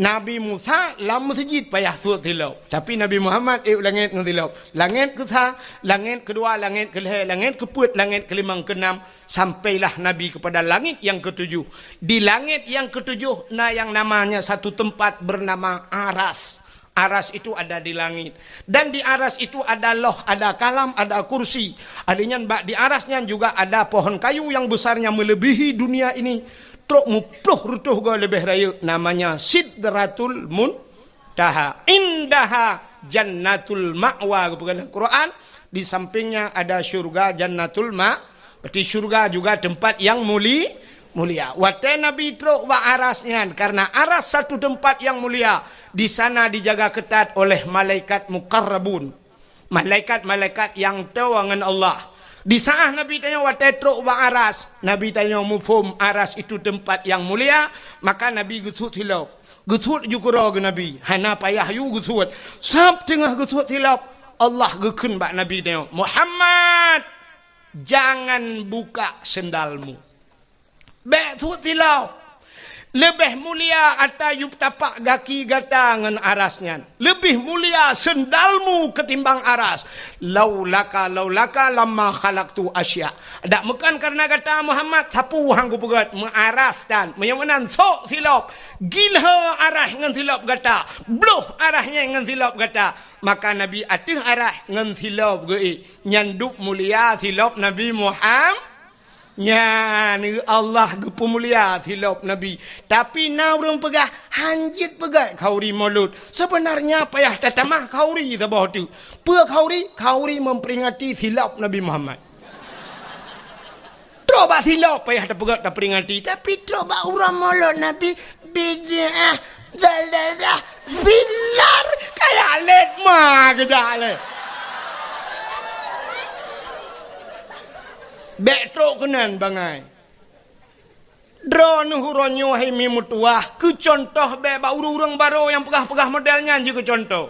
Nabi Musa lam meuseujid payah suet silop. Tapi Nabi Muhammad ék u langét ngon silop. Langét keusa, langét keudua, langét keulhée, langét keupeuet, langét keulimong, keunam, sampailah Nabi kepada langét yang ketujuh. Di langét yang ketujuh na yang namanya satu tempat bernama Aras. Aras itu ada di langit. Dan di Aras itu ada loh, ada kalam, ada kursi. Ahli nyan bak di Aras nyan juga ada pohon kayu yang besarnya melebihi dunia ini. Trok muploh reutôh goe leubeh rayeuk, namanya Sidratul Muntaha. Indaha Jannatul Ma'wa, geupeugah lam Quran. Di sampingnya ada syurga Jannatul Ma-, berarti syurga juga tempat yang muli-, mulia. Watée Nabi trok bak Aras nyan, karena Aras satu tempat yang mulia, di sana dijaga ketat oleh malaikat muqarrabun. Malaikat-malaikat yang toe ngon Allah. Di saat Nabi tanyoe watée trok bak Aras, Nabi tanyoe muphom Aras itu tempat yang mulia, maka Nabi geusuet silop. Geusuet ju keudroe geuh Nabi, hana payah yue geusuet. Sab teungoh geusuet silop, Allah geukheun bak Nabi tanyoe, "Muhammad, jangan buka sendalmu." Bék suet silop. Leubeh mulia ata yub tapak gaki gata ngon Aras nyan. Leubeh mulia sendalmu ketimbang Aras. Laulaka, laulaka lamma khalaqtu asya. Dak meukan karena gata Muhammad, sapeue han kupeugét, meu Aras tan. Meunyoe meunan sok silop. Gilho Aras ngon silop gata. Bloh Aras nyan ngon silop gata. Maka Nabi ateueh Aras ngon silop geuék. Nyan dub mulia silop Nabi Muhammad. Nyan, Allah geupeumulia silop Nabi. Tapi na ureuëng peugah, "Han jeuet peugét khauri Molot." Seubeunarnya payah tatamah khauri saboh teuk. Peue khauri? Khauri memperingati silop Nabi Muhammad. Trok bak silop payah tapeugét taperingati. Tapi trok bak uroe Molot Nabi, bid'ah, dalalah, binar, kaya lét ma keujak lé. Bék trok keunan bangai. Droeneuh uroe nyoe hai mi meutuwah, keu contoh bék bak ureuëng-ureuëng barô nyang peugah-peugah model nyan jikeu contoh.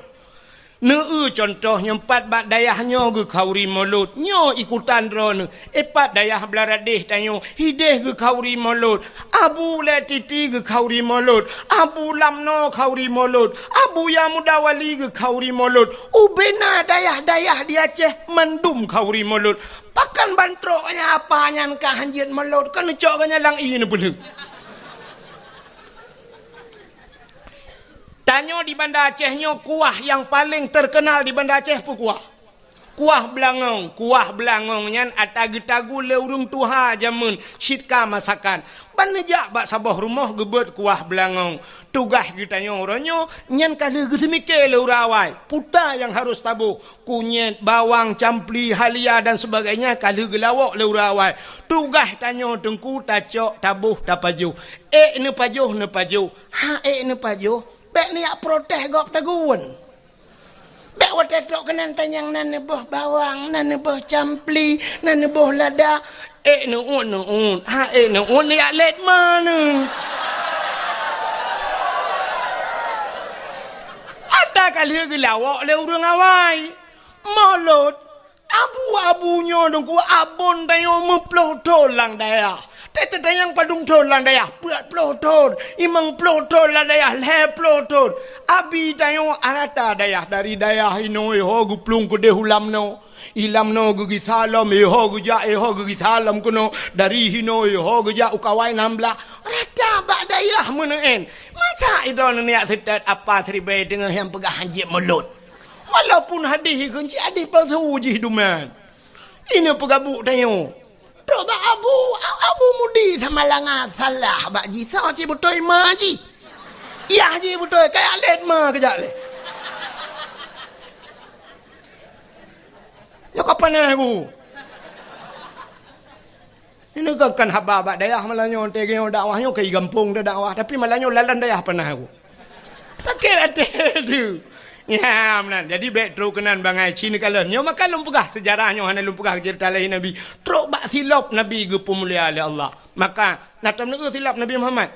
Neu-eu contoh nyoe pat bak dayah nyoe geukhauri Molot. Nyoe ikutan droeneuh. Eh, pat dayah Blaradeh tanyoe, hideh geukhauri Molot. Abu Lé Titi geukhauri Molot. Abu Lamno khauri Molot. Abu Yamuda Wali geukhauri Molot. Ubena dayah-dayah di Aceh mandum khauri Molot. Pakon ban trok nyan apa nyan ka han jeuet Molot, kon neucok geuh nyan lam ié neupeulheueh. Tanyoe di Banda Aceh nyoe kuah nyang paleng teukeunal di Banda Aceh peue kuah? Kuah beulangong. Kuah beulangong nyan ata geutagu lé ureuëng tuha jameun cit ka masakan. Ban neujak bak saboh rumoh geubeuet kuah beulangong. Tugaih geutanyoe uroe nyoe nyan ka lheueh geuseumiké lé ureuëng awai. Peue nyang harôh taboh, kunyét, bawang, campli, halia dan sebagainya ka lheueh geulawok lé ureuëng awai. Tugaih tanyoe Teungku tacok, taboh, tapajoh. Ék neupajoh, neupajoh. Ha ék neupajoh, bék neujak protes gob tagun. Bék watée trok keunan tanyong na neuboh bawang, na neuboh campli, na neuboh lada. Ék neuôt, neuôt. Ha ék neuôt neujak lét ma neu. Ata ka lheueh geulawok lé ureuëng awai. Molot, abu-abu nyoe Teungku, abon tanyoe meuploh thon lam dayah. Teuh-teuh tanyong padum thon lam dayah, peuet ploh thon, limong ploh thon lam dayah, lhèe ploh thon. Abi tanyoe rata dayah, dari dayah inoe ho geuplueng keudeh u lam noe. I lam noe geugisa lom, i ho geujak, i ho geugisa lom keunoe. Dari hinoe i ho geujak u Kawai Nam Blah. Rata bak dayah meuneuen. Masa idroeneuh neujak seutôt apa siribèe teungoh nyang peugah hanjeuet mulot. Walaupun hadih ikheun cit hadih palsu jih duman. Ineuk peugabuk tanyoe. Trok bak Abu, Abu Mudi Samalanga salah bak jih, soe cit beutôi ma jih. Yah jih beutôi, kaya lét ma keujak lé. Nyoe ka panas ku. Ini kan, kan haba bak dayah malam nyoe, teuh nyoe dakwah nyoe ka i gampông teuh dakwah, tapi malam nyoe lalan dayah panas ku. Sakét até tu. Ya, meunan. Jadi, bèk trok keunan bangai ci neukalon. Nyoe maka lôn peugah seujarah nyoe, hana lôn peugah ceurita lahé Nabi. Trok bak silop Nabi geupeumulia lé Allah. Maka, na tom neueu silop Nabi Muhammad?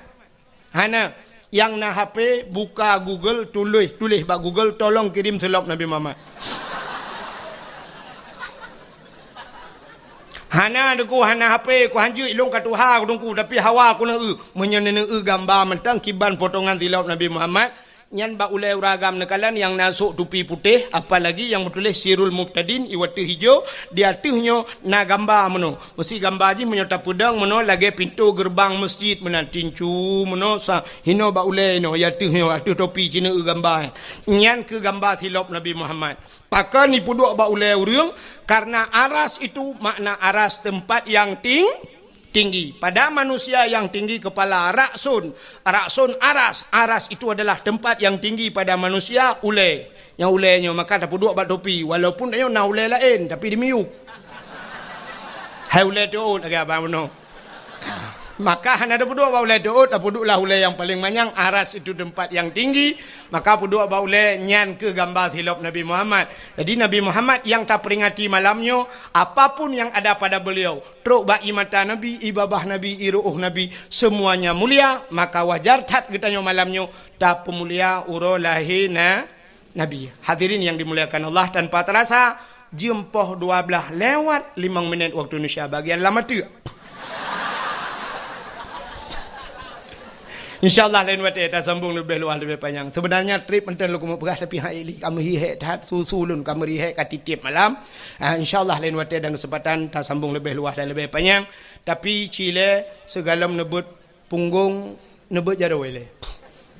Hana. Nyang na H P, buka Google, tuléh, tuléh bak Google, "Tolong kirim silop Nabi Muhammad." Hana, Teungku, hana H P, ku hanjeuet lôn ka tuha, ku Teungku, tapi hawa ku neueu. Meunyoe neueu gamba mantong kiban potongan silop Nabi Muhammad, nyan bak ulèe ureueng agam neukalon nyang na sôk tupi putéh, apalagi nyang meutuléh Sirul Mubtadin, i watèe hijau, di ateueh nyoe na gamba meunoe. Meusi gamba jih meunyoe tapeudong meunoe lagèe pintoe geureubang meuseujid meunan, tincu meunoe sa, hinoe bak ulèe inoe, i ateueh nyoe, ateueh topi cit neueu gamba. Nyan keuh gamba silop Nabi Muhammad. Pakon ipeuduek bak ulèe ureueng? Karena aras itu makna aras tempat yang ting-, tinggi. Pada manusia yang tinggi kepala, ra'sun. Ra'sun aras. Aras itu adalah tempat yang tinggi pada manusia, ulèe. Nyang ulèe nyoe maka tapeuduek bak topi. Walaupun tanyoe na ulèe laén, tapi dimiyueb. Hai ulèe teuôt lagèe abang bunoe. Maka hana tapeuduek bak ulèe teuôt, tapeuduek lah ulèe nyang paleng manyang, aras itu tempat yang tinggi, maka peuduek bak ulèe nyan keuh gamba silop Nabi Muhammad. Jadi Nabi Muhammad nyang taperingati malam nyoe, apapun yang ada pada beliau, trok bak ie mata Nabi, ie babah Nabi, ie ru'uh Nabi, semuanya mulia, maka wajar that geutanyoe malam nyoe tapeumulia uroe lahé na-, Nabi. Hadirin yang dimuliakan Allah, tanpa terasa, jeuem poh dua blaih lewat limong minét waktu Indonesia bagian lam ateueh. Insya Allah lain watèe tasambong leubeh luwah leubeh panyang. Sebenarnya trip mantong lôn keumeung peugah, tapi hai li kamoe hi hék that, su-su lôn kamoe ri hék ka tiep-tiep malam. Ah, insya Allah lain watèe dan kesempatan tasambong leubeh luwah dan leubeh panyang. Tapi ci lé sigohlom neubeuet punggong, neubeuet jaroe lé.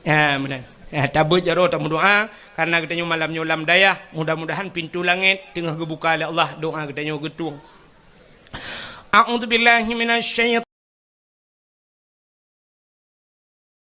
Ya, meunan. Ya, tabeuet jaroe tameudoa karena geutanyoe malam nyoe lam dayah, mudah-mudahan pintoe langét teungoh geubuka lé Allah, doa geutanyoe geutueng. A'udzubillahi minasyaitonir